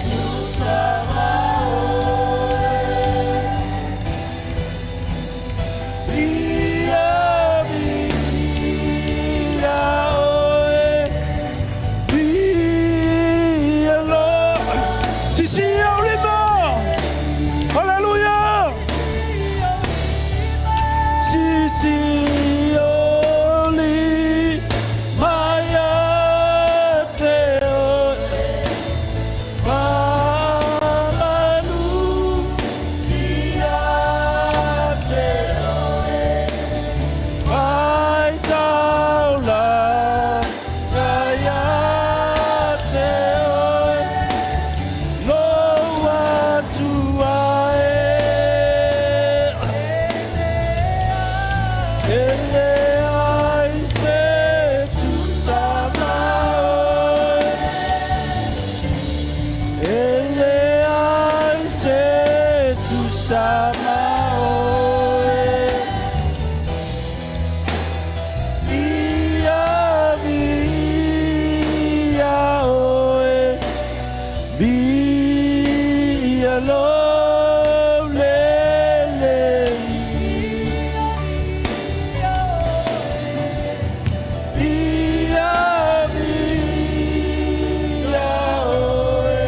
tusa ma oe Ia ia oe Ia lo Sisi o lima. Haleluia. Sisi o lima ia te oe Whaamanu ia te oe Vai taula ia te oe Lou atua e E leai se tusa ma oe E leai se tusa ma oe Ia via oe Via lou lelei Ia via oe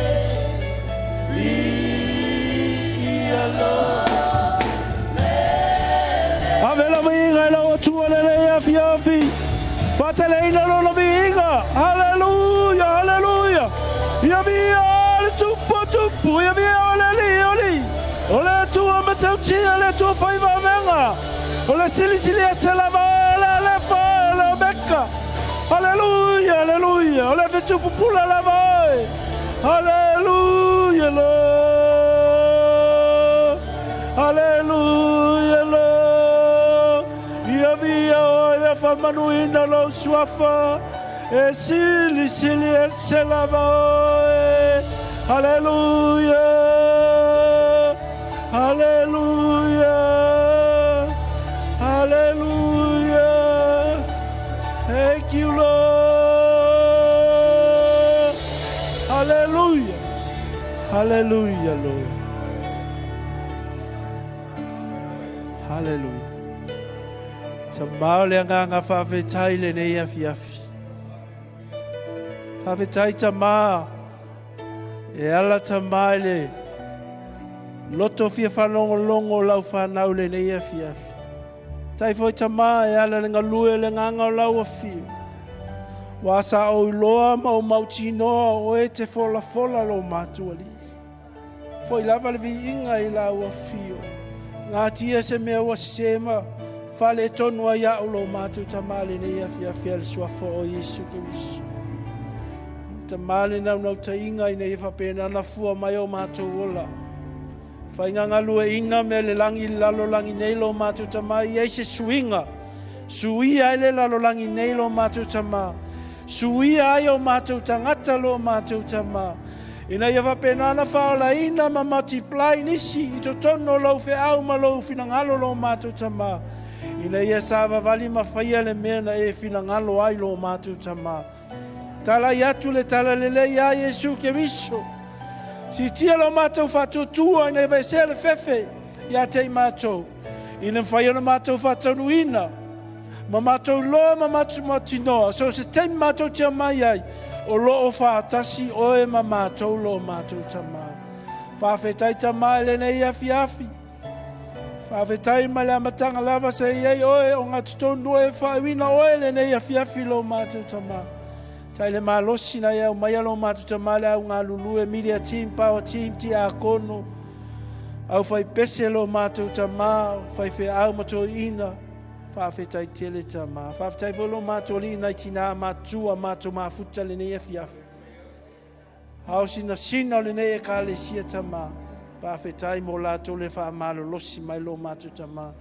Via lou Ave la viiga i lau Atua lenei afiafi. Faateleina lona viiga. Haleluia, haleluia. Ia viia le Tupu o tupu, ia viia o le Alii o alii. O le Atua matautia, le Atua fai vavega. O le Silisili ese lava oe, o le Alefa oe, o le Omeka. Haleluia, haleluia. O le Fetu pupula lava oe. Haleluia, Lord. Haleluia, Lord. Ia viia oe, ia faamanuina lou suafa, e silisili ese lava oe. Haleluia, haleluia, haleluia. Thank you, Lord. Hallelujah. Hallelujah, Lord. Hallelujah. Tamā o le agaga faafetai lenei afiafi. Faafetai tamā e ala tamā i le loto fia faalogologo o lau fanau lenei afiafi. Tai foi tamā e ala le galue o le agaga o lau afio. Ua sa ou iloa ma ou mautinoa o oe te folafola lo matou alii. Foi lava le viiga i lau afio. Gatia se mea ua sese ma faaletonu ai au lo matou Tama lenei afiafi a le suafa o Iesu Keriso. Tama le naunautaiga ina ia faapena ona fua mai o matou ola. Faiga galueaiina mea le lagi i le lalolagi nei lo matou Tama i ai se suiga. Suia ai le lalolagi nei lo matou Tama. Suia ai o matou tagata lo matou Tama. Ina ia faapena ona faaolaina ma multiply nisi i totonu o lou feau ma lou finagalo lo matou Tama, ina ia savavali ma faia le mea na e finagalo ai lo matou Tama. Talai atu le talalelei ia Iesu Keriso. Siitia lo matou faatuatua ina ia vaesea le fefe ia te i matou, ina mafai ona matou faataunuuina ma matou iloa ma matou mautinoa, so o se taimi matou te omai ai, o lo o faatasi oe ma matou lo matou Tama. Faafetai Tama i lenei afiafi. Faafetai mai le amataga lava seia i ai Oe ogatotonu Oe e faaiuina Oe lenei afiafi lo matou Tama. Tai le malosi na e aumaia lo matou Tama le au galulue media team, power team, tiakono, au faipese lo matou Tama, faifeau ma toeaiina. Faafetai tele Tama. Faafetai foi lo matou Alii nai tina matutua matou mafuta lenei afiafi. Ao sinasina o lenei Ekalesia Tama, faafetai mo latou le faamalolosi mai lo matou Tama.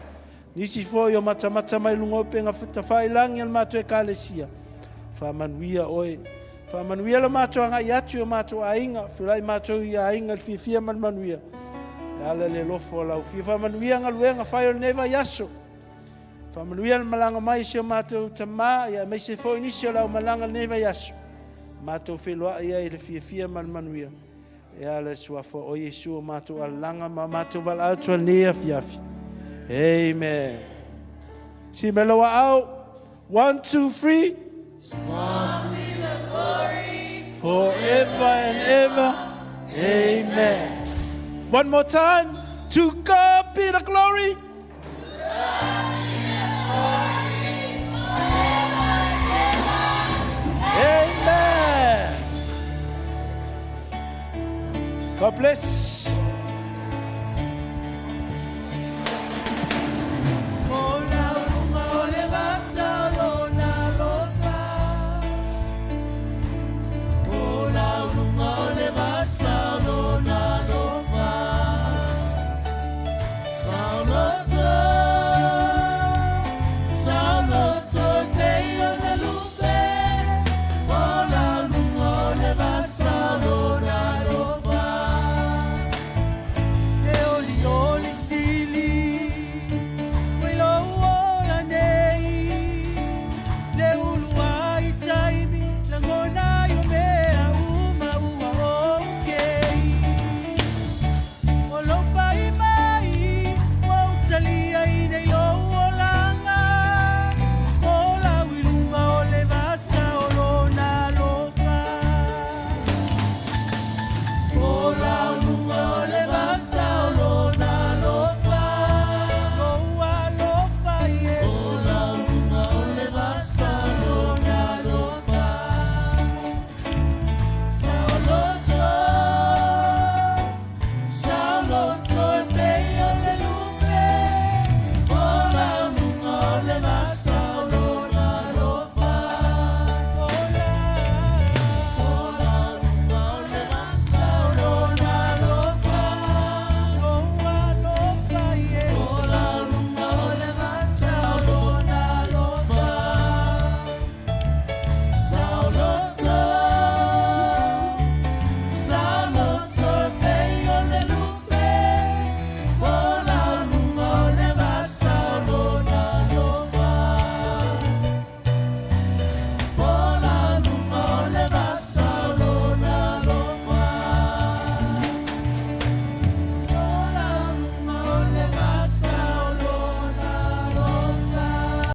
Nisi foi o matamata mai luga o upega tafailagi a le matou Ekalesia, faamanuia oe. Faamanuia le matou agai atu i o matou aiga, feulai matou i aiga i le fiafia ma le manuia. E ala i le alofa o lau Afio. Faamanuia galuega fai o lenei vaiaso. Faamanuia le malaga mai i si o matou tama, ia aemaise foi nisi o le aumalaga lenei vaiaso. Matou feiloai ai i le fiafia ma le manuia. E ala i le suafa o Iesu o matou alalaga ma matou valaau atu lenei afiafi. Amen. Si me loa au. 1, 2, 3. God be the glory forever and ever. Amen. One more time. To God be the glory. Amen. God bless.